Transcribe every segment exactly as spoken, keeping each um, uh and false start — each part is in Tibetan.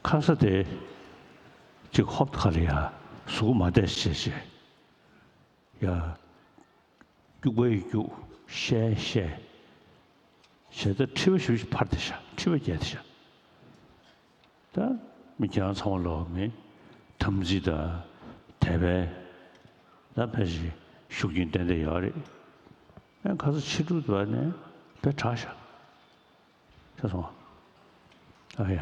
ཁ་ས་དེ་གཅིག་ཧོབ་ཁ་ལ་ཡ་ཟུག་མ་བསྡད་བྱས་བྱས་ཡ། སྐྱུག་པའི་སྐྱུག་བཤལ་བཤལ། བྱས་ད་མཁྲིས་པ་ཞུ་ཞིག་འཕར་དེ་ཤ་མཁྲིས་པ་རྒྱས་དེ་ཤ། ད་མི་ཁྱེད་རང་ཚང་མ་ལོག་མི་དམ་ཚིག་དང་དད་པའི་ད་ཕལ་ཆེར་ཤུགས་རྐྱེན་ཏན་ཏན་ཡོད་རེད། ཨ་ཁ་ས་ཕྱི་དྲོ་དུ་ནས་དཔེ་དྲག་ཤག་ཤ་སོང་ཨ་ཡ།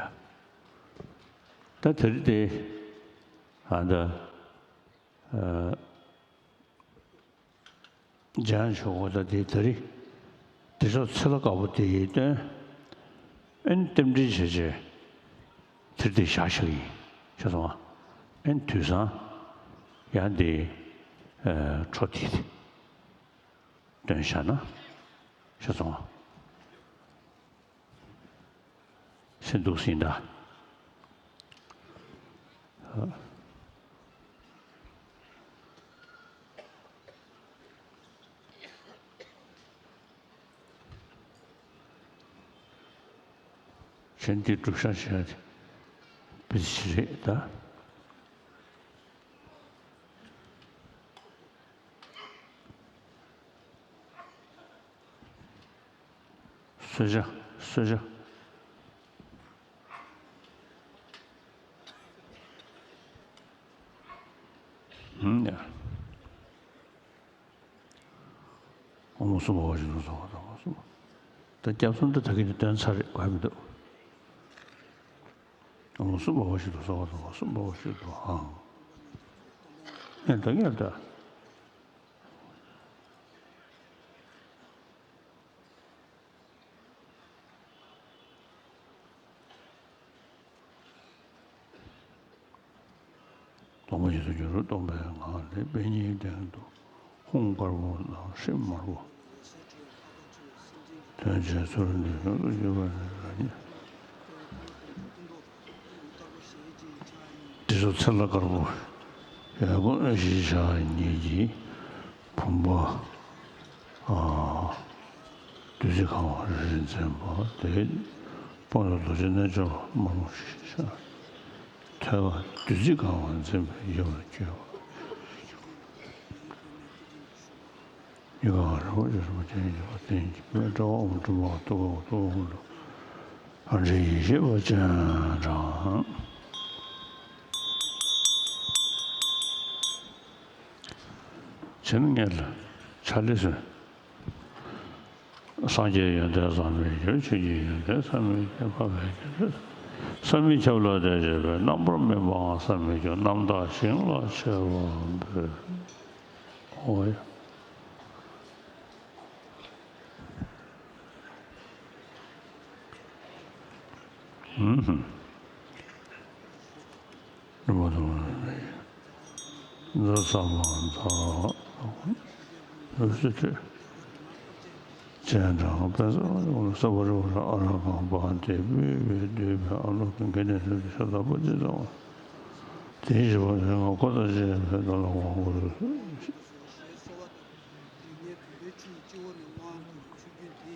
ད་དེ་རིང་དེ་ཨ་ད་ཨ། འཇང་ཆོས་འཁོར་དང་དེའི་ད་རེས་བདེ་མཆོག་ཚེ་ལྷ་དཀར་པོ་དེ་ཡི་སྟོན། ཨེན་རྟེན་འབྲེལ་བྱས་བྱས་དེར་དེ་བཞག་བཞག་ཡིན་ཤེས་སོང་ཨ། ཨེན་དུས་སང་ཡང་དེ་འཕྲོ་དེ་སྟོན་བཞག་ན་ཤེས་སོང་ཨ། སེམས་སྡུག་སྲིད་ད། གཞན་དེ་སྒྲུབ་བྱ་བྱས་ཏེ་བེད་ཞིག་རེད་ད། གསོལ་ཇ། གསོལ་ཇ། ཧུམ་ཡ། ཨོཾ་སྭ་བྷཱ་ཝ་ཤུདྡྷ་སྭ་བྷཱ་ཝ་དྷརྨ་སྭ་བྷཱ། ད་སྐྱབས་གསུམ་དུ་ད་གིན་དུ་སྟོན་ཚར་རེད་གོ་མི་འདུག་ཨོཾ་སྭ་བྷཱ་ཝ་ཤུདྡྷ་སྭ་བྷཱ་ཝ་དྷརྨ་སྭ་བྷཱ་ཝ་ཤུདྡྷ་ཨང་། ཨེ་ད་གིན་ད། སྟོང་པ་ཉིད་དུ་གྱུར་སྟོང་པའི་ངང་ལས། པད་ཉིའི་སྟེང་དུ་ཧཱུྃ་དཀར་པོ་དང་ཧྲཱིཿདམར་པོ། དོན་བྱེད་ཚུལ་འདི་ཡོངས་སུ་གྱུར་པ་ནི་རང་ཉིད། བདེ་མཆོག་ཚེ་ལྷ་དཀར་པོ་ཡབ་ཡུམ་གཞིས་ཆགས་ཉིད་ཀྱི་བུམ་པ། བདུད་རྩི་གང་བ་རིལ་རིལ་འཛིན་པ་དེ། དཔལ་རྡོ་རྗེ་རྣལ་འབྱོར་པ་དམར་མོ་ཞེས་བྱ། ཐོད་པ་བདུད་རྩི་གང་བ་འཛིན་པའི་ཡིད་ལ་བཅོལ་བ། ཡིད་གང་རུང་བ་ཅན་རིན་པོ་ཆེ་ཡིན་པ་དེ་ཡིན་གྱི། དཔལ་དཔའ་བོ་འབྲུག་པ་ཐུགས་ཀར་ཐུགས་ཀར་ལྷུན་གྲུབ། ཨ་འབྲས་ཡེ་ཤེས་པ་སྤྱན་དྲངས། བྱིན་ངེས་ལ་ཕྱག་ལེན་སོན། སངས་རྒྱས་ཡོན་ཏན་བསམ་མི་ཁྱབ། ཆོས་ཀྱི་ཡོན་ཏན་བསམ་མི་ཁྱབ། འཕགས་པའི་དགེ་འདུན་བསམ་མི་ཁྱབ་ལ་དད་བྱས་པས། རྣམ་པར་སྨིན་པའང་བསམ་མི་ཁྱབ། རྣམ་དག་ཞིང་ལ་མཆོད་པ་འབུལ། ཨོ་ཡ། ཨུམ། རིན་པོ་ཆེ་འཛད་མཚམས་པ་འཛག་རུ་སུ་ཁྲིད། སྤྱན་དྲངས་པས་ས་བ་རི་བ་ར་ཨ་ར་གང་པ་དེ་སྤོས་པས་བསྡུས་པའི་ཨ་ལོ་གི་དགེ་འདུན་ལྷུན་གྱིས་ཤ་སྟག་པོ་ཏི་ཙམ་པ། དེའི་བཞི་པ་དེ་ང་ཁོ་ཚོ་ཅེས་པའི་དོན་ལ་དབང་བསྐུར། རིག་གནས་བོད་པའི་ཆོས་ཀྱི་སྤྱི་བོ་ནས་དབང་བསྐུར་བའི་ཆོས་བརྒྱུད་འདི།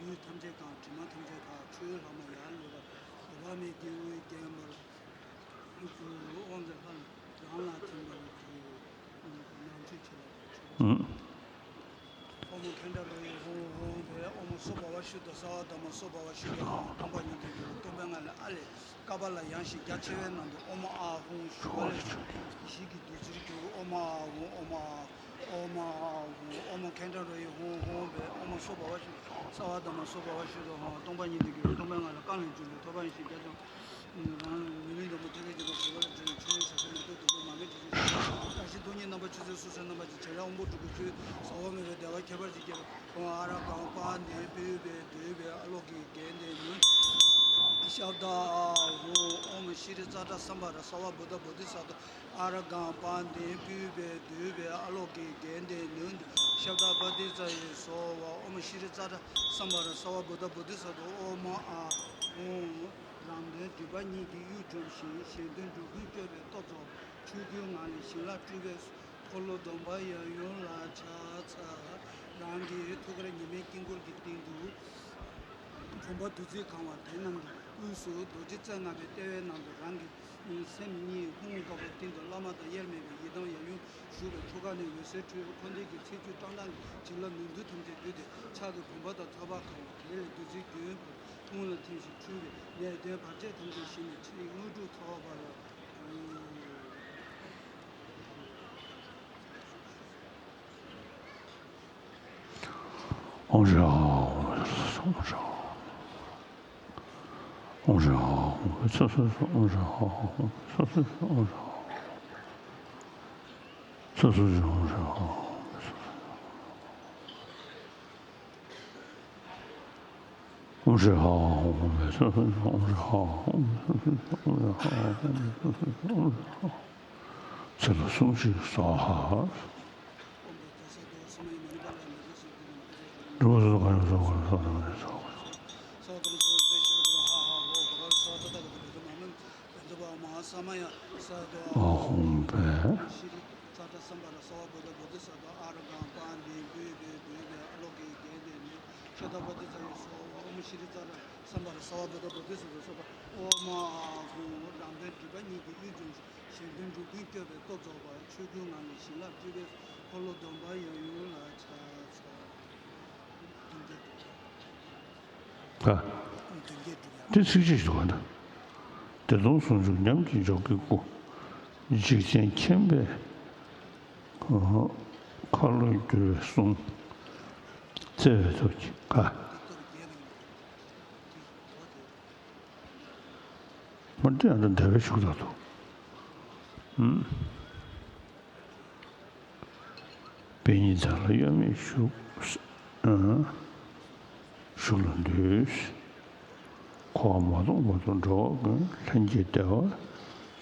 ཡུལ་ཐམས་ཅད་དང་དྲི་མ་ཐམས་ཅད་དག་ཆོས་ལྷག་མ་ཡར་ལུས་པ། འོད་དཔག་མེད་ཀྱི་དབུས་བརྒྱན་པར་དབང་དུ་རང་ལ་ཐིམ་པར་གྱུར། ནང་མཆོད་ཕྱི་ལ་མཆོད། ཨོཾ་ཁཻ་ཌཱ་རོ་ཧི་ཧཱུྃ་ཧཱུྃ་ཕཊ། ཨོཾ་སྭ་བྷཱ་ཝ་ཤུདྡྷ་སརྦ་དྷརྨ་སྭ་བྷཱ་ཝ་ཤུདྡྷ་ཧཱུྃ། སྟོང་པ་ཉིད་དུ་གྱུར་སྟོང་པའི་ངང་ལས། ཨ་ལས། ཀ་པཱ་ལ་ཡང་ཞིང་རྒྱ་ཆེ་བའི་ནང་དུ་ཨོཾ་ཨཱཿཧཱུྃ་ཞུ་བ་ལས་བྱུང་། ཡེ་ཤེས་ཀྱི་བདུད་རྩིར་གྱུར། ཨོཾ་ཨཱཿཧཱུྃ། ཨོཾ་ཨཱཿཧཱུྃ། ཨོཾ་ཨཱཿཧཱུྃ། ཨོཾ་ཁཻ་ཌཱ་རོ་ཧི་ཧཱུྃ་ཧཱུྃ་ཕཊ། ཨོཾ་སྭ་བྷཱ་ཝ་ཤུདྡྷ་སརྦ་དྷརྨ་སྭ་བྷཱ་ཝ་ཤུདྡྷ་ཧཱུྃ། སྟོང་པ་ཉིད་དུ་གྱུར་སྟོང་པའི་ངང་ལས། རྐང་ལས་འཇུག་པའི་ཐོད་པ་ཡིན་ཞིང་རྒྱ་ཆེ་བ། ཉེ་ལམ་འཛམ་བུ་ཐེག་པའི་བརྒྱུད་པ་གོ་བ་ལ་འདྲེན་ནས། ཆོས་ཉིད་ཟབ་ཆོས་མེ་ཏོག་བདུག་སྤོས་མར་མེ་དྲི་ཆབ་ཀྱི། བཀྲ་ཤིས་རྡུལ་སྙེད་རྣམ་པར་ཆུད་ཟོས་སོ་སོའི་རྣམ་པ་ཅན། བྱེ་བྲག་དབང་པོ་དྲུག་གི་ཆོས་ཟབ་པ་མེད་པའི་བདེ་བ་ཁྱད་པར་ཅན་སྐྱེད་པ། ཨོཾ་ཨ་ར་གང་པཱདྱཾ་སྤོས་པས་བསྡུས་པའི་ཨ་ལོ་གི་རྒྱན་ལྡན་ནི། ཤབྡ་ཨཱཿཧཱུྃ། ཨོཾ་ཤྲཱི་ཙཱ་ཏྲ་སཾ་བྷ་ར་སརྦ་བུདྡྷ་བོ་དྷི་ས་ཏྭ། ཨ་ར་གང་པཱདྱཾ་སྤོས་པས་བསྡུས་པའི་ཨ་ལོ་གི་རྒྱན་ལྡན་ནི། ཤབྡ་པ་ཏི་ཙ་ཡེ་སྭཱ་ཧཱ། ཨོཾ་ཤྲཱི་ཙཱ་ཏྲ་སཾ་བྷ་ར་སརྦ་བུདྡྷ་བོ་དྷི་ས་ཏྭ། ཨོཾ་ཨཱཿཧཱུྃ། རང་དོན་སྒྲིབ་པ་གཉིས་ཀྱི་གཡུལ་འཇོམས་ཤིང་། གཞན་དོན་སྒྲོལ་ཀུན་སྤྱོད་པའི་ཏོག་ཙམ། ཆོས་སྐུའི་ངང་ལས་ཞིང་ལ་སྤྲུལ་པའི་འཁོར་ལོ་སྡོམ་པ་ཡབ་ཡུམ་ལ་ཕྱག་འཚལ། རང་གི་ཐུགས་ཀར་ཉི་མའི་དཀྱིལ་འཁོར་གྱི་སྟེང་དུ་བུམ་པ་བདུད་རྩི་གང་བ་དེ་རྣམས་ཀྱི་ དབུས་སུ་རྡོ་རྗེ་རྩེ་ལྔ་པའི་ལྟེ་བའི་ནང་དུ་རང་གི་སེམས་ཉིད་ཧཱུྃ་དཀར་པོ་སྟེང་དུ་བླ་མ་དང་དབྱེར་མེད་པའི་ཡི་དམ་ཡབ་ཡུམ་བཞུགས་པའི་ཐུགས་ཀ་ནས་འོད་ཟེར་འཕྲོས། འཁོར་འདས་ཀྱི་ཚེ་བཅུད་བཀྲག་མདངས་ཀྱི་བྱིན་རླབས་ནུས་མཐུ་ཐམས་ཅད་བསྡུས་ཏེ་ཕྱག་གི་བུམ་པ་དང་ཐོད་པ་གང་བ་དེ་ལས་བདུད་རྩིའི་རྒྱུན་ཕུང་ལ་ཐིམ་ཞིང་འཁྲུགས་པས་ནད་གདོན་བར་ཆད་ཐམས་ཅད་ཞི་ནས་ཕྱིའི་དངོས་གྲུབ་ཐོབ་པར། ཨོཾ་ཧྲཱིཿ་ཧཱུྃ། ཨོཾ་ཧྲཱིཿ་ཧཱུྃ། ཨོཾ་ཧྲཱིཿ་ཧཱུྃ། ཨོཾ་ཧྲཱིཿ་ཧཱུྃ། ཨོཾ་ཧྲཱིཿ་ཧཱུྃ། ཨོཾ་ཧྲཱིཿ་ཧཱུྃ། ཨོཾ་ཧྲཱིཿ་ཧཱུྃ། ཨོཾ་ཧྲཱིཿ་ཧཱུྃ། ཚེ་ལོ་སུམ་ཅུ་སྭཱ་ཧཱ། ཨ་ཧོམ་པས། ཤྲཱི་ཙཱ་ར་སམྦྷ་ཝ་བོ་དྷ་བོ་དྷི་སཏྭ་སོགས་པ་ཨོཾ་ཤྲཱི་ཙཱ་ར་སམྦྷ་ཝ་བོ་དྷ་བོ་དྷི་སཏྭ་སོགས་པ་ཨོཾ་ཨཱཿཧཱུྃ། རང་དོན་སྒྲིབ་པ་གཉིས་ཀྱི་དབུས་འཇོམས་ཤིང་གཞན་དོན་འགྲོ་ཀུན་སྐྱོབ་པའི་སྟོབས་རྫོགས་པ། ཆོས་སྐུའི་ངང་ནས་བྱིན་རླབས་སྤྲུལ་པའི་འཁོར་ལོ་སྡོམ་པ་ཡབ་ཡུམ་ལ་ཕྱག་འཚལ། མདུན་བསྐྱེད་སྒྲུབ་ཡ། ཨ། མདུན་བསྐྱེད་སྒྲུབ་ཡ། དེ་ཚིགས་བཅད་ཞིག་འདུག་ག་ན། བདེ་སྟོང་ཟུང་འཇུག་ཉམས་ཀྱི་འཇོག་གི་སྐུ། འཇིག་རྟེན་མཁྱེན་པའི་ཁ་ལོ་བསྒྱུར་བའི་གསུང་། བརྩེ་བའི་ཐུགས་ཀྱིས་ག་མ་འདི་ཡང་ད་འདས་པའི་ཞུགས་དག་ཏུ། ཨུམ། པད་ཉི་མཛད་ལ་གཡོ་མེད་བཞུགས། ཨ། བཞུགས་ལ་འདུད། འཁོར་བ་མ་སྟོངས་བར་དུ་འགྲོ་བ་ཀུན། ལྷན་སྐྱེས་བདེ་བ་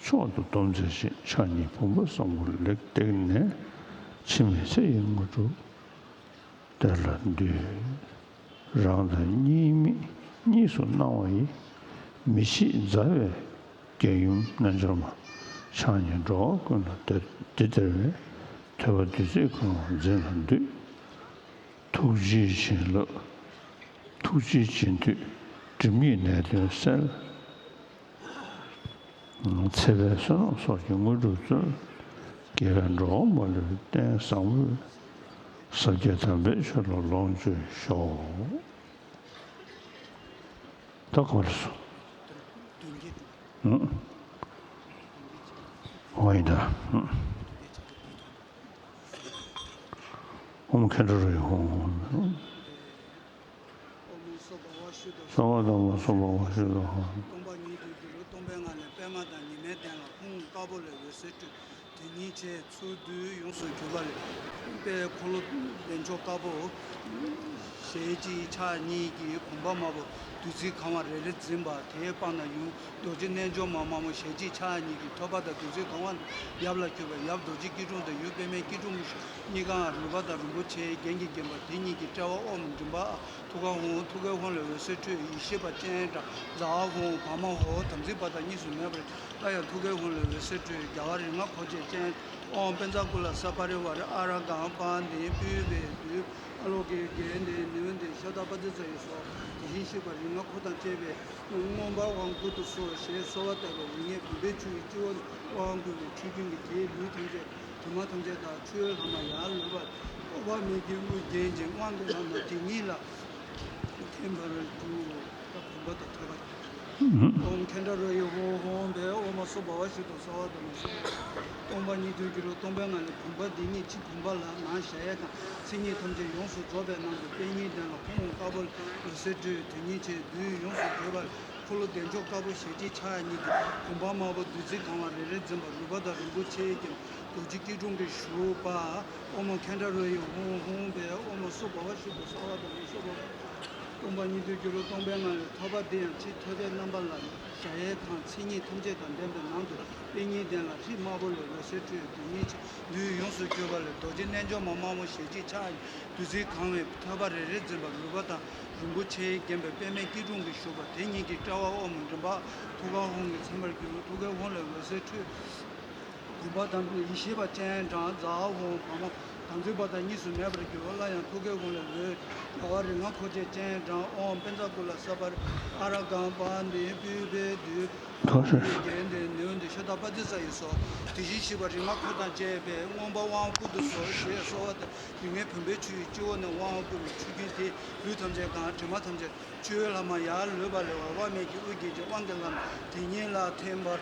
མཆོག་ཏུ་སྡོམ་མཛད་ཅིང་། ཕྱག་གཉིས་བུམ་པ་བཟང་པོ་ལེགས་བཏེགས་ནས། འཆི་མེད་ཚེ་ཡི་དངོས་གྲུབ་སྟེར་ལ་འདུད། རང་དང་གཉིས་མེད་གཉིས་སུ་སྣང་བ་ཡི། མི་ཕྱེད་མཛའ་བའི་རྒྱལ་ཡུམ་རྣལ་འབྱོར་མ། ཕྱག་གཉིས་འགྲོ་བ་ཀུན་ལ་འདི་སྟེར་བའི། ཐོད་པ་བདུད་རྩིས་གང་བ་འཛིན་ལ་འདུད། ཐུགས་རྗེའི་བྱིན་རླབས་ཐུགས་རྗེའི་བྱིན་མཐུས་སྒྲིབ་གཉིས་ནད་གདོན་སེལ། ཚེ་དཔལ་བསོད་ནམས་སོགས་ཀྱི་དངོས་གྲུབ་སྩོལ། དགེ་བས་འགྲོ་བ་མ་ལུས་གཏན་བཟང་པོའི། ཟབ་རྒྱས་དམ་པའི་ཆོས་ལ་ལོངས་སྤྱོད་ཤོག་ད་ག་པར་སོང་། ཨང་། ཨོ་ཡིན་ད། ཨོཾ་མཁྱེན་བརྩེ་རོ་ཡི་ཧོ། སྭ་བྷཱ་ཏ་མ་སྭ་བྷཱ་ཝ་ཤུ་དོ་ཧོ། སྟོང་པ་ཉིད་དུ་འགྱུར་རོ། སྟོང་པའི་ངང་ལས་པདྨ་དང་ཉི་མའི་གདན་ལ་ཧཱུྃ་དཀར་པོ་ལས་འོད་ཟེར་འཕྲོས། དེ་ཉིད་ཆེས་ཚུལ་བསྡུས་ཡོངས་སུ་གྱུར་པ་ལས། དཔལ་འཁོར་ལོ་བདེ་མཆོག་དཀར་པོ། ཞལ་གཅིག་ཕྱག་གཉིས་ཀྱིས་བུམ་པ་དམར་པོ་བདུད་རྩིས་གང་བ་རེ་རེ་འཛིན་པ། དེའི་པང་དང་ཡུམ་རྡོ་རྗེ་རྣལ་འབྱོར་མ་དམར་མོ་ཞལ་གཅིག་ཕྱག་གཉིས་ཀྱིས་ཐོད་པ་དང་བདུད་རྩིས་གང་བ་ཡབ་ལ་གྱུར་པ། ཡབ་རྡོ་རྗེ་སྐྱིལ་ཀྲུང་དང་ཡུམ་པདྨའི་སྐྱིལ་ཀྲུང་གི་གཉིས་ཀའང་རོལ་པ་དང་རིན་པོ་ཆེའི་རྒྱན་གྱིས་བརྒྱན་པ། དེ་ཉིད་ཀྱི་དཔྲལ་བར་ཨོཾ་མགྲིན་པ། ཐུགས་ཀར་ཧཱུྃ། ཐུགས་ཀའི་ཧཱུྃ་ལས་འོད་ཟེར་འཕྲོས། ཡེ་ཤེས་པ་སྤྱན་དྲངས། ཛཿཧཱུྃ། བ་མ་ཧོ། དམ་ཚིག་པ་དང་གཉིས་སུ་མེད་པར། སླར་ཡང་ཐུགས་ཀའི་ཧཱུྃ་ལས་འོད་ཟེར་འཕྲོས། རྒྱལ་བ་རིགས་ལྔ་འཁོར་བཅས་སྤྱན། ཨོཾ་པཉྩ་ཀུ་ལ་ས་པ་རི་ཝཱ་ར་ཨ་ར་གྷཾ་པཱ་ཎིཿ་ཨུཏྤལ་བདུད་ཨ་ལོ་ཀེ་གྷནྡྷེ་ནུས་ལྡན་ཤ་ཏ་པ་ཙི་ཙ་ཡི་སོགས་དེ་བཞིན་གཤེགས་པ་རིགས་ལྔ་འཁོར་དང་བཅས་པའི་མངོན་པར་དབང་བསྐུར་དུ་གསོལ། ཞེས་གསོལ་བ་བཏབ་པས་རིགས་ལྔའི་བུམ་པའི་ཆུ་ཡི་སྤྱི་བོ་ནས་དབང་བསྐུར་བའི་ཆུ་རྒྱུན་གྱིས་དེའི་ལུས་ཐམས་ཅད་དྲི་མ་ཐམས་ཅད་དག་ཆུའི་ལྷག་མ་ཡར་ལུད་པ། འོད་དཔག་མེད་ཀྱི་དབུགས་བརྒྱན་ཅིང་དབང་གི་ལྷག་མ་དེ་ཉིད་ལ་ཐིམ་པར་གྱུར། བུམ་པ་དང་ཐོད་པ། ཨོཾ་མཁྱེན་བརྩེ་རོ་ཡི་ཧཱུྃ། ཧཱུྃ་ཕཊ། ཨོཾ་སྭ་བྷཱ་ཝ་ཤུདྡྷ་སྭ་བྷཱ་ཏ་མ་སྭ་བྷཱ་ཝ། སྟོང་པ་ཉིད་དུ་འགྱུར་རོ། སྟོང་པའི་ངང་ལས་བུམ་པ་འདི་ཉིད་ཕྱི་བུམ་པ་ལ་ནང་གཞལ་ཡས་ཁང་མཚན་ཉིད་ཐམས་ཅད་ཡོངས་སུ་རྫོགས་པའི་ནང་དུ་པད་ཉིའི་གདན་ལ་ཧཱུྃ་དཀར་པོ་འོད་ཟེར་འཕྲོས། དེ་ཉིད་ཆེས་བསྡུས་ཡོངས་སུ་གྱུར་པ་ལས་འཁོར་ལོ་བདེ་མཆོག་དཀར་པོ་ཞལ་གཅིག་ཕྱག་གཉིས་ཀྱིས་བུམ་པ་དམར་པོ་བདུད་རྩིས་གང་བ་རེ་རེ་འཛིན་པ། རོལ་པ་དང་རིན་པོ་ཆེའི་རྒྱན་རྡོ་རྗེ་སྐྱིལ་ཀྲུང་གིས་བཞུགས་པ། ཨོཾ་མཁྱེན་བརྩེ་རོ་ཡི་ཧཱུྃ། ཧཱུྃ་ཕཊ། ཨོཾ་སྭ་བྷཱ་ཝ་ཤུདྡྷ་སྭ་བྷཱ་ཏ་མ་སྭ་བྷཱ་ཝ། སྟོང་པ་ཉིད་དུ་འགྱུར་རོ། སྟོང་པའི་ངང་ལས་ཐོད་པ་འདི་ཡང་ཕྱི་ཐོད་པའི་རྣམ་པ་ལ་གཞལ་ཡས་ཁང་མཚན་ཉིད་ཐམས་ཅད་དང་ལྡན་པའི་ནང་དུ་པད་ཉིའི་གདན་ལ་ཧྲཱིཿདམར་པོ་ལས་འོད་ཟེར་འཕྲོས། དེ་ཉིད་ཆེས་བསྡུས་ཡོངས་སུ་གྱུར་པ་ལས་རྡོ་རྗེ་རྣལ་འབྱོར་མ་དམར་མོ་ཞལ་གཅིག་ཕྱག་གཉིས་བདུད་རྩིས་གང་བའི་ཐོད་པ་རེ་རེ་འཛིན་པ། རོལ་པ་དང་རིན་པོ་ཆེས་བརྒྱན་པའི་པདྨའི་སྐྱིལ་ཀྲུང་གིས་བཞུགས་པ། དེ་ཉིད་ཀྱི་དཔྲལ་བར་ཨོཾ་མགྲིན་པ། ཐུགས་ཀར་ཧཱུྃ་གིས་མཚན་པར་གྱུར། ཐུགས་ཀའི་ཧཱུྃ་ལས་འོད་ཟེར་འཕྲོས། བུམ་པ་དང་ཡེ་ཤེས་པ་སྤྱན་དྲངས། ཛཿཧཱུྃ། བ་མ། ང་ཚོའི་བར་དག་གཉིས་སུ་མེད་པར་གྱུར། སླར་ཡང་ཐུགས་ཀའི་དགོངས་ལས་འོད། རྒྱལ་བ་རིགས་ལྔ་འཁོར་བཅས་སྤྱན་དྲངས། ཨོཾ་པཉྩ་ཀུ་ལ་ས་པ་རི་ཨ་ར་གམ་པ་ཏི་པུཥྤེ་དུ། ཨ་ལོ་ཀེ་གན་ཏེ་ནུ་ཏེ་ཤ་ད་པ་ཏི་ཙ་ཡེ་སྭཱ་ཧཱ། དེ་བཞིན་གཤེགས་པ་རིགས་ལྔ་འཁོར་དང་བཅས་པའི་མངོན་པར་དབང་བསྐུར་དུ་གསོལ་ཞེས་གསོལ་བ་འདེབས། རིགས་ལྔའི་བུམ་པའི་ཆུ་ཡི་སྤྱི་བོ་ནས་དབང་བསྐུར་བའི་ཆུ་རྒྱུན་དེས་ལུས་ཐམས་ཅད་གང་། དྲི་མ་ཐམས་ཅད་བཅོས་ལྷག་མ་ཡར་ལུད་པ་ལས་དབང་མེད་ཀྱི་དབུགས་ཀྱི་དབང་གིས་ལམ་དེ་ཉིད་ལ་ཐིམ་པར་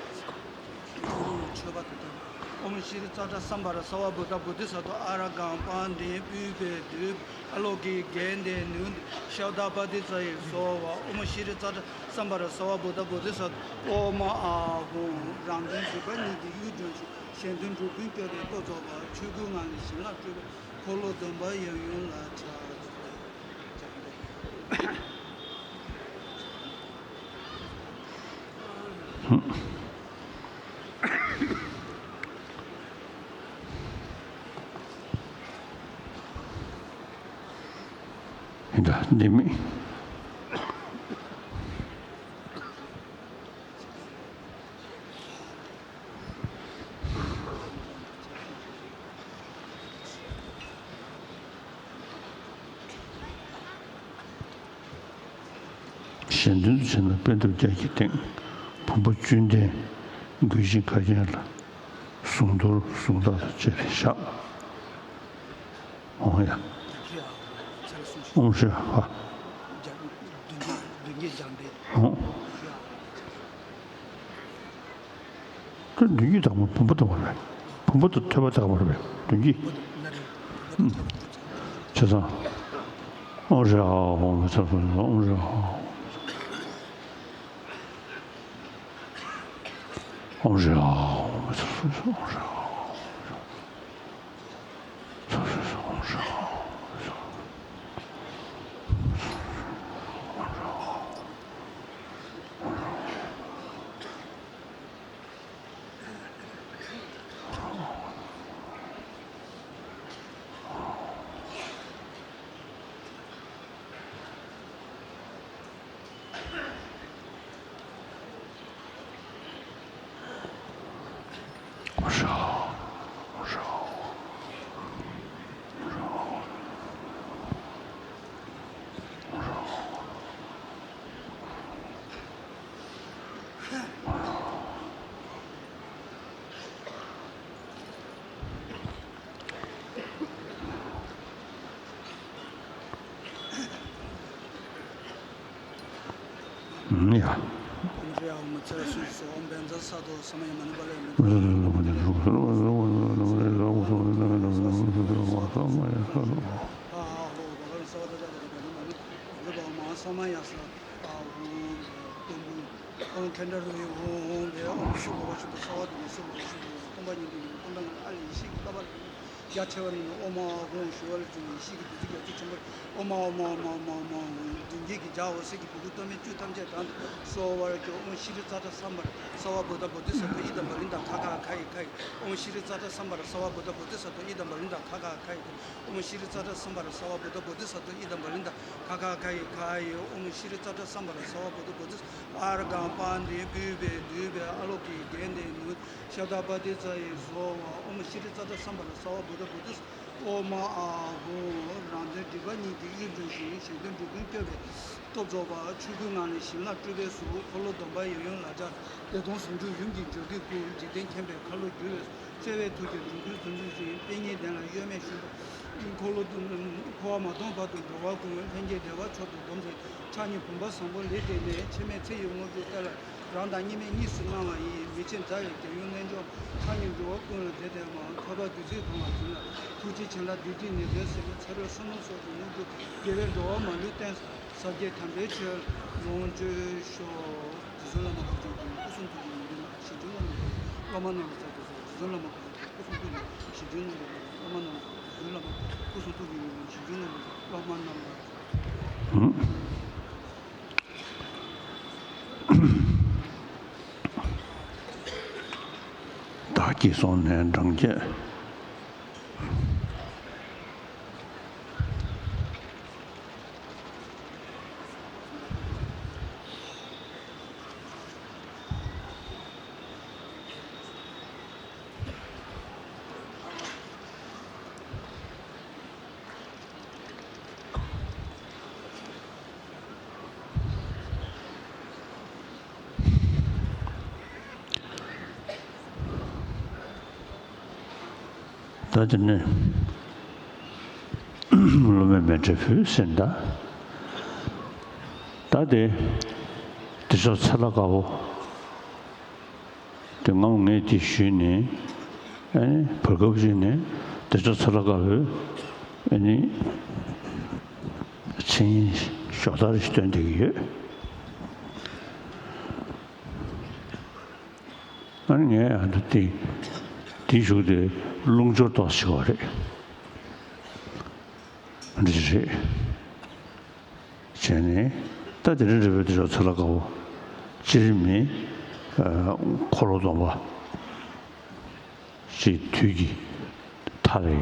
མཆོད་པ་དང་ལྡན། ཨོཾ་ཤྲཱི་ཙཀྲ་སཾ་བྷ་ར་སརྦ་བྷུ་ཏ་བོ་དྷི་ས་ཏྭ་ཨ་ར་གམ་པ་ཏི་པུཥྤེ་དུ། ཨ་ལོ་ཀེ་གན་ཏེ་ནུ་ཏེ་ཤ་ད་པ་ཏི་ཙ་ཡེ་སྭཱ་ཧཱ། ཨོཾ་ཤྲཱི་ཙཀྲ་སཾ་བྷ་ར་སརྦ་བྷུ་ཏ་བོ་དྷི་ས་ཏྭ། ཨོཾ་ཨཱཿཧཱུྃ། རང་དོན་སྒྲིབ་པ་གཉིས་ཀྱི་དབྱུག་འབྱུང་ཞིང་། གཞན་དོན་འགྲོ་ཀུན་སྐྱོབ་པའི་སྟོབས་རྫོགས་པ། ཆོས་སྐུའི་ངང་ལས་བྱིན་རླབས་སྤྲོས་པའི་འཁོར་ལོ་སྡོམ་པ་ཡབ་ཡུམ་ལ་ཕྱག་འཚལ་ལོ། ཡིན་ད་འདི་མིན། གཞན་དོན་དུ་བྱས་ན་པད་འདབ་བརྒྱད་ཀྱི་སྟེང་། བུམ་པ་བཅུད་ལྡན་མགུལ་ཆིངས་ཁ་རྒྱན་ལ། གཟུངས་གཏོར་གཟུངས་ཐག་དང་བཅས་པའི་ཞབས། ཨོ་ཡ། ཨོཾ་ཤྲཱི་ཧ། ཨོ། དེ་མདུན་གྱི་བདག་པོ་བུམ་པ་དང་བར་བས། བུམ་པ་དང་ཐོད་པ་དག་པར་བས་མདུན་གྱི། བྱས་ཙང་། ཨོཾ་ཤྲཱི་ཧཱུྃ། ཨོཾ་ཤྲཱི་ཧཱུྃ། ཨོཾ་ཤྲཱི་ཧཱུྃ། ཨོཾ་ཤྲཱི་ཧཱུྃ། ཡ། ཨོཾ་ཁེ་འདྲ་རུ་ཡི་ཧཱུྃ་ཧཱུྃ་ལས་ཨོཾ་ཤུགས་འབོད་པ་ཞིག་ཏུ་གསོལ་བ་འདེབས། ཨོཾ་ཤུགས་འབོད་པ་ཞིག་ཏུ་སྟོང་པ་ཉིད་དུ་ཡོད་པའི་སྟོང་པ་ཉིད་ཨ་ལས་ཡེ་ཤེས་ཀྱི་ལྟ་བ་རྒྱ་ཆེ་བ་ནི་ཨོཾ་ཨཱཿཧཱུྃ་ཞུ་བ་ལས་བྱུང་བའི་ཡེ་ཤེས་ཀྱི་བདུད་རྩི་རྒྱ་མཚོ་ཆེན་པོ། ཨོཾ་ཨཱཿཧཱུྃ་ཨོཾ་ཨཱཿཧཱུྃ་ཨོཾ་ཨཱཿཧཱུྃ། མདུན་བསྐྱེད་ཀྱི་བྱ་བ་གསེར་གྱི་བེའུ་ཀུ་སྟོད་སྨད་བཅུ་ཐམས་ཅད་དང་དུ་གསོལ་བར་བགྱི། ཨོཾ་ཤྲཱི་ཙཀྲ་སཾ་བྷ་ར་སརྦ་བྷུ་ཏ་བོ་དྷི་ས་ཏྭ་ཨི་དམ་བ་ལི་ཏ་ཁ་ཁ་ཁ་ཡི་ཁ་ཡི། ཨོཾ་ཤྲཱི་ཙཀྲ་སཾ་བྷ་ར་སརྦ་བྷུ་ཏ་བོ་དྷི་ས་ཏྭ་ཨི་དམ་བ་ལི་ཏ་ཁ་ཁ་ཁ་ཡི། ཨོཾ་ཤྲཱི་ཙཀྲ་སཾ་བྷ་ར་སརྦ་བྷུ་ཏ་བོ་དྷི་ས་ཏྭ་ཨི་དམ་བ་ལི་ཏ་ཁ་ཁ་ཁ་ཡི་ཁ་ཡི། ཨོཾ་ཤྲཱི་ཙཀྲ་སཾ་བྷ་ར་སརྦ་བྷུ་ཏ་བོ་དྷི་ས་ཨ་ར་གམ་པ་ཏི་པུཥྤེ་དུ་པའི་ཨ་ལོ་ཀེ་གན་ཏེ་ནུ་ཤ་ད་པ་ཏི་ཙ་ཡེ་སྭཱ་ཧཱ། ཨོཾ་ཤྲཱི་ཙཀྲ་སཾ་བྷ་ར་སརྦ་བྷུ་ཏ་བོ་དྷི་ས། ཨོཾ་ཨཱཿཧཱུྃ། རང་དོན་སྒྲིབ་པ་གཉིས་ཀྱི་དབྱུག་འབྱུང་ཞིང་། གཞན་དོན་འགྲོ་ཀུན་སྐྱོབ་པའི་སྟོབས་རྫོགས་པ། ཆོས་སྐུའི་ངང་ལས་བྱིན་རླབས་སྤྲུལ་པའི་གཟུགས། འཁོར་ལོ་སྡོམ་པ་ཡབ་ཡུམ་ལ་ཕྱག་འཚལ་ཏེ། སྟོང་གསུམ་འཇུག་ཡུམ་གྱི་འཇུག་སྡེའི་སྐུ། འཇིག་རྟེན་མཁྱེན་པའི་ཁ་ལོ་བསྒྱུར་བའི་གཙོ། བརྩེ་བའི་ཐུགས་ཀྱིས་འགྲོ་ཀུན་གཟུགས་འཛིན་ཅིང་། པད་ཉིའི་གདན་ལ་གཡོ་མེད་བཞུགས་པ། འཁོར་ལོ་འཁོར་བ་མ་སྟོངས་བར་དུ་འགྲོ་བ་ཀུན། ལྷན་སྐྱེས་བདེ་བ་མཆོག་ཏུ་བསྒོམ་མཛད། ཕྱག་གཉིས་བུམ་པ་བཟང་པོ་ལས་བརྟེན་ནས། འཆི་མེད་ཚེ་ཡི་དངོས་གྲུབ་སྟེར་བར། རང་དང་གཉིས་མེད་གཉིས་སུ་སྣང་བ་ཡི། མི་ཕྱེད་མཛའ་བའི་རྒྱལ་ཡུམ་རྣལ་འབྱོར། ཕྱག་གཉིས་འགྲོ་བ་ཀུན་ལ་བདེ་སྟེར་མ། ཐོད་པ་བདུད་རྩིས་གང་བ་བྱིན་རླབས། ཐུགས་རྗེའི་བྱིན་རླབས་བདུད་རྩིས་ནི་འདོད་ཟེར་བའི། ཚེ་རབས་སོ་ནམ་སོགས་སུ་དངོས་གྲུབ། དགེ་བའི་འགྲོ་བ་མ་ལུས་བསྟན། ཟབ་རྒྱས་དམ་པའི་ཆོས་ལོངས་སྤྱོད་ཤོག་རྗེ་བཙུན་བླ་མ་གུ་རུ་ཆོས་སྐུ་སྐུ་གསུང་ཐུགས་ཀྱི་ཡོན་ཏན་དང་། ཞི་ཁྲོའི་དབང་ལུང་སློབ་མ་རྣམས་ལ་སྩལ་དུ་གསོལ། རྗེ་བཙུན་བླ་མ་གུ་རུ་ཆོས་སྐུ་གསུང་ཐུགས་ཀྱི་ཞི་ཁྲོའི་དབང་ལུང་སློབ་མ་རྣམས་ལ། རྗེ་བཙུན་བླ་མ་གུ་རུ་ཆོས་སྐུ་གསུང་ཐུགས་ཀྱི་ཡོན་ཏན་ཞི་ཁྲོའི་དབང་ལུང་སློབ་མ་རྣམས་ལ། བདག་གིས་སོང་ནས་འབྲང་རྒྱས། ད་དེ་ནས་སློབ་མའི་མཎྜལ་ཕུལ་ཟིན། ད་ད་དེ་བདེ་མཆོག་ཚེ་ལྷ་དཀར་པོ། དེ་སྔ་མོ་ངས་དེ་ཞུས་ནས། ཨ་ནི་བར་སྐབས་ཤིག་ནས་བདེ་མཆོག་ཚེ་ལྷ་དཀར་པོས་ཨ་ནི་མཚན་ཞོ་དར་ཞིག་བཏོན་བསྡད་ཀྱི་ཡོད། ཨ་ནི་ངས་ཨ་ད་དེ་དེའི་གཞུག་དེ་རླུང་སྦྱོར་ཏོག་ཙམ་བྱས་པ་རེད། འདི་རེད། བྱས་ནས་ད་དེ་རིང་རེ་བའི་དེ་ཆོག་ཚེ་ལྷ་དཀར་པོ། སྤྱིར་མི་འཁོར་ལོ་སྡོམ་པ་ཅིག་དུས་ཀྱི་མཐའ་ལ་ཡ།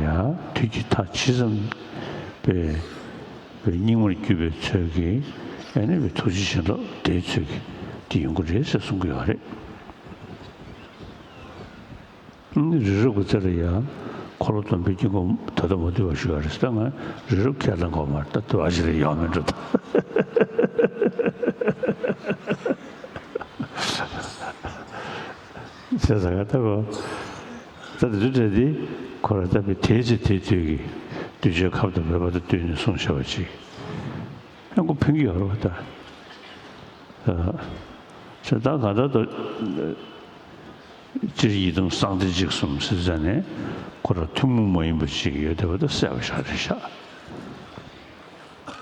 དུས་ཀྱི་མཐའ་ཇི་ཙམ་པའི་པའི་སྙིགས་མར་གྱུར་པའི་ཚོད་ཀྱིས། ཨ་ནི་པའི་ཐུགས་རྗེ་བྱིན་རླབས་དེའི་ཚོད་ཀྱིས་དེ་ཡོང་གི་རེད་ཟེར་གསུང་གི་ཡོད་རེད། རི་རབ་ཀྱི་རྩེ་ལ་ཡང་འཁོར་ལོ་སྡོམ་པའི་དཀྱིལ་འཁོར་ད་ལྟ་མ་བསྡུས་པ་ཞུ་བ་རེད། ད་ང་རི་རབ་ཁས་ལེན་གོ་མ་རེད། ད་བསྡུ་བ་ཞིག་རེད། ཡོང་མི་འགྲོ་ད། བྱས་ཙང་ད་གོ། ད་དེ་འདྲ་འདྲ་དེ་ཁོ་ར་ད་པའི་དེའི་ཚེ་དེའི་དུས་ཀྱི་གདུལ་བྱའི་ཁམས་དང་མོས་པ་དང་བསྟུན་ནས་གསུངས་བཞག་པ་ཅིག་ཡང་ཁོ་ཕན་གྱི་ཡོད་རེད་པ་ད། བྱས་ད་ག་ད་ད། སྤྱིར་ཡི་དམ་གསང་བདེ་འཇིགས་གསུམ་ཟེར་ཙ་ནས་ཁོ་རང་ཐུན་མོང་མ་ཡིན་པ་ཅིག་ཡོད་བསྡད་པ་དེ་གསལ་པོ་ཞིག་རེད་ཤག་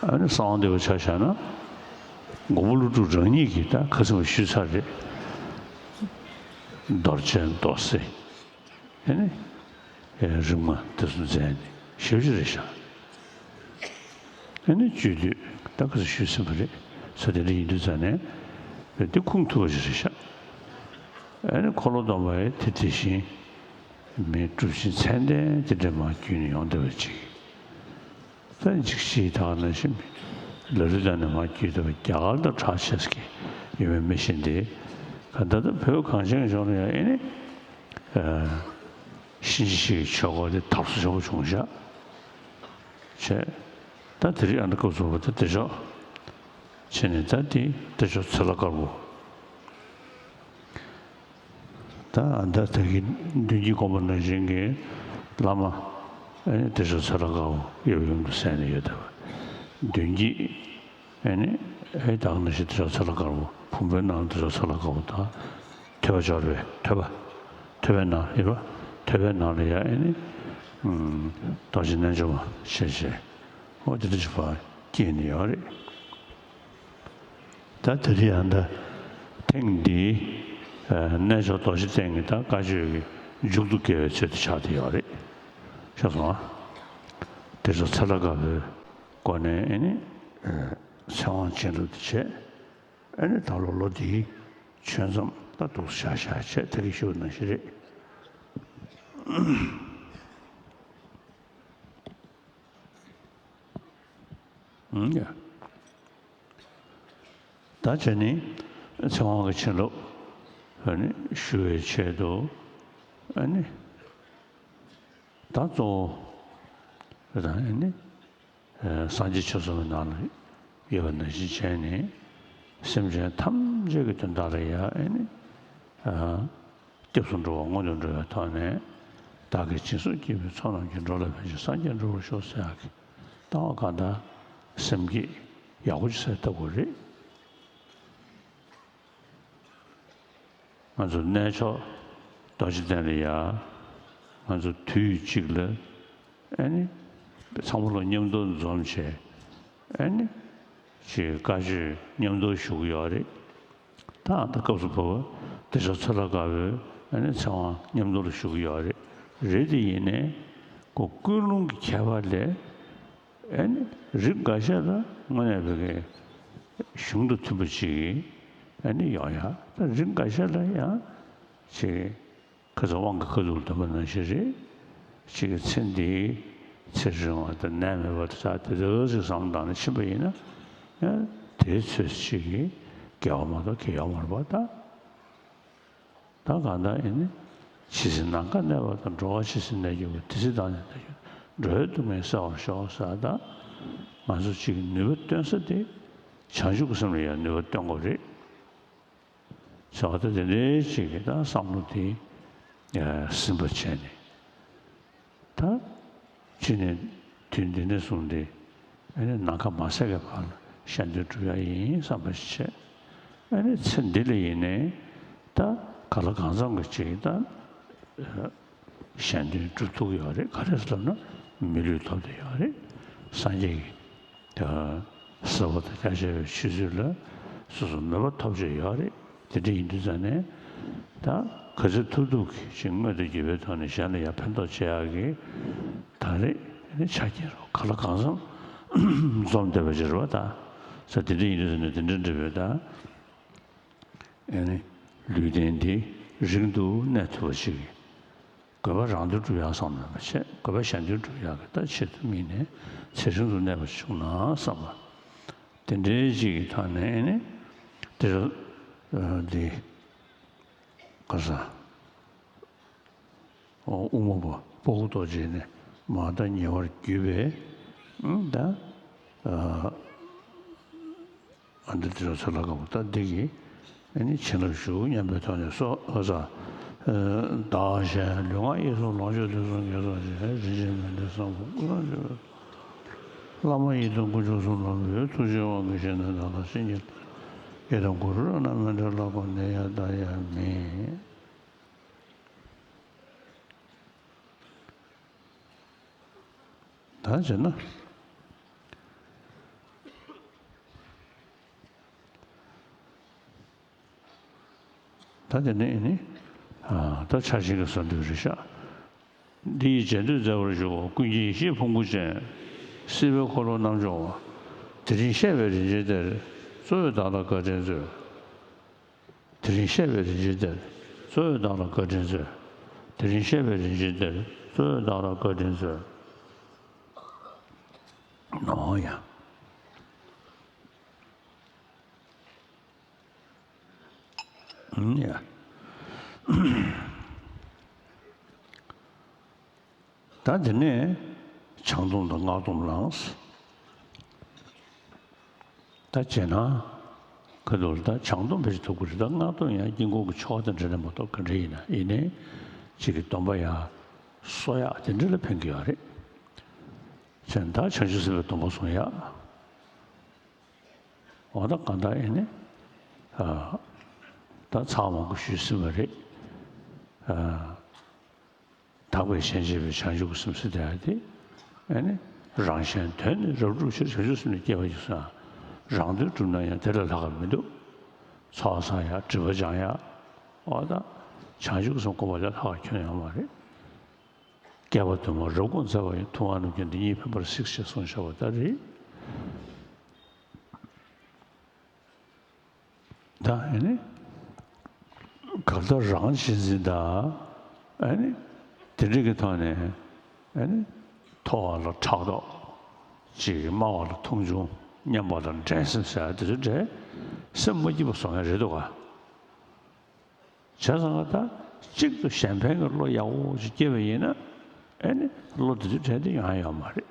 ཨ་ནི་གསང་བ་འདུས་པ་ཆ་བཞག་ན། མགོན་པོ་ཀླུ་སྒྲུབ་རང་ཉིད་ཀྱིས་ད་ཁ་སང་ཞུས་ཚར་རེད། རྡོ་རྗེ་རྡོ་རྩེ། ཨ་ནི་རིག་མ་དེ་ཚོ་མཛད་ནས་ཞེ་པོ་ཅིག་རེད་ཤག་ཨ་ནི་སྤྱོད་བསྡུས་ད་ག་ཚོད་ཞུས་ཟིན་པ་རེད། ས་དེ་འདྲ་ཡིན་དུས་ཙ་ནས་འདི་ཁུངས་ཐུབ་པ་ཞིག་རེད་ཤག་ཨ་ནི་འཁོར་ལོ་སྡོམ་པ་ཡི་དེ་དེ་བཞིན་མི་གྲུབ་ཆེན་མཚན་ལྡན་དེ་འདྲ་མར་བརྒྱུད་ནས་ཡོང་བསྡད་པ་ཅིག་ད་འཇིགས་བྱེད་དག་ནང་བཞིན་ལ་ལུ་དང་ནི་མར་བརྒྱུད་བསྡད་པ་རྒྱ་གར་དང་གྲགས་ཆེ་ས་གི་ཡོད་མེད་མི་ཤེས་འདི་ག་ད་ལྟ་བོད་གངས་ཅན་ལྗོངས་ལ་ཡང་ཨ་ནི། གཤིན་རྗེ་གཤེད་ཀྱི་ཆོས་སྐོར་དེ་དར་སོ་ཆེན་པོ་བྱུང་ཤག་བྱས། ད་དེ་རིང་ཨ་འདྲ་སྐབས་སུ་བབས་ཏེ་བདེ་མཆོག་བྱས་ནས་ད་དེ་བདེ་མཆོག་ཚེ་ལྷ་དཀར་པོ། ད་ཨ་ད་ད་གི་མདུན་བསྐྱེད་སྒོམ་པ་ནང་བཞིན་གྱི་བླ་མ་ཨ་ནི་བདེ་མཆོག་ཚེ་ལྷ་དཀར་པོ་ཡབ་ཡུམ་དུ་གསལ་ནས་ཡོད་བསྡད་པ། མདུན་བསྐྱེད། ཨེ་ནི། ཨེ་ད་ག་ནང་བཞིན་བདེ་མཆོག་ཚེ་ལྷ་དཀར་པོ། བུམ་པའི་ནང་ལ་བདེ་མཆོག་ཚེ་ལྷ་དཀར་པོ་དང་། ཐོད་པ་སྦྱོར་བའི་ཐོད་པ། ཐོད་པའི་ནང་ཡོད་པ། ཐོད་པའི་ནང་ལ་ཡ་ཨེ་ནི། ཨུམ། རྡོ་རྗེ་རྣལ་འབྱོར་མ་ཞེས་བྱས། འོ་དེ་འདྲ་ཞིག་ཕར་བསྐྱེད་ནས་ཡོད་རེད། ད་དེ་རིང་ཡང་ད་ཐེངས་འདིའི་ཨ་རྣལ་འབྱོར་རྡོ་རྗེ་གདན་གྱི་ད་བཀའ་ཆོས་ཀྱི་མཇུག་ཏུ་དགེ་བའི་ཚུལ་དེ་ཆགས་བསྡད་ཡོད་རེད། ཤེས་སོང་ཨ། བདེ་མཆོག་ཚེ་ལྷ་དཀར་པོའི་སྒོ་ནས་ཨེ་ནི། ཨ། ཚེ་དབང་བྱིན་རླབས་དེ་བྱས། ཨ་ནི་ད་ལོ་ལོ་འདིའི་ཆོས་མཚམས་ད་འདུག་བཞག་བཞག་བྱས་ད་གིན་ཞུས་པ་ནང་བཞིན་རེད། ཨང་ཡ། ད་བྱས་ནི་ཚེ་དབང་གི་བྱིན་རླབས་ཨ་ནི་ཞུ་བའི་ཆེད་དུ་ཨ་ནི་ད་གཙོ་བོ་ཨ་ནི། སངས་རྒྱས་ཆོས་གསུམ་གྱི་ནང་ལ་ཡོད་པ་ནང་བཞིན་བྱས་ནས། སེམས་ཅན་ཐམས་ཅད་ཀྱི་དོན་དག་ལ་ཡང་ཨེ་ནི། སྐྱབས་སུ་འགྲོ་བ་སྔོན་དུ་འགྲོ་བའི་ཐོག་ནས། བདག་གིས་སྦྱིན་སོགས་བགྱིས་པའི་ཚོགས་རྣམས་ཀྱིས། འགྲོ་ལ་ཕན་ཕྱིར་སངས་རྒྱས་འགྲུབ་པར་ཤོག་ཟེར་ཡག་གི། ལྟ་བ་གང་ལྟར་སེམས་བསྐྱེད་ཡག་པོ་ཅིག་ཟེར་ལྟ་དགོས་རེད། ང་ཚོ་གནས་མཆོག་རྡོ་རྗེ་གདན་ལ་ཡ། ང་ཚོ་དུས་གཅིག་ལ་ཨ་ནི་ཚང་མ་ལོ་མཉམ་དུ་འཛོམས་བྱས་ཨ་ནི་ཅིག་བཀའ་ཆོས་མཉམ་དུ་ཞུ་གི་ཡོད་རེད། ད་ཨ་ད་སྐབས་སུ་བབས་པ་བདེ་མཆོག་ཚེ་ལྷ་དཀར་པོའི་ཨ་ནི་ཚེ་དབང་མཉམ་དུ་ལ་ཞུ་གི་ཡོད་རེད། རེད་དེ་ཡིན་ནའི་ཁོ་ཀུན་སློང་གི་ཁྱད་པར་ལས། ཨ་ནི་རིགས་འགའ་ཤས་ལ་དངོས་གནས་བོད་ཀྱི་གཞུང་དང་མཐུན་པ་ཅིག་ཨ་ནི་ཡོང་ཡ། ད་རིགས་འགའ་ཤས་ལ་ཡང་ཅིག་ཁ་ཚ་དབང་གི་ཁ་ཐུག་ལ་འདོན་པ་ནང་བཞིན་རེད། ཅིག་གི་ཚེ་འདིའི་ཚེ་རིང་བ་དང་ནད་མེད་པ་དང་ད་དེ་འདྲ་ཞིག་བསམ་བློ་བཏང་ནས་ཕྱིན་པ་ཡིན་ན་ཡང་དེའི་ཚོད་ཅིག་གི་དགེ་བ་མ་གཏོགས་གང་ཡང་ཡོད་མ་རེད་པ་ད། ད་གང་ལྟར་ཨེ་ནི། ཇི་སྲིད་ནམ་མཁའ་གནས་པ་དང་། འགྲོ་བ་ཇི་སྲིད་གནས་གྱུར་པ། དེ་སྲིད་བདག་ནི་གནས་གྱུར་ནས། འགྲོ་བའི་སྡུག་བསྔལ་སེལ་བར་ཤོག་ཟེར། ད་ང་ཚོ་གཅིག་ནུས་པ་བཏོན་ས་དེ་བྱང་ཆུབ་ཀྱི་སེམས་ལ་ཡང་ནུས་པ་བཏོན་དགོས་རེད། ཟེར་བ་ད་དེ་འདྲའི་ཅིག་གི་ད་བསམ་བློ་དེ་ཟིན་པ་བྱས་ནས། ད་ ཕྱི་ནས་དུས་འདི་ནས་བཟུང་སྟེ་ཨ་ནི་ནམ་མཁའ་མ་ཟད་ཀྱི་བར་ལ་གཞན་དོན་སྒྲུབ་ཡ་ཡིན་བསམ་པ་ཞིག་བྱས། ཨ་ནི་ཚེ་འདི་ལ་ཡིན་ནའི་ད་ག་ལ་གང་འཚམ་གྱི་ཅིག་ད་གཞན་དོན་སྒྲུབ་ཐུབ་ཀྱི་ཡོད་རེད། ག་རེ་ཟེར་ལབ་ན་མི་ལུས་ཐོབ་བསྡད་ཡོད་རེད། སངས་རྒྱས་ཀྱི་ད་ཟབ་པ་དང་རྒྱ་ཆེ་བའི་ཆོས་ཚུལ་ལ་སོ་སོ་མོས་པ་ཐོབ་བྱས་ཡོད་རེད། དེ་འདྲ་ཡིན་དུས་ཙང་ནས་ད་ག་ཚོད་ཐུབ་ཐུབ་ཀྱིས་ཅིག་དངོས་དང་བརྒྱུད་པའི་ཐོག་ནས་གཞན་ལ་ཡང་ཕན་ཐོགས་བྱེད་ཡག་གི་ད་རེས་ནི་ཆ་རྐྱེན་རོ་ག་ལ་གང་འཚམ་འཛོམས་བསྡད་པ་ཅིག་རེད་བ། ད་ས་དེ་འདྲ་ཡིན་དུས་ཙང་ནས་དེ་འདྲ་འདྲ་བའི་ད་ཨེ་ནི་ལུས་རྟེན་འདི་རིང་དུ་གནས་ཐུབ་པ་ཅིག་གི་དགོས་པ་རང་དོན་སྒྲུབ་ཡག་བསམ་ན་མ་བྱས། དགོས་པ་གཞན་དོན་སྒྲུབ་ཡག་གི་ད་ཆེད་དུ་དམིགས་ནས་ཚེ་རིང་དུ་གནས་པ་བྱུང་ན་བསམ་པ་དེ་འདྲའི་ཅིག་གི་ཐོག་ནས་ཨེ་ནི་དེ་ར་འདི་ག་ས་དབུ་མ་པ་སྤོ་བོ་རྡོ་རྗེ་ནས་མ་ད་ཉེ་བར་བརྒྱུད་པའི་ད། ཨ་འདི་དེ་ཚོ་ལ་དགའ་བོ་ད་འདི་གི་ཨ་ནི་བྱིན་རླབས་ཞུ་སྙམ་པའི་ཐོག་ནས་སོ་ཨ་ས་བདག་གཞན་ལུས་ངག་ཡིད་གསུམ་ལོངས་སྤྱོད་དུས་གསུམ་དགེ་ཚོགས་ཅན། རིན་ཆེན་མཎྜལ་བཟང་པོ་ཀུན་བླ་མེད་ཀྱི། བླ་མ་ཡི་དམ་དཀོན་མཆོག་གསུམ་ལ་འབུལ། ཐུགས་རྗེའི་དབང་གིས་བཞེས་ནས་བདག་ལ་བྱིན་གྱིས་བརླབ། ཡི་དམ་གུ་རུ་རཏྣ་མཎྜལ་ལ་དགོངས་ནས་ཡང་འདའ་ཡ་མེད། ད་བྱས་ན། ད་དེ་ནས་ནི། ཨ་ད་ཕྱག་ཆེན་གྱི་ཟུར་འདུག་རེད་ཤག་འདི་ཡི་རྗེས་ཟློས་མཛད་པར་ཞུ། ཀུན་མཁྱེན་ཡེ་ཤེས་ཕུང་པོ་ཅན། སྲིད་པའི་འཁོར་ལོ་རྣམ་སྦྱོང་བ། དེ་རིང་གཤེགས་པའི་རིན་ཆེན་གཏེར། གཙོ་བོས་བདག་ལ་བཀའ་དྲིན་སྩོལ། དེ་རིང་གཤེགས་པའི་རིན་ཆེན་གཏེར། གཙོ་བོས་བདག་ལ་བཀའ་དྲིན་སྩོལ། དེ་རིང་གཤེགས་པའི་རིན་ཆེན་གཏེར། གཙོ་བོས་བདག་ལ་བཀའ་དྲིན་སྩོལ། ཨོ་ཡ། ཨུམ་ཡ། ད་དེ་ནས་བྱང་སྡོམ་དང་སྔགས་སྡོམ་ལངས། ད་བྱས་ན་ཁ་ཐུག་ལ་ད་བྱང་སྡོམ་ཕལ་ཆེར་ཐུབ་ཀྱི་རེད། ད་སྔགས་སྡོམ་ཡང་དཀྱིལ་འཁོར་གྱི་ཆོ་ག་དང་འབྲེལ་ནས་མ་གཏོགས་ག་འདྲ་ཡིན་ན་ཡིན་ནའི་གཅིག་གི་སྡོམ་པ་ཡང་གསོ་ཡག་དེ་འདྲ་ལ་ཕན་གྱི་ཡོད་རེད། བྱས་ན་ད་བྱང་ཆུབ་སེམས་དཔའི་སྡོམ་པ་སྲུང་ཡག་འོ་ད་གང་ལྟར་ཨེ་ནི། ཨ། ད་ཚར་མང་པོ་ཞུས་ཟིན་པ་རེད། ཨ། དག་པའི་ཞེན་བྱེད་པའི་བྱང་ཆུབ་ཀྱི་སེམས་ཟེར་དེ་ཨ་དེ། ཨེ་ནི། རང་གཞན་དོན་ནི་རབ་བསྒྲུབ་ཕྱིར། བྱང་ཆུབ་སེམས་ནི་བསྐྱེད་པར་བགྱི་ཟེར། རང་དོན་བསྒྲུབ་ན་ཡང་དེ་ལས་ལྷག་པ་མི་འདུག་ཚོགས་བསགས་ཡག་སྒྲིབ་པ་སྦྱང་ཡག་འོ་ད། བྱང་ཆུབ་ཀྱི་སེམས་བསྒོམ་པ་ལས་ལྷག་པ་ཁྱོན་ཡོད་མ་རེད། བསྐལ་པ་དུ་མར་རབ་དགོངས་མཛད་པ་ཡི། ཐུབ་དབང་རྣམ་མཁྱེན་འདི་ཉིད་ཕན་པར་གཟིགས་ཞེས་གསུངས་བཞག་པ་ལྟར་རེད། ད་ཨེ་ནི། གང་ལྟར་རང་གཅེས་འཛིན་དང་། ཨེ་ནི། དེ་འདྲ་གི་ཐོག་ནས་ཨེ་ནི། མཐོ་བ་ལ་ཕྲག་དོག་ཅིག་དམའ་བ་ལ་མཐོང་ཆུང་། མཉམ་པ་ལ་འགྲན་སེམས་ཟེར་ཡ་དེ་ཚོ་འདྲ་སེམས་མ་སྐྱིད་པ་བཟོ་མཁན་རེད་འདུག་ག་བྱས་ཙང་ཀ་ད་གཅིག་ཏུ་གཞན་ཕན་གྱི་བློ་ཡག་པོ་ཅིག་སྐྱེས་པ་ཡིན་ན། ཨེ་ནི་བློ་དེ་ཚོའི་གྲས་དེ་ཡོང་ཡ་ཡོད་མ་རེད།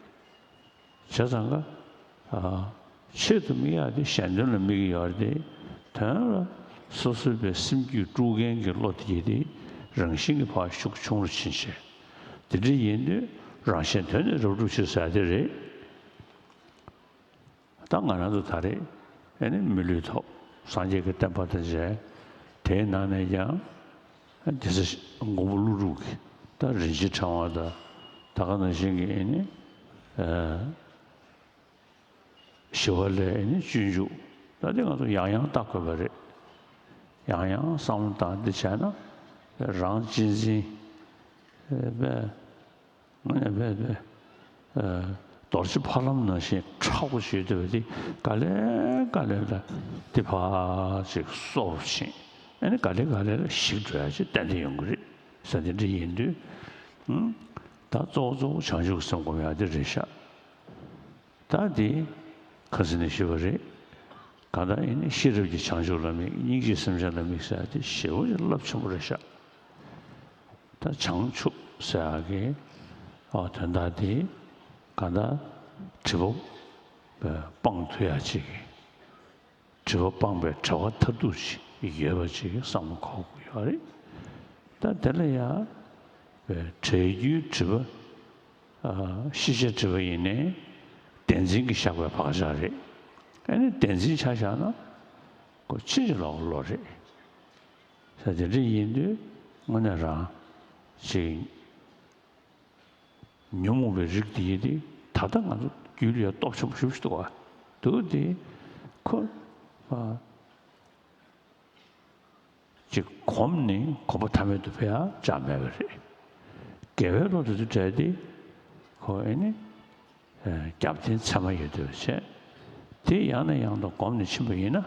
བྱས་ཙང་ཀ་ཨ། ཆེད་དུ་དམིགས་ཡག་དེ་གཞན་དོན་ལ་དམིགས་ཀྱི་ཡོད་རེད་དེ། དོན་ལ་སོ་སོའི་པའི་སེམས་རྒྱུད་དཀྲུག་མཁན་གྱི་བློ་དེ་དེ་རང་བཞིན་གྱིས་ཕར་ཤུགས་ཆུང་རུ་ཕྱིན་བྱས། དེ་འདྲ་ཡིན་དུས་རང་གཞན་དོན་ནི་རབ་བསྒྲུབ་ཕྱིར་ཟེར་དེ་རེད། ད་ང་རང་ཚོ་ད་རེས་ཨེ་ནི་མི་ལུས་ཐོབ། སངས་རྒྱས་ཀྱི་བསྟན་པ་དང་མཇལ། དེའི་ནང་ནས་ཀྱང་སྡེ་སྲིད་མགོན་པོ་ཀླུ་སྒྲུབ་ཀྱི་ད་རིན་ཆེན་ཕྲེང་བ་དང་། ད་ག་ནང་བཞིན་གྱི་ཨེ་ནི་ཨ་ཞི་བ་ལྷའི་ཨེ་ནི་སྤྱོད་འཇུག་ད་དེ་ང་ཚོ་ཡང་ཡང་བལྟ་དགོས་པ་རེད། ཡང་ཡང་བསམ་བློ་བཏང་འདི་བྱས་ན་རང་གཅེས་འཛིན་ཨེ་པས། ངོས་ནས་བས་བས། རྡོ་རྗེ་ཕ་ལམ་ནང་བཞིན་མཁྲེགས་པོ་ཞིག་ཡོད་བསྡད་པ་དེ་ག་ལེ་ག་ལེ་ལ་དེ་ཕར་ཅིག་གསོ་རུ་ཕྱིན། ཨ་ནི་ག་ལེ་ག་ལེ་ལ་ཞིག་འགྲོ་ཡ་ཅིག་ཏན་ཏན་ཡོང་གི་རེད་ཟེར། དེ་འདྲ་ཡིན་དུས། ཨང་། ད་གཙོ་བོ་གཙོ་བོ་བྱང་ཆུབ་ཀྱི་སེམས་སྒོམ་ཡ་དེ་རེད་ཤག་ད་དེ་ཁ་སང་ནས་ཞུས་པ་རེད། གང་ལྟར་ཡིན་ནའི་ཤེས་རབ་ཀྱི་བྱང་ཆུབ་ལ་དམིགས། སྙིང་རྗེའི་སེམས་ཅན་ལ་དམིགས་ཟེར་ཡ་དེ་ཞེ་པོ་ཅིག་རླབས་ཆེན་པོ་རེད་ཤག་ད་བྱང་ཆུབ་ཟེར་ཡག་གི་ཨ་དོན་དག་དེ་གང་ལྟར་སྒྲིབ་པ་སྤང་ཐུབ་ཡག་ཅིག་གི་སྒྲིབ་པ་སྤངས་པའི་བྱ་བ་མཐར་ཐུག་ཅིག་ཡོད་པ་ཅིག་བསམ་བློ་འཁོར་དགོས་ཡོད་རེད། ད་དེ་ལ་ཡང་བའི་འབྲས་རྒྱུའི་སྒྲིབ་པ་ ཤེས་བྱ་འབྲི་བ་ཡིན་ནའི་བདེན་འཛིན་གྱིས་བཞག་པའི་བག་ཆགས་རེད། ཨ་ནི་བདེན་འཛིན་ཆ་བཞག་ན་ཁོ་ཕྱིན་ཅི་ལོག་གི་བློ་རེད། ས་དེ་འདྲ་ཡིན་དུས་དངོས་གནས་རང་ཅིག་ཉོན་མོངས་པའི་རིགས་དེ་ཡིན་ཏེ་ད་ལྟ་ང་ཚོ་རྒྱུད་ལ་ཡང་སྟོབས་ཆེན་པོ་ཞེ་པོ་ཞིག་འདུག་བ། འདུག་སྟེ་ཁོ་ཨ་ཅིག་གོམས་ནས་གོམ་པ་མཐའ་མེད་དུ་འཕེལ་ཡག་ཅང་མེད་པ་རེད། དགེ་བའི་བློ་དེ་ཚོ་བྲལ་ཏེ་ཁོ་ཨེ་ནི་རྒྱབ་རྟེན་ཚད་མ་ཡོད་བསྡད་པ་བྱས། དེ་ཡང་ནས་ཡང་དུ་གོམས་ནས་ཕྱིན་པ་ཡིན་ན་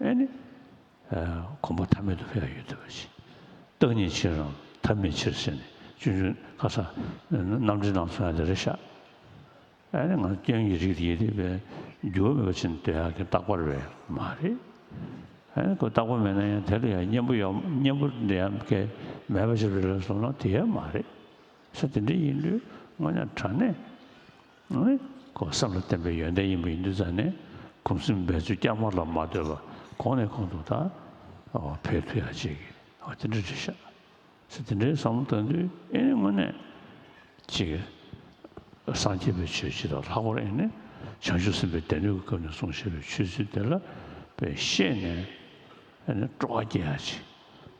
ཨེ་ནི། གོམ་པ་མཐའ་མེད་དུ་འཕེལ་ཡ་ཡོད་བསྡད་པ་ཞིག་བརྟག་གཉིས་ཕྱིར་རང་ཐབས་མེད་ཕྱིར་ཟེར་ནས་ཆུང་ཆུང་ཁ་སང་རྣམ་འདྲེན་ནང་གསུངས་ཡ་དེ་རེད་ཤག་ཨ་ནི་ང་སྐྱོན་གྱི་རིགས་དེ་ཡིན་དུས་པས་འགྱུར་བ་མེད་པ་ཕྱིན་སྡོད་ཡག་གི་རྟག་པར་བས་མ་རེད། ཨ་ནི་ཁོ་རྟག་པ་མེད་ན་ཡང་དེ་ལ་ཡང་གཉེན་པོ་ཡོད། གཉེན་པོ་འདི་ཡང་གལ་མེད་པ་ཞིག་རེད་ལ་སོང་ན་དེ་ཡང་མ་རེད། ས་དེ་འདྲ་ཡིན་དུས་དངོས་གནས་དྲང་གནས། ཨེ། ཁོ་བསམ་ལ་བརྟེན་པའི་ཡོན་ཏན་ཡིན་པ་ཡིན་དུས་ཙང་ནས་གོམས་གཤིས་འབད་རྩོལ་བསྐྱར་མ་ལ་མ་ལྟོས་པ་གོང་ནས་གོང་དུ་ད་འཕེལ་ཐུབ་ཡ་ཅིག་ཨ་དེ་འདྲ་རེད་ཤག་ས་དེ་འདྲའི་བསམ་བློ་བཏང་དུས་ཨེ་ནི་དངོས་གནས་ཅིག་སངས་རྒྱས་པའི་ཆོས་སྤྱི་དང་ལྷག་པར་ཨེ་ནི་བྱང་ཆུབ་སེམས་དཔའི་སྡེ་སྣོད་ཀྱི་སྐབས་ནས་གསུངས་བཞག་པའི་ཆོས་ཚུལ་དེ་ལ་དཔེ་ཤེས་ནས་ཨེ་ནི་སྤྲོ་བ་སྐྱེ་ཡ་ཅིག་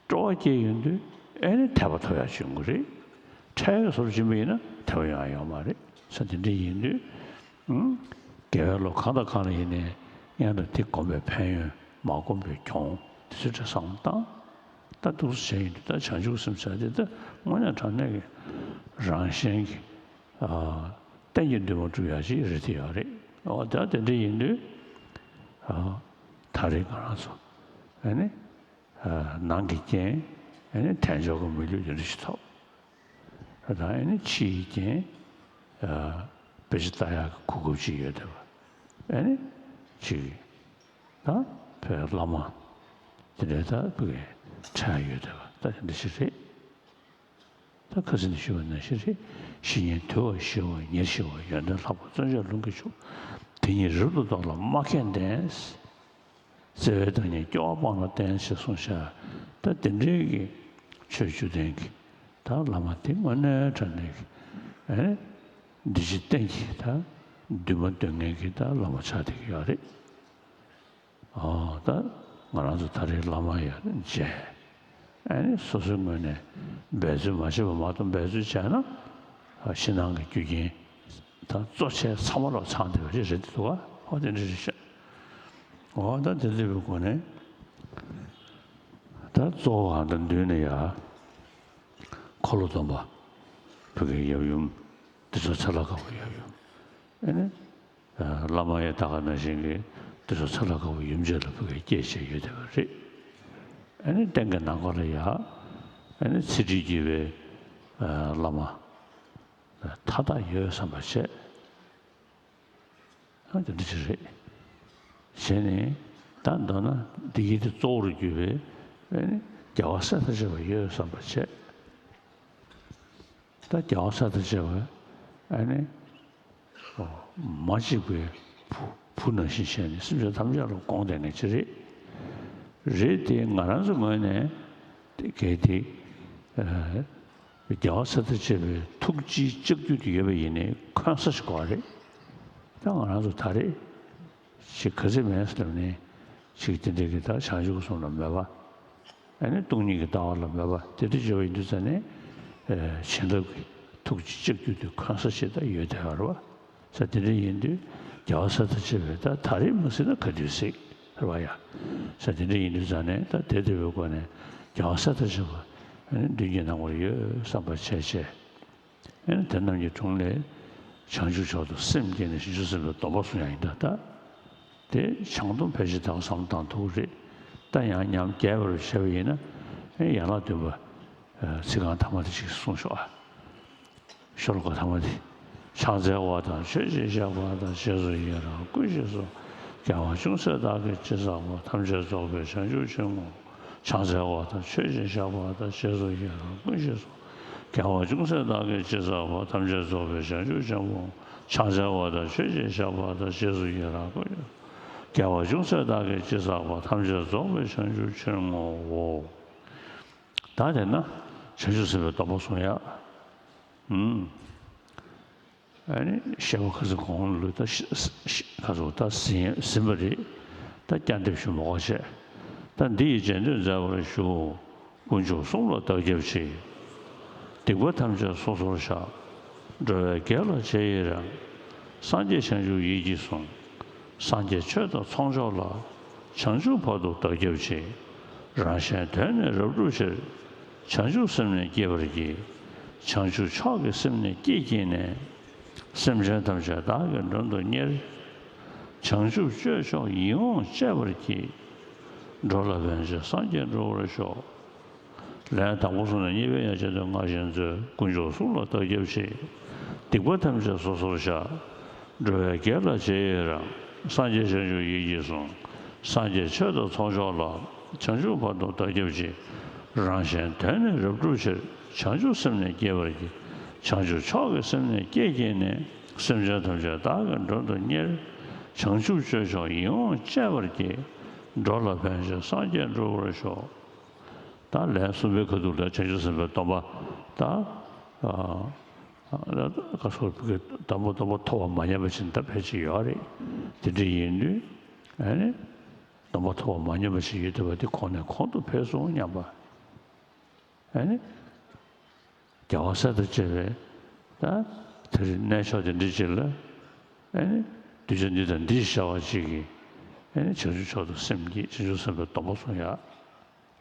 སྤྲོ་བ་སྐྱེ་ཡོང་དུས་ཨེ་ནི་དད་པ་ཐོབ་ཡག་བྱུང་གི་རེད། འཕྲལ་གྱི་བཟོ་འདྲ་ཅིག་ཡིན་ན་དད་པ་ཡོང་ཡག་ཡོད་མ་རེད། ས་དེ་འདྲ་ཡིན་དུས་ཨང་། དགེ་བའི་བློ་གང་དང་གང་ལ་ཡིན་ནའི་ཡང་ན་དེ་གོམས་པའི་ཕན་ཡོན་མ་གོམས་པའི་གྱོང་དེ་ཚོའི་གྲས་བསམ་བློ་བཏང་། ད་འདུག་སེ་བྱས་ཡིན་དུས་ད་བྱང་ཆུབ་སེམས་ཟེར་དེ་ད་དངོས་གནས་དྲང་གནས་ཀྱི་རང་གཞན་གྱི་ཨ་གཏན་གྱི་འདུན་མ་འགྲུབ་ཡག་ཅིག་རེད་དེ་ཡོད་རེད། འོ་ད་དེ་འདྲ་ཡིན་དུས་ཨ་ད་རེས་ང་རང་ཚོ་ཨ་ནི། ནང་གི་རྐྱེན། ཨེ་ནི་དལ་འབྱོར་གྱི་མི་ལུས་དེ་འདྲ་ཞིག་ཐོབ། ད་ཨེ་ནི་ཕྱིའི་རྐྱེན། དཔེ་ཆ་ལྟ་ཡག་གི་གོ་སྐབས་ཅིག་ཡོད་བསྡད་པ། ཨེ་ནི་ཅིག་ད་བོད་བླ་མ་དེ་འདྲའི་ད་བོད་ཀྱི་འཕྲད་ཡག་ཡོད་བསྡད་པ་ད་དེ་འདྲ་ཞིག་རེད། ད་ཁ་སང་ནས་ཞུས་པ་ནང་བཞིན་རེད། བཤེས་གཉེན་དུལ་བ་ཞི་བ་ཉེར་ཞི་བ། ཡོན་ཏན་ལྷག་པ་བརྩོན་བཅས་ལུང་གིས་ཕྱུག་དེ་ཉིད་རབ་ཏུ་རྟོགས་ལ་སྨྲ་མཁས་ལྡན། བརྩེ་བའི་བདག་ཉིད་སྐྱོ་བ་སྤངས་ལ་བསྟེན་ཞེས་གསུངས་ཤག་ད་དེ་འདྲའི་གི་ཆོས་བཅུ་ལྡན་གྱི་ད་བླ་མ་དེ་དངོས་གནས་དྲང་གནས་ཀྱི་ཨེ་འདི་ཕྱི་གཏན་གྱི་ད་འདུན་མ་འདོན་མཁན་གྱི་ད་བླ་མ་ཆགས་བསྡད་ཀྱི་ཡོད་རེད། ཨོ་ད་ང་རང་ཚོ་ད་རེས་བླ་མ་ཡར་མཇལ། ཨ་ནི་སོ་སོའི་ངོས་ནས་འབད་རྩོལ་མ་བྱས་པ་མ་གཏོགས་འབད་རྩོལ་བྱས་ན་ཕྱི་ནང་གི་རྒྱུ་རྐྱེན་དང་གཙོ་ཆེ་ཚང་མ་ལོག་ཚང་བསྡད་པ་ཞིག་རེད་འདུག་ག་ཨོ་དེ་འདྲ་རེད་ཤག་ཨོ་ད་དེ་འདྲ་བའི་སྒོ་ནས་ད་གཙོ་བོ་གང་དང་མདུན་ནས་ཡ་འཁོར་ལོ་སྡོམ་པ་བོད་ཀྱི་ཡབ་ཡུམ་འདི་ཚོ་ཚ་ལ་དཀར་པོ་ཡབ་ཡུམ་ཨ་ནི། བླ་མ་ཡང་ད་ག་ནང་བཞིན་གྱི་འདི་ཚོ་ཚ་ལ་དཀར་པོ་ཡུམ་ཆེན་ལ་བོད་ཀྱི་སྐྱེས་བྱས་ཡོད་བསྡད་པ་རེད། ཨ་ནི་སྟེང་གི་ནང་ཁོག་ལ་ཡ་ཨ་ནི་ཚེ་ཁྲིད་བགྱིས་པའི་བླ་མ་མཐའ་དག་ཡོད་བསམ་པ་བྱས། ཨ་དེ་འདྲ་ཅིག་རེད། བྱས་ནས་ད་མདོར་ན་འདི་གི་དེ་གཙོ་བོར་གྱུར་པའི་ཨ་ནི་རྒྱལ་བ་སྲས་དང་བཅས་པ་ཡོད་བསམ་པ་བྱས། ད་རྒྱལ་བ་སྲས་དང་བཅས་པ་ཨ་ནི་མ་གཅིག་པའི་བུ་བུ་ནང་བཞིན་བྱས་ནས་སེམས་ཅན་ཐམས་ཅད་ལ་དགོངས་བསྡད་མཁན་ཅིག་རེད། རེད་དེ་ང་རང་ཚོ་ངོས་ནས་དེ་གལ་ཏེ་རྒྱལ་བ་སྲས་དང་བཅས་པའི་ཐུགས་རྗེའི་ལྕགས་ཀྱུ་དེ་ཡོད་པ་ཡིན་ནའི་འཁོན་ས་ཞིག་དགོས་རེད། ད་ང་རང་ཚོ་ད་རེས་ཞིག་ག་ཚོད་མེད་ཟེར་ནས་ཞིག་དེ་འདྲའི་གི་ད་བྱང་ཆུབ་གསུམ་ལ་མོས་པ། ཨ་ནི་སྟོང་ཉིད་ཀྱི་ལྟ་བ་ལ་མོས་པ་དེ་འདྲ་བྱས་པ་ཡིན་དུས་ཙང་ནས། བྱིན་རླབས་ཀྱི་ཐུགས་ཀྱི་ལྕགས་ཀྱུ་དེ་འཁོན་ས་ཞིག་ད་ཡོད་བསྡད་པ་རེད་པ། ས་དེ་འདྲ་ཡིན་དུས་རྒྱལ་བ་སྲས་དང་བཅས་པའི་ད་ད་རེས་མ་ཟིན་ན་ག་དུས་གཟིགས་རེད་པ་ཡ། ས་དེ་འདྲ་ཡིན་དུས་ཙང་ནས་ད་དེ་འདྲ་བའི་སྒོ་ནས་རྒྱལ་བ་སྲས་དང་བཅས་པ་ཨ་ནི་མདུན་གྱི་ནམ་མཁར་ཡོད་བསམ་པ་བྱས་བྱས། ཨེ་ནི་དེ་རྣམས་ཀྱི་དྲུང་ལས་བྱང་ཆུབ་མཆོག་ཏུ་སེམས་བསྐྱེད་ནས་བྱང་ཆུབ་སེམས་དཔའི་སྡོམ་པ་བཟུང་ཡག་ཡིན་ད་ལྟ། དེ་བྱང་སྡོམ་ཕལ་ཆེར་ད་ག་བསམ་བློ་བཏང་ཐུབ་ཀྱི་རེད། ད་ཡང་ཉམས་རྒྱས་པར་བྱས་པ་ཡིན་ན་ཨེ་ཡན་ལག་བདུན་པ་ཚིག་རྐང་ཐ་མ་དེ་ཅིག་གསུངས་ཤོག་ཨ། ཤོ་ལོ་ཀ་ཐ་མ་དེ། ཕྱག་འཚལ་བ་དང་མཆོད་ཅིང་བཤགས་པ་དང་རྗེས་སུ་ཡི་རང་བསྐུལ་ཞེས་སོགས་རྒྱལ་བ་ཅུང་ཟད་བདག་གིས་ཅི་བསགས་པ་ཐམས་ཅད་རྫོགས་པའི་བྱང་ཆུབ་ཕྱིར་བསྔོ། ཕྱག་འཚལ་བ་དང་མཆོད་ཅིང་བཤགས་པ་དང་རྗེས་སུ་ཡི་རང་བསྐུལ་ཞེས་སོགས་རྒྱལ་བ་ཅུང་ཟད་བདག་གིས་ཅི་བསགས་པ་ཐམས་ཅད་རྫོགས་པའི་བྱང་ཆུབ་ཕྱིར་བསྔོ། ཕྱག་འཚལ་བ་དང་མཆོད་ཅིང་བཤགས་པ་དང་རྗེས་སུ་ཡི་རང་བསྐུལ་ཞེས་སོགས་རྒྱལ་བ་ཅུང་ཟད་བདག་གིས་ཅི་བསགས་པ་ཐམས་ཅད་རྫོགས་པའི་བྱང་ཆུབ་ཕྱིར་བསྔོའོ། ད་དེ་ན་བྱང་ཆུབ་སེམས་དཔའི་སྡོམ་པ་བཟུང་ཡག་ཨུམ། ཨ་ནི་བཤད་པ་ཁ་སང་གོང་ལུགས་ད་ཤ་ཤ་ཁ་སང་ད་ཟིན་ཟིན་པ་རེད། ད་བསྐྱར་འདེབས་ཞུ་མ་དགོས་བྱས། ད་འདི་ཡི་རྗེས་ཟློས་མཛད་པར་ཞུ། དཀོན་མཆོག་གསུམ་ལ་བདག་སྐྱབས་མཆི། སྡིག་པ་ཐམས་ཅད་སོ་སོར་བཤགས། འགྲོ་བའི་དགེ་ལ་རྗེས་ཡི་རང་། སངས་རྒྱས་བྱང་ཆུབ་ཡིད་ཀྱིས་བཟུང་། སངས་རྒྱས་ཆོས་དང་ཚོགས་མཆོག་ལ། བྱང་ཆུབ་བར་དུ་བདག་སྐྱབས་མཆི། རང་གཞན་དོན་ནི་རབ་བསྒྲུབ་ཕྱིར། བྱང་ཆུབ་སེམས་ནི་བསྐྱེད་པར་བགྱི། བྱང་ཆུབ་མཆོག་གི་སེམས་ནི་བསྐྱེད་བགྱིས་ནས། སེམས་ཅན་ཐམས་ཅད་བདག་གིས་མགྲོན་དུ་གཉེར། བྱང་ཆུབ་སྤྱོད་མཆོག་ཡིད་འོང་སྤྱད་པར་བགྱི། འགྲོ་ལ་ཕན་ཕྱིར་སངས་རྒྱས་འགྲུབ་པར་ཤོག། ལན། དང་པོ་གསུངས་ནས་གཉིས་པའི་ཡང་རྗེས་ཟློས་སྔར་བཞིན་མཛོད། དཀོན་མཆོག་གསུམ་ལ་བདག་སྐྱབས་མཆི། སྡིག་པ་ཐམས་ཅད་སོ་སོར་བཤགས། འགྲོ་བའི་དགེ་ལ་རྗེས་ཡི་རང་། སངས་རྒྱས་བྱང་ཆུབ་ཡིད་ཀྱིས་བཟུང་། སངས་རྒྱས་ཆོས་དང་ཚོགས་མཆོག་ལ། བྱང་ཆུབ་བར་དུ་བདག་སྐྱབས་མཆི། རང་གཞན་དོན་ནི་རབ་བསྒྲུབ་ཕྱིར། བྱང་ཆུབ་སེམས་ནི་བསྐྱེད་པར་བགྱི། བྱང་ཆུབ་མཆོག་གི་སེམས་ནི་བསྐྱེད་བགྱིས་ནས། སེམས་ཅན་ཐམས་ཅད་བདག་གིས་མགྲོན་དུ་གཉེར། བྱང་ཆུབ་སྤྱོད་མཆོག་ཡིད་འོང་སྤྱད་པར་བགྱི། འགྲོ་ལ་ཕན་ཕྱིར་སངས་རྒྱས་འགྲུབ་པར་ཤོག། ད་ལན་གསུམ་པའི་ཁ་ཐུག་ལ་བྱང་ཆུབ་སེམས་དཔའི་སྡོམ་པ་ད། ཨ་ཨ་ད་སོ་སོའི་སྡོམ་པ་སྡོམ་པ་ཐོབ་པ་མ་ཉམས་པ་ཅིག་ད་ཕལ་ཆེར་ཡོད་རེད། དེ་འདྲ་ཡིན་དུས་ཨ་ནི་སྡོམ་པ་ཐོབ་པ་མ་ཉམས་པ་ཅིག་ཡོད་བསྡད་པ་དེ་གོང་ནས་གོང་དུ་འཕེལ་སོང་སྙམ་པ། ཨ་ནི་རྒྱལ་བ་སྲས་དང་བཅས་པའི་ད་དེ་རིང་གནས་མཆོག་དེ་འདྲ་ཅིག་ལ་ཨ་ནི་གདུལ་བྱ་འདི་དང་འདི་ཞེས་བྱ་བ་ཅིག་གིས་ཨ་ནི་བྱང་ཆུབ་མཆོག་ཏུ་སེམས་བསྐྱེད། བྱང་ཆུབ་སེམས་དཔའི་སྡོམ་པ་བཟུང་ཡག་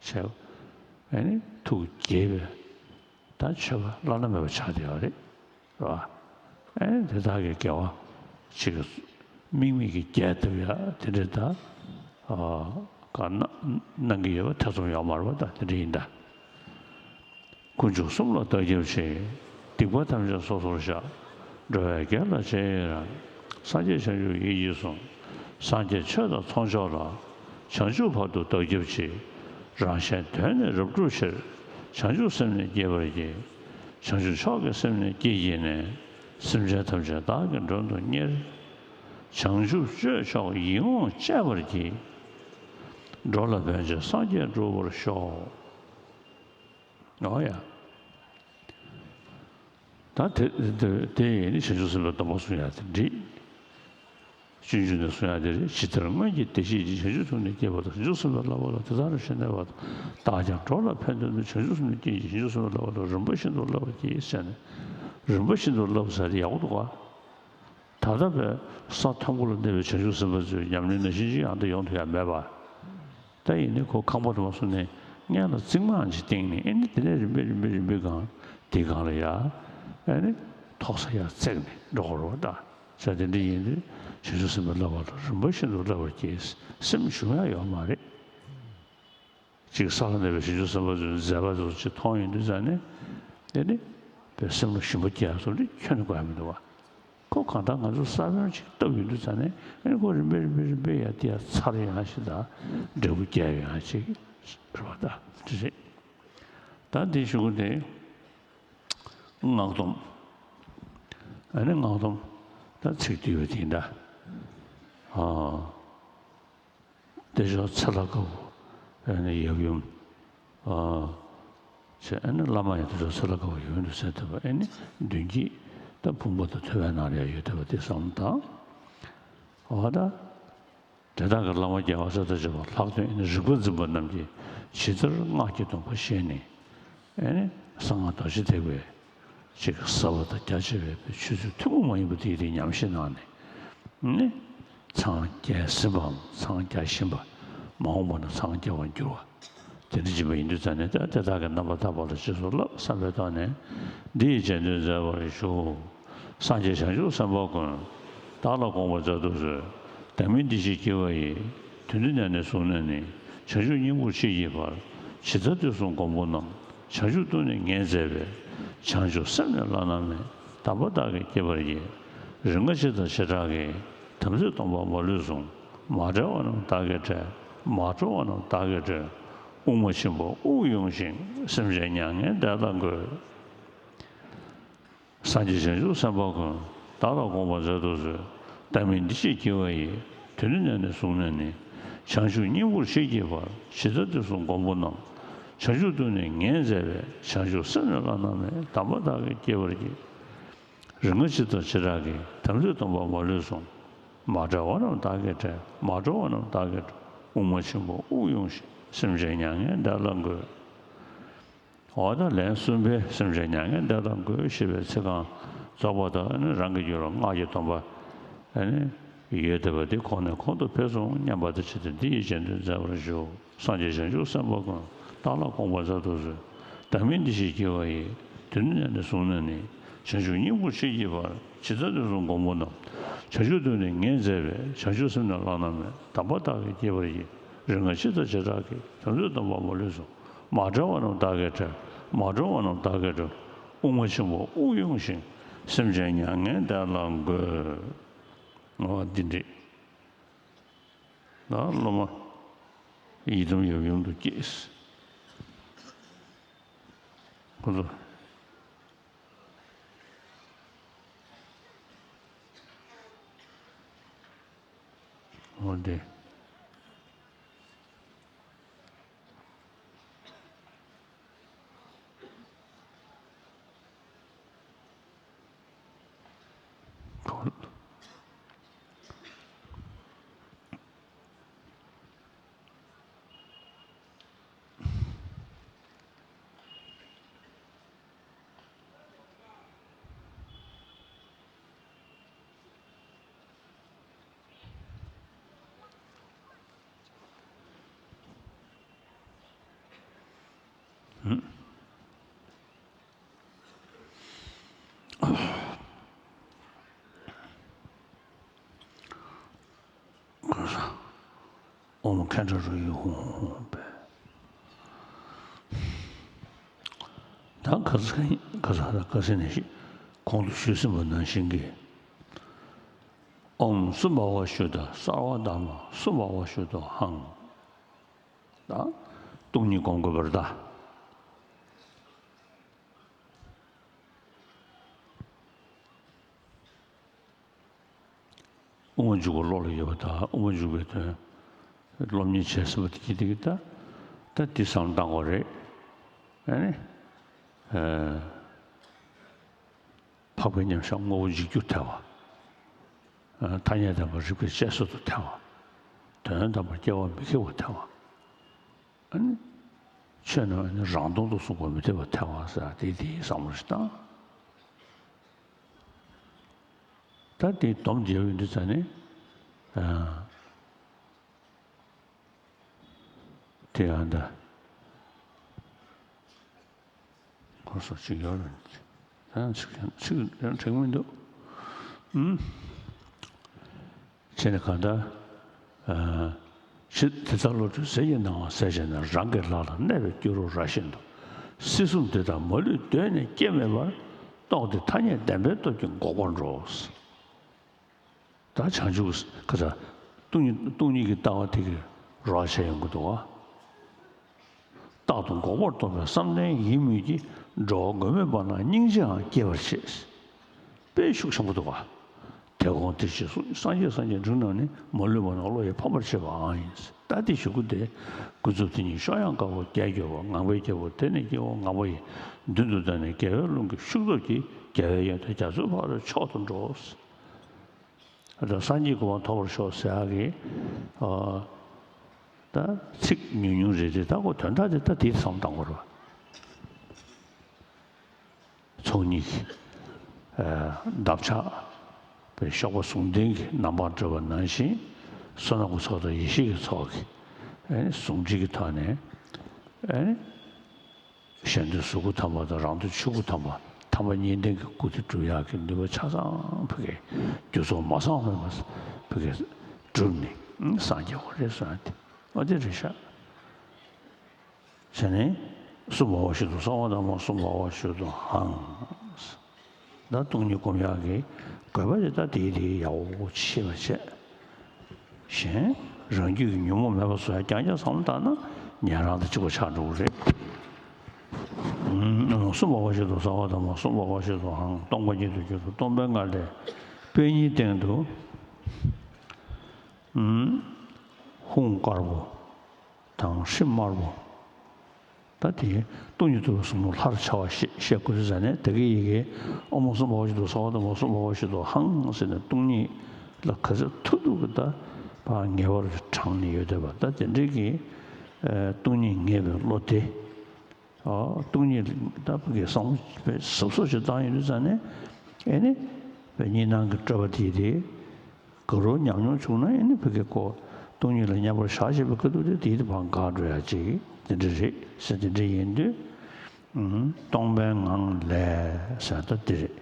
བྱས། ཨ་ནི་ཐུགས་དགྱེས་པའི་ད་མཆོད་པ་བླ་ན་མེད་པ་ཆགས་བསྡད་ཡོད་རེད། རེད་བ། ཨེ་དེ་དག་གི་དགེ་བ་ཅིག་གི་དམིགས་མེད་ཀྱི་རྒྱས་བཏབ་ཡ་དེ་འདྲ་ད། ཨ་ག་གནང་གནང་གི་ཡོད་པ་ཐེ་ཚོམ་ཡོད་མ་རེད་བ། ད་དེ་འདྲ་ཡིན་ད། དཀོན་མཆོག་གསུམ་ལ་བདག་སྐྱབས་མཆི། སྡིག་པ་ཐམས་ཅད་སོ་སོར་བཤགས། འགྲོ་བའི་དགེ་ལ་རྗེས་ཡི་རང་། སངས་རྒྱས་བྱང་ཆུབ་ཡིད་ཀྱིས་བཟུང་། སངས་རྒྱས་ཆོས་དང་ཚོགས་མཆོག་ལ། བྱང་ཆུབ་བར་དུ་བདག་སྐྱབས་མཆི། རང་གཞན་དོན་ནི་རབ་བསྒྲུབ་ཕྱིར། བྱང་ཆུབ་སེམས་ནི་བསྐྱེད་པར་བགྱི། བྱང་ཆུབ་མཆོག་གི་སེམས་ནི་བསྐྱེད་བགྱིས་ནས། སེམས་ཅན་ཐམས་ཅད་བདག་གིས་མགྲོན་དུ་གཉེར། བྱང་ཆུབ་སྤྱོད་མཆོག་ཡིད་འོང་སྤྱད་པར་བགྱི། འགྲོ་ལ་ཕན་ཕྱིར་སངས་རྒྱས་འགྲུབ་པར་ཤོག། འོ་ཡ། ད་དེ་དེ་དེ་ཡིན་ནི་བྱང་ཆུབ་སེམས་དཔའི་སྡོམ་པ་བཟུང་ཡ་དེ་འགྲིག། སྤྱོད་འཇུག་ནས་གསུང་ཡ་དེ་རེད། ཇི་ལྟར་སྔོན་གྱི་བདེ་གཤེགས་ཀྱིས། བྱང་ཆུབ་ཐོབ་ནས་བསྐྱེད་པ་དང་། བྱང་ཆུབ་སེམས་དཔའི་བསླབ་པ་ལ། དེ་ལྟར་ཞེན་ནས་བར་དུ། བདག་ཀྱང་འགྲོ་ལ་ཕན་འདོད་དུ། བྱང་ཆུབ་སེམས་ནི་བསྐྱེད་ཅིང་། བྱང་ཆུབ་སེམས་དཔའི་བསླབ་པ་ལ། རིམ་པ་བཞིན་དུ་བསླབ་པར་བགྱི། ཟེར་ནས། རིམ་པ་བཞིན་དུ་བསླབ་ཟེར་དེ་ཡག་པོ་འདུག་ག། ད་ལྟ་བའི་ས་མཐོན་པོ་ལ་གནས་པའི་བྱང་ཆུབ་སེམས་དཔའ་ཚོས་ཉམས་ལེན་ནང་བཞིན་ཅིག་ཨང་དང་ཡོང་ཐུབ་ཡ་མེད་པ། ད་ཡིན་ནའི་ཁོ་ཁང་པ་དུ་མ་སོང་ནས་སྔན་ལ་རྩིག་མང་ཅིག་བཏིང་ནས། ཨེ་ནི་དེ་ནས་རིམ་པས་རིམ་པས་རིམ་པས་སྒང་དེའི་སྒང་ལ་ཡ་ཨེ་ནི་ཐོག་ས་ཡར་བརྩེགས་ནས་འགྲོ་དགོས་རེད་བ། ད་ས་དེ་འདྲ་ཡིན་དུས་བྱང་ཆུབ་སེམས་དཔའི་བསླབ་པ་ལ་རིམ་པ་བཞིན་དུ་བསླབ་པར་བགྱི། སེམས་ཞུམ་ཡ་ཡོད་མ་རེད། ཅིག་ས་ལ་གནས་པའི་བྱང་ཆུབ་སེམས་དཔའ་ཚོའི་མཛད་པ་ཚོ་ཅིག་མཐོང་ཡོང་དུས་ཙང་ནས། དེ་ནི་བའི་སེམས་ལ་ཞུམ་པ་སྐྱེ་ཡ་ཚོ་འདི་ཁྱོན་ནས་དགོས་ཡ་མི་འདུག་བ། ཁོ་གང་ལྟར་ང་ཚོ་ས་བོན་ཅིག་བཏབ་ཡོང་དུས་ཙང་ནས། ཨ་ནི་ཁོ་རིམ་པས་རིམ་པས་རིམ་པས་ཡར་དེ་ཡར་ཚར་ཡོང་ཡ་ཞིག་དང་། འབྲས་བུ་རྒྱས་ཡོང་ཡ་ཅིག་རེད་བ། ད་དེ་རེད། ད་འདི་གཞུག་གུ་དེ་སྔགས་སྡོམ། ཨ་ནི་སྔགས་སྡོམ་ད་ཚིག་བསྡུས་པ་དེ་ཡིན་ད། ཨ། བདེ་མཆོག་ཚེ་ལྷ་དཀར་པོ། ཨ་ནི་ཡབ་ཡུམ། ཨ། བྱས། ཨ་ནི་བླ་མ་ཡང་བདེ་མཆོག་ཚེ་ལྷ་དཀར་པོ་ཡབ་ཡུམ་དུ་གསལ་ཐུབ་པ། ཨ་ནི་མདུན་བསྐྱེད་ད་བུམ་པ་དང་ཐུབ་པའི་ནང་ལ་ཡང་ཡོད་བསྡད་པ་དེ་བསམ་བློ་བཏང་། འོ་ད། དེ་དག་གི་བླ་མ་རྒྱལ་བ་སྲས་དང་བཅས་པ་ལྷག་དོན་ཨ་ནི་རིག་པ་འཛིན་པ་རྣམས་ཀྱིས་ཇི་ལྟར་སྔགས་ཀྱི་སྡོམ་པ་བཞེས་ནས། ཨེ་ནི་གསང་སྔགས་རྡོ་རྗེ་ཐེག་པའི་ཅིག་ཟབ་པ་དང་རྒྱ་ཆེ་བའི་ཆོས་ཚུལ་ཐུན་མོང་མ་ཡིན་པ་དེ་དེ་ཉམས་བཞེས་གནང་ནས། ཨེ་ནི་འཚང་རྒྱ་ཟིན་པའམ་འཚང་རྒྱ་བཞིན་པ། མ་འོངས་པ་ན་འཚང་རྒྱ་བར་འགྱུར་བ། དེ་འདྲ་ཅིག་ཡིན་དུས་ཙང་ནས། ད་དེ་དག་གི་རྣམ་པར་ཐར་པ་ལ་རྗེས་སུ་བསླབ་བསམ་པའི་ཐོག་ནས་འདི་ཡི་རྗེས་ཟློས་མཛད་པར་ཞུ། སངས་རྒྱས་བྱང་ཆུབ་སེམས་དཔའ་ཀུན། བདག་ལ་དགོངས་པར་མཛད་དུ་གསོལ། བདག་མིང་འདི་ཞེས་བགྱི་བ་ཡིས། དོན་འདི་ཉམས་ནས་བཟུང་ནས་ནི། བྱང་ཆུབ་སྙིང་པོར་ཤེས་བགྱིད་པར། ཇི་ལྟར་དུས་གསུམ་མགོན་པོ་རྣམས། བྱང་ཆུབ་ཏུ་ནི་ངེས་མཛད་པའི། བྱང་ཆུབ་སེམས་ནི་བླ་ན་མེད། དམ་པ་བདག་གིས་བསྐྱེད་པར་བགྱི། རིམ་ལྔ་སྤྱི་དང་བྱེ་བྲག་གི། དམ་ཚིག་སྟོང་པ་མ་ལུས་བཟུང་། མ་བྲལ་བ་རྣམས་བདག་གིས་བསྒྲལ། མ་གྲོལ་བ་རྣམས་བདག་གིས་སྒྲོལ། དབུགས་མ་ཕྱིན་པ་དབུགས་དབྱུང་ཞིང་། སེམས་ཅན་མྱ་ངན་འདས་ལ་འགོད། སངས་རྒྱས་བྱང་ཆུབ་སེམས་དཔའ་ཀུན། བདག་ལ་དགོངས་པར་མཛད་དུ་གསོལ། བདག་མིང་འདི་ཞེས་བགྱི་བ་ཡིས། དོན་འདི་ཉམས་ནས་བཟུང་ནས་ནི། བྱང་ཆུབ་སྙིང་པོར་ཤེས་བགྱིད་པར། ཇི་ལྟར་དུས་གསུམ་མགོན་པོ་རྣམས། བྱང་ཆུབ་ཏུ་ནི་ངེས་མཛད་པའི། བྱང་ཆུབ་སེམས་ནི་བླ་ན་མེད། དམ་པ་བདག་གིས་བསྐྱེད་པར་བགྱི། རིག་སྔགས་སྤྱི་དང་བྱེ་བྲག་གི། དམ་ཚིག་སྟོང་པ་མ་ལུས་བསྲུང་། མ་བྲལ་བ་རྣམས་བདག་གིས་བསྒྲལ། མ་གྲོལ་བ་རྣམས་བདག་གིས་སྒྲོལ། དབུ་མ་ཆེན་པོ་དབུགས་དབྱུང་ཞིང་། སེམས་ཅན་མྱ་ངན་འདས་ལ་འགོད། འོ་ད་ལན་གསུམ་པའི་སེམས་ཅན་མྱ་ངན་འདས་ལ་འགོད་ཞེས་པའི་ཚིག་རྐང་རྫོགས་པ་དང་། ཨ་ནི་རང་གི་རྒྱུད་ལ་སྔགས་ཀྱི་སྡོམ་པ་ཨ་ནི་ཡོད་བསྡད་པ་དེ་གོང་ནས་གོང་དུ་འཕེལ་སོང་སྙམ་པ་དང་བཅས་ཏེ་འདི་ཡི་རྗེས་ཟློས་མཛད་པར་ཞུ། སངས་རྒྱས་བྱང་ཆུབ་སེམས་དཔའ་ཀུན། བདག་ལ་དགོངས་པར་མཛད་དུ་གསོལ། བདག་མིང་འདི་ཞེས་བགྱི་བ་ཡིས། དུས་འདི་ནས་བཟུང་ནས་ནི། བྱང་ཆུབ་སྙིང་པོར་མཆིས་ཀྱི་བར། ཇི་ལྟར་དུས་གསུམ་མགོན་པོ་རྣམས། བྱང་ཆུབ་ཏུ་ནི་ངེས་མཛད་པའི། བྱང་ཆུབ་སེམས་ནི་བླ་ན་མེད། དམ་པ་བདག་གིས་བསྐྱེད་པར་བགྱི། རིག་སྔགས་སྤྱི་དང་བྱེ་བྲག་གི། དམ་ཚིག་སྟོང་པ་མ་ལུས་སྲུང་། མ་བྲལ་བ་རྣམས་བདག་གིས་བསྒྲལ། མ་གྲོལ་བ་རྣམས་བདག་གིས་སྒྲོལ། དབུ་མ་ཆེན་པོ་དབུགས་དབྱུང་ཞིང་། སེམས་ཅན་མྱ་ངན་འདས་ལ་འགོད། འོ་འདི་འདྲ། ད་སློབ་མ་ཡི་དམ་ཡབ་ཡུམ་དུ་སྐྱེས། ཁོ་ཚོ། འོ་དེ། ཨོཾ་མཁའ་འགྲོ་རོ་ཡི་ཧཱུྃ་ཧཱུྃ་ཧཱུྃ་ཕཊ། ད་ག་ས་ག་ས་ག་ས་ནས་ཤིག་གོང་དུ་ཞུས་ཟིན་པ་ནང་བཞིན་གྱི། ཨོཾ་སུ་བྷ་ཝ་ཤུདྡྷ་སརྦ་དྷརྨ་སུ་བྷ་ཝ་ཤུདྡྷོ་ཧཾ། ད་སྟོང་ཉིད་སྒོམ་དགོས་པ་རེད་ད། དབུ་མ་འཇུག་པ་བློ་ལ་ཡོད་པ་དང་། དབུ་མ་འཇུག་པའི་དོན་སློབ་གཉེར་བྱས་ཟིན་པ་དེ་གྱིས་དེ་གི་ད་ད་འདི་བསམ་བློ་བཏང་དགོས་རེད། ཨ་ནི་ཨ་འཕགས་པའི་མཉམ་གཞག་དངོས་པོ་འཇིག་རྒྱུར་ཐལ་བ། ཨ་ཐ་སྙད་དམ་པ་རིགས་པས་དཔྱད་བཟོད་དུ་ཐལ་བ། དོན་དམ་པར་སྐྱེ་བ་མི་སྐྱེ་བར་ཐལ་བ། ཨ་ནི་ཆོས་རྣམས་ཨ་ནི་རང་སྟོང་དུ་གསུངས་པ་མི་འཐད་པར་ཐལ་བ་ཟེར་དེ་དེའི་བསམ་བློ་ཞིག་བཏང་། ད་དེ་སྡོམ་རྒྱག་ཡོང་དུས་ཙ་ནས་ཨ་དེ་ཡང་ད་ཁོ་སོགས་ཅིག་ཡོད་རེད། ཡང་ཚིག་ཚིག་ཡང་དྲན་མི་འདུག་ཨུམ། བྱས་ནས་གང་ལྟར། ཨ་ཕྱིར་དེ་ལྟར་བློ་གྲོས་ཟིལ་གྱིས་གནང་བ་ཟད་བྱས་ནས། རང་གི་ལག་ལ་གནས་པའི་སྐྱུ་རུ་ར་བཞིན་དུ། སྲིད་གསུམ་འདི་དག་མ་ལུས་གདོད་ནས་སྐྱེ་མེད་པར། རྟོགས་ཏེ་ཐ་སྙད་བདེན་པའི་སྟོབས་ཀྱིས་འགོག་པར་འགྲོ། ད་བྱང་ཆུབ་ཀྱི་ཁ་ཚ་སྟོང་ཉིད་སྟོང་ཉིད་ཀྱི་ལྟ་བ་དེ་གི་རོགས་བྱས་ཡོང་གི་འདུག་བ། རྟག་ཏུ་འགོག་པར་རྟོགས་པའི་བསམ་གཏན་ཡིན་མོད་ཀྱི། འགྲོ་བ་མགོན་མེད་པ་རྣམས་སྙིང་རྗེའང་སྐྱེ་བར་བྱེད། དཔེ་ཤུགས་ཆེན་པོ་འདུག་བ། དེ་གོང་དེ་ཕྱིར་གསུངས། སངས་རྒྱས་སངས་རྒྱས་འབྲིང་རྣམས་ནི། མ་ལུས་པ་རྣམས་བློ་ཡིས་ཕམ་པར་བྱེད་པའང་ཡིན། ད་དེ་ཞུ་རྒྱུ་དེ། ཀུན་རྫོབ་དེ་ཉིད་གཤོག་ཡངས་དཀར་པོ་བརྒྱད་གྱུར་པ། ངང་པའི་རྒྱལ་པོ་དེ་ནི་སྐྱེ་བོ་ངག་པ་ཡི། མདུན་དུ་བསྡད་ནས་རྒྱལ་བའི་ལུང་གི་ཤུགས་སྟོབས་ཀྱིས། རྒྱལ་བའི་ཡོན་ཏན་རྒྱ་མཚོའི་ཕ་རོལ་མཆོག་ཏུ་འགྲོ། ད་སངས་རྒྱས་གོ་འཕང་ཐོབ་པར་ཤོག་ཟེར་ཡག་གི་ཨ་ད་ཚིག་ཉུང་ཉུང་རེད་དེ། ད་ཁོ་དོན་དག་དེ་ད་དེའི་བསམ་བཏང་དགོས་རེད་བ། ཚོགས་གཉིས་ཀྱི་ཨ་འདབ་ཆགས་པའི་གཤོག་པ་ཟུང་ལྡན་གྱི་རྣམ་པར་གྲོལ་བ་ནང་བཞིན། བསོད་ནམས་ཀྱི་ཚོགས་དང་ཡེ་ཤེས་ཀྱི་ཚོགས་ཀྱི་ཨ་ནི་ཟུང་འབྲེལ་གྱི་ཐོག་ནས་ཨ་ནི། གཞན་དོན་གཟུགས་སྐུ་ཐོབ་པ་དང་། རང་དོན་ཆོས་སྐུ་ཐོབ་པ། ཐ་མ་གཉིས་ལྡན་གྱི་སྐུ་དེ་སྒྲུབ་ཡག་གི་ནུས་པ་ཆ་ཚང་ཕ་གིའི་རྒྱུ་ཚོགས་མ་ཚང་བའི་ཕ་གིའི་བསྒྲུབས་ནས་སངས་རྒྱས་པ་རེད་གསུངས་ཏེ། འོ་དེ་རེད་ཤག་བྱས་ནས་སུ་བྷ་ཝ་ཤུདྡྷོ་སརྦ་དྷརྨ་སུ་བྷ་ཝ་ཤུདྡྷོ་ཧཾ། ད་སྟོང་ཉིད་སྒོམ་ཡག་གི་དགོས་པ་དེ་ད་དེའི་དེའི་ཡག་པོ་ཤེས་པ་བྱས། གཞན་རང་རྒྱུད་ཀྱི་ཉོན་མོངས་མེད་པ་བཟོ་ཡག་རྐྱང་རྐྱང་བསམ་བློ་བཏང་ན་ཉན་རང་དང་གཅིག་པ་ཆགས་འགྲོ་གི་རེད། ཨུམ། སུ་བྷ་ཝ་ཤུདྡྷོ་སརྦ་དྷརྨ་སུ་བྷ་ཝ་ཤུདྡྷོ་ཧཾ། སྟོང་པ་ཉིད་དུ་གྱུར་ཏོ། སྟོང་པའི་ངང་ལས་པད་ཉིའི་སྟེང་དུ། ཨུམ། ཧཱུྃ་དཀར་པོ་དང་ཧྲཱིཿདམར་པོ། ད་དེ་སྟོང་ཉིད་རྟོགས་པའི་གཟུགས་སྣང་ལྷར་འཆར་བ་ཞེས་བཤད་དགོས་ཟེར་ནས། དེ་གའི་ཡི་གེ་ཨོཾ་སྭ་བྷཱ་ཝ་ཤ་དང་སྭ་བྷཱ་ཝ་ཏ་སྭ་བྷཱ་ཝ་ཤ་དང་ཧཾ་ཟེར་ནས་སྟོང་ཉིད་ལ་ག་ཚོད་ཐུབ་ཐུབ་ཀྱི་ད་ཕར་ངེས་པར་དུ་དྲངས་ནས་ཡོད་བསྡད་པ། ད་དེ་འདྲའི་གི་ཨ་སྟོང་ཉིད་ངེས་པའི་བློ་དེ། ཨ་སྟོང་ཉིད་ད་ཕ་གི་བསམ་བློ་གཟབ་གཟབ་ཞིག་བཏང་ཡོང་དུས་ཙང་ནས། ཨེ་ནི་གཉིས་སྣང་གི་སྤྲོས་པ་དེ་དེ། ག་རུ་ཉམས་མྱོང་བྱུང་ན་ཨེ་ནི་ཕ་གི་ཁོ་སྟོང་ཉིད་ལ་མཉམ་པར་བཞག་བྱས་པའི་ཁ་ཐུག་དེ་དེའི་དེ་བར་འགག་འགྲོ་ཡ་ཅིག་དེ་འདྲ་རེད་ཟེར། དེ་འདྲ་ཡིན་དུས་ཨུམ་སྟོང་པའི་ངང་ལས་ཟེར་ད་དེ་རེད།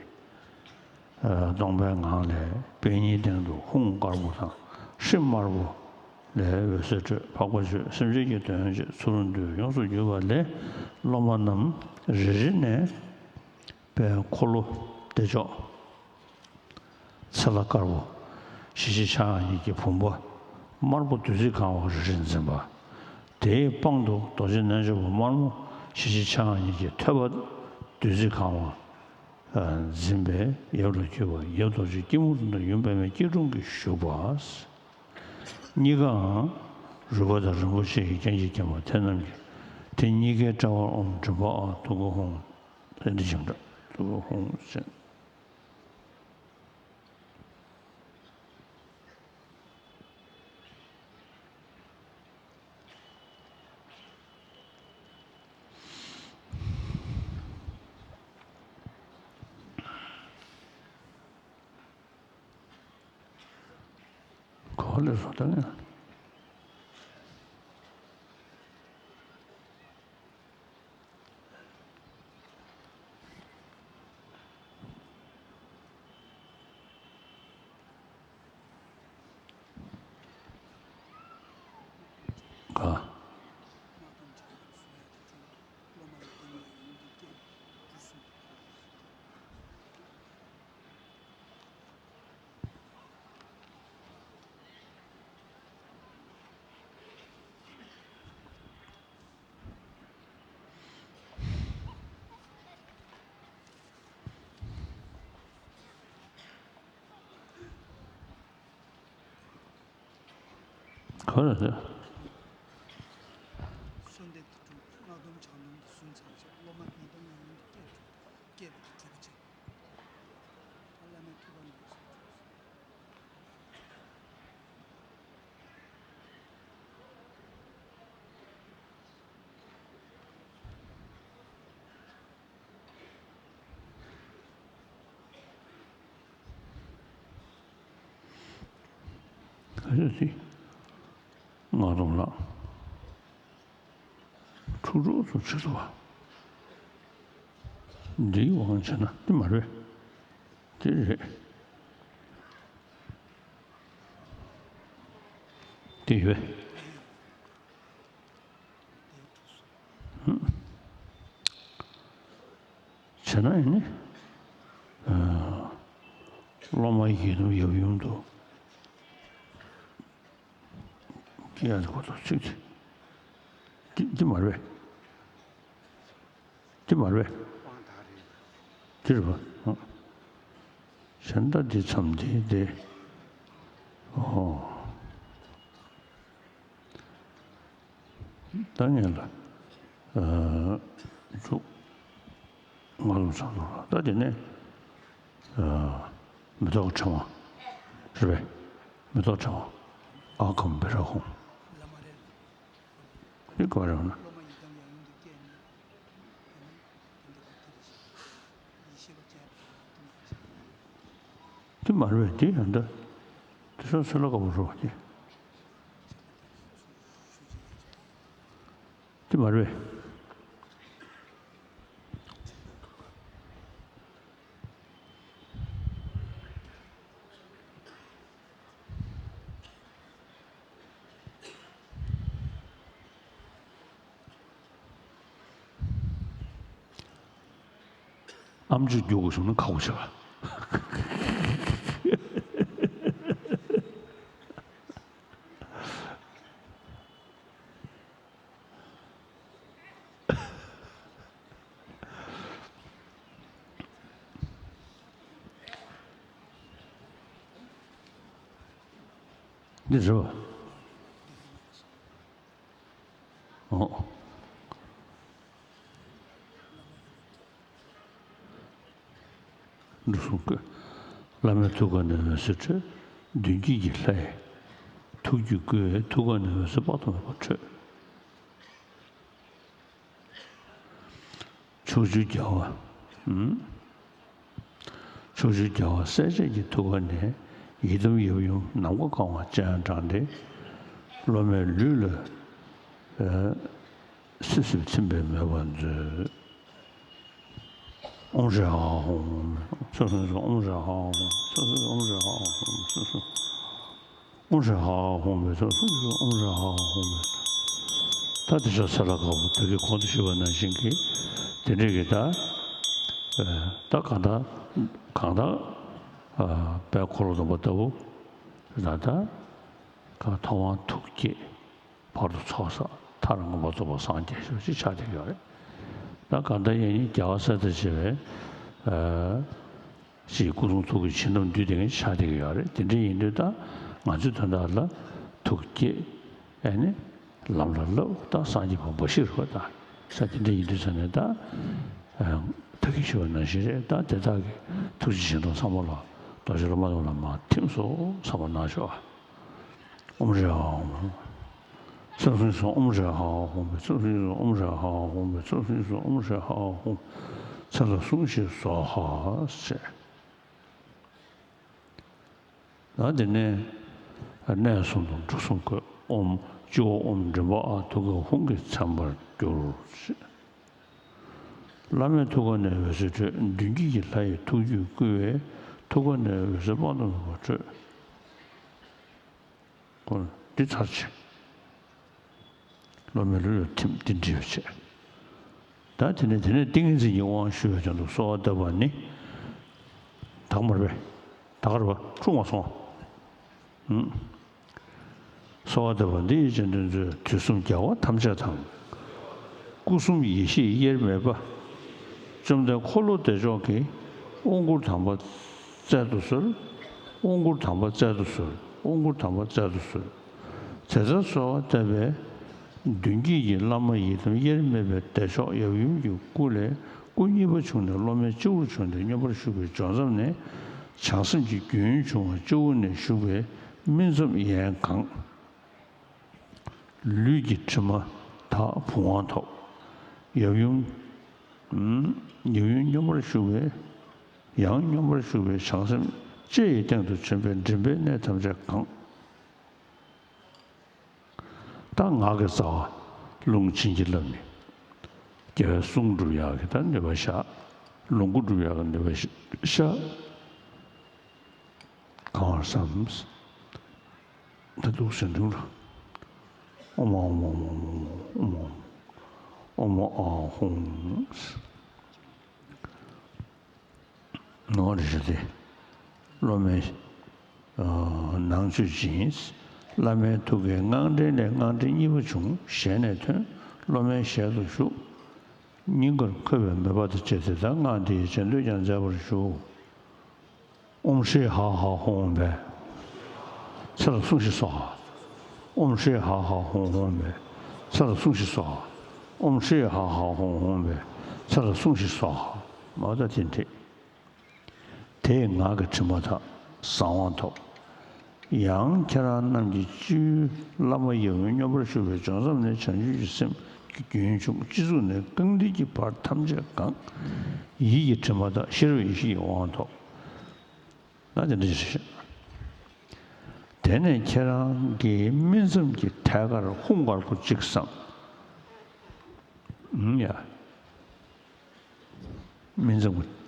ཨ་སྟོང་པའི་ངང་ལས་པད་ཉིའི་སྟེང་དུ་ཧཱུྃ་དཀར་པོ་དང་ཧྲཱིཿདམར་པོ་ལས་འོད་ཟེར་འཕྲོས། འཕགས་པ་མཆོད། སེམས་ཅན་གྱི་དོན་བྱེད། ཚུར་འདུས་ཡོངས་སུ་གྱུར་པ་ལས། སློབ་མ་རྣམས་རེ་རེ་ནས་པད་འཁོར་ལོ་བདེ་མཆོག་ཚེ་ལྷ་དཀར་པོ། ཞལ་གཅིག་ཕྱག་གཉིས་ཀྱི་བུམ་པ་དམར་པོ་བདུད་རྩིས་གང་བ་རེ་རེ་འཛིན་པ། དེའི་པང་དུ་རྡོ་རྗེ་རྣལ་འབྱོར་པ་དམར་མོ། ཞལ་གཅིག་ཕྱག་གཉིས་ཀྱི་ཐོད་པ་བདུད་རྩིས་གང་བ་འཛིན་པའི་ཡབ་ལ་གྱུར་པ། ཡབ་རྡོ་རྗེ་སྐྱིལ་མོ་ཀྲུང་དང་ཡུམ་པདྨའི་སྐྱིལ་ཀྲུང་གིས་བཞུགས་པ། གཉིས་ཀའང་རུས་པ་དང་རིན་པོ་ཆེ་ཡི་རྒྱན་གྱིས་བརྒྱན་པ་དེ་རྣམས་ཀྱིས། དེ་གཉིས་ཀའི་དཔྲལ་བར་ཨོཾ་མགྲིན་པ་ཨཱཿདྷཱུ་ཀ་ཧཱུྃ། ཨེ་འདི་བཞིན་འདྲ་དྷཱུ་ཀ་ཧཱུྃ་ཟེར། ག་ལེར་བཟོ་ལྟ་ངན། ག་ག་རེ་རེད། གསོལ་འདེབས་དུ་གྲུབ། སྔགས་སྡོམ་ཕྱག་ལེན་དུ་སུན་ཚར་བྱས། སློབ་མ་ཉིས་སྟོང་ཡང་ཡུན་དུ་བསྐྱེད་དུ་བསྐྱེད་པ་དང་གྲུབ་པ་ཆེ། བླ་མའི་ཐུགས་ཀར་འདུག་སེ། ག་ཚོད་ཅིག་སྔགས་སྡོམ་ལ་ཁྲུག་ཁྲུག་ཏུ་བྱེད་ཐུབ་པ། འདིའི་དབང་བྱས་ན་འདི་མ་རེད། འདི་རེད། འདི་ཡོད། བྱས་ན་ཡིན་ནི། སློབ་མ་ཡི་དམ་ཡབ་ཡུམ་དུ་སྐྱེ་ཡག་གོ་ཐོག་ཚིག་དེ། འདི་འདི་མ་རེད། འདི་མ་རེད། འདི་རེད་པ། གཞན་དག་འདི་མཚམས་འདི་འདི། ཨོ། ད་ངས་ལ་ཨ་ཚུགས། ང་ལ་ཚ་ཚོ་ལ་ད་དེ་ནས་ཨ་མེ་ཏོག་ཕྲེང་བ་རེད་པས། མེ་ཏོག་ཕྲེང་བ་ཨ་གམ་བྷི་ར་ཧུང་། འདི་ག་རེ་ཡོང་ན། འདི་མ་རེད་པས། འདི་ཡང་འདི། འདི་སོ་སོ་ལ་དགའ་པོ་རོ་འདི། འདི་མ་རེད་པས། ཨམ་ཅོག་རྒྱུག་དགོས་བྱུང་ན་ཁག་པོ་ཆེ་བ། འདི་རེད་པ། ཨོ། འགྲོ་གསུམ་བཀོད། བླ་མའི་ཐུགས་ཀ་ནས་འོད་ཟེར་འཕྲོས། མདུན་བསྐྱེད་ཀྱི་ལྷ་ཡི་ཐུགས་རྒྱུད་བསྐུལ་བས་ཐུགས་ཀ་ནས་འོད་ཟེར་དཔག་ཏུ་མེད་པ་འཕྲོས། ཕྱོགས་བཅུའི་རྒྱལ་བ། ཨུམ། ཕྱོགས་བཅུའི་རྒྱལ་བ་སྲས་བཅས་ཀྱི་ཐུགས་ཀ་ནས་ཡི་དམ་ཡབ་ཡུམ་ནམ་མཁའ་གང་བ་སྤྱན་དྲངས་ཏེ། སློབ་མའི་ལུས་ལ། ཨ། སིབ་སིབ་ཚིམ་པའི་མོས་པ་མཛོད། ཨོཾ་ཧྲཱིཿཧ་ཧུམ། ཚུར་གསུམ་གསུམ་ཨོཾ་ཧྲཱིཿཧ་ཧུམ། ཚུར་གསུམ་གསུམ་ཨོཾ་ཧྲཱིཿཧ་ཧུམ། ཚུར་གསུམ་ཨོཾ་ཧྲཱིཿཧ་ཧུམ། ཚུར་གསུམ་གསུམ་ཨོཾ་ཧྲཱིཿཧ་ཧུམ། ད་དེ་ཕྱོགས་ཚེ་ལྷ་དཀར་པོ་ད་གིན་གོང་དུ་ཞུས་པ་ནང་བཞིན་གྱི་དེ་འདྲས་ཀྱི་ད། ད་གང་ལྟར་གང་ལྟར། ཨ། དཔལ་འཁོར་ལོ་སྡོམ་པ་ལྟ་བུ། ད་ལྟ་གང་ཐོབ་དབང་ཐུགས་བསྐྱེད། བར་དུ་ཚོགས་བསགས། མཐར་མངོན་པར་རྫོགས་པར་སངས་རྒྱས་ཤོག་ཅེས་ཕྱག་བཏབ་ཀྱི་ཡོད་རེད། ད་གང་ལྟར་ཡང་སྙིང་རྒྱལ་བ་སྲས་དང་བཅས་པའི། ཨ། ཅེས་སྐུ་གསུང་ཐུགས་ཀྱི་བྱིན་རླབས་འདུས་བསྡད་མཁན་ཕྱག་བཏབ་ཀྱི་ཡོད་རེད། དེ་འདྲ་ཡིན་དུས་ད་ང་ཚོའི་དོན་དག་ལ་ཐུགས་བསྐྱེད། ཨ་ནི་ལམ་ལ་བསླབ། ད་སངས་རྒྱས་པ་འབའ་ཞིག་རེད་པ། ད་ས་དེ་འདྲ་ཡིན་དུས་ཙང་ནས་ད། ཨ། ད་གིན་ཞུས་པ་ནང་བཞིན་རེད། ད་དེ་དག་གི་ཐུགས་རྗེ་ཆེ་མདོག་ཚང་མ་ལ་རྡོ་རྗེ་སློབ་མ་རྣམས་ལ་མར་ཐིམ་སོང་། ཚང་མ་གནང་ཤོག། ཨོཾ་ཧྲཱིཿཧ་ཧུམ། ཚུར་གསུམ་གསུམ་ཨོཾ་ཧྲཱིཿཧ་ཧུམ། ཚུར་གསུམ་གསུམ་ཨོཾ་ཧྲཱིཿཧ་ཧུམ། ཚུར་གསུམ་གསུམ་ཨོཾ་ཧྲཱིཿཧ་ཧུམ། ཚེ་ལྷ་སྲུང་ཞིག་སྭཱ་ཧཱ་ཟེར། ད་དེ་ནས་གནས་གསུམ་དང་འགྲོ་གསུམ་བཀོད། ཨོཾ་སྤྱི་བོ་ཨོཾ་མགྲིན་པ་ཨཱཿ་ཐུགས་ཀའི་ཧཱུྃ་གིས་མཚན་པར་གྱུར། བླ་མའི་ཐུགས་ཀ་ནས་འོད་ཟེར་འཕྲོས། མདུན་བསྐྱེད་ཀྱི་ལྷ་ཡི་ཐུགས་རྒྱུད་བསྐུལ་བས་ཐུགས་ཀ་ནས་འོད་ཟེར་དཔག་ཏུ་མེད་པ་འཕྲོས། འོ་འདི་ཚར་བྱས། སློབ་མའི་ལུས་ལ་ཐིམ། འདི་འདྲིས་པ་བྱས། ད་དེ་ནས་དེ་ནས་ཏིང་ངེ་འཛིན་གྱི་དབང་ཞུ་བའི་དོན་དུ་གསོལ་བ་བཏབ་པ་ནི། དག་མ་རེད་པས། དག་ག་རེད་པ། འཁྲུངས་པ་སོང་། ཨུམ། གསོལ་བ་འདེབས་པ་འདི་ཡི་རྗེས་ཟློས་མཛོད། དུས་གསུམ་རྒྱལ་བ་ཐམས་ཅད་དང་། སྐུ་གསུམ་ཡེ་ཤེས་དབྱེར་མེད་པ། བཅོམ་ལྡན་འཁོར་ལོ་བདེ་མཆོག་གི། དབང་བསྐུར་དམ་པ་སྩལ་དུ་གསོལ། དབང་བསྐུར་དམ་པ་སྩལ་དུ་གསོལ། དབང་བསྐུར་དམ་པ་སྩལ་དུ་གསོལ། དེ་ལྟར་གསོལ་བ་བཏབ་པས། མདུན་བསྐྱེད་ཀྱི་བླ་མ་ཡི་དམ་དབྱེར་མེད་པའི་བདེ་མཆོག་ཡབ་ཡུམ་གྱི་སྐུ་ལས་སྐུ་གཉིས་པ་བྱུང་ནས་སློབ་མའི་སྤྱི་བོར་བྱོན་ཏེ་མངོན་པར་ཞུགས་པའི་ལྗོན་ཚབ་ནས། བྱང་སེམས་ཀྱི་རྒྱུན་བྱུང་བ་སྤྱི་བོ་ནས་ཞུགས་པའི་སྨིན་མཚམས་ཡན་གང་། ལུས་ཀྱི་དྲི་མ་དག་བུམ་དབང་ཐོབ། ཡབ་ཡུམ། ཡབ་ཡུམ་མངོན་པར་ཞུགས་པའི། ཡང་མངོན་པར་ཞུགས་པའི་བྱང་སེམས་ལྕེ་ཡི་སྟེང་དུ་བྱོན་པས་མགྲིན་པའི་གནས་ཐམས་ཅད་གང་། ད་ངག་གི་རྩ་བ་རླུང་བྱིན་གྱིས་བརླབས་ནས། རྒྱལ་བའི་གསུང་སྒྲུབ་ཡག་གི་ད་ནུས་པ་ཤར། ལོངས་སྐུ་སྒྲུབ་ཡག་གི་ནུས་པ་ཤར། གང་བར་བསམ། ད་འདུག་སེ་འདུག་ལ། ཨོཾ་ཨཱཿཧཱུྃ་ཨོཾ་ཨཱཿཧཱུྃ་ཨོཾ་ཨཱཿཧཱུྃ་ཨོཾ་ཨཱཿཧཱུྃ་ཨོཾ་ཨཱཿཧཱུྃ། ནོར་རེ་རེ་སྟེ། སློབ་མའི་ནང་མཆོད་སྦྱིན། བླ་མའི་ཐུགས་ཀའི་སྔགས་ཕྲེང་ལས་སྔགས་ཕྲེང་གཉིས་པ་བྱུང་། ཞལ་ནས་ཐོན། སློབ་མའི་ཞལ་དུ་ཞུགས། སྙིང་གར་འཁོད་པའི་མོས་པ་དང་བཅས་ཏེ་ད་སྔགས་འདི་ཡི་རྗེས་ཟློས་ཀྱང་མཛད་པར་ཞུ། ཨོཾ་ཧྲཱིཿཧ་ཧ་ཧཱུྃ་ཧཱུྃ་ཕཊ། ཚེ་ལ་སྲུངས་ཤིག་སྭཱ་ཧཱ། ཨོཾ་ཧྲཱིཿཧ་ཧ་ཧཱུྃ་ཧཱུྃ་ཕཊ། ཚེ་ལ་སྲུངས་ཤིག་སྭཱ་ཧཱ། ཨོཾ་ཧྲཱིཿཧ་ཧ་ཧཱུྃ་ཧཱུྃ་ཕཊ། ཚེ་ལ་སྲུངས་ཤིག་སྭཱ་ཧཱ། མ་ད་དེ་འདྲས། དེས་ངག་གི་དྲི་མ་དག་གསང་བ་ཐོབ། ཡང་ཁྱེད་རང་རྣམས་ཀྱི་སྤྱི་བོའི་བླ་མ་ཡབ་ཡུམ་མངོན་པར་ཞུགས་པའི་ལྗོན་ཚབ་ནས་བྱང་ཆུབ་ཀྱི་སེམས་ཀྱི་རྒྱུན་བྱུང་། སྤྱི་གཙུག་ནས་རྐང་མཐིལ་གྱི་བར་ཐམས་ཅད་གང་། ཡིད་ཀྱི་དྲི་མ་དག་ཤེས་རབ་ཡེ་ཤེས་ཀྱི་དབང་ཐོབ། ན་དེ་འདྲ་ཞིག་བཤད། དེ་ནས་ཁྱེད་རང་གི་སྨིན་མཚམས་ཀྱི་ཐད་ཀར་ཧཱུྃ་དཀར་པོ་གཅིག་བསམ། ཨུམ་ཡ། སྨིན་མཚམས་ཀྱི།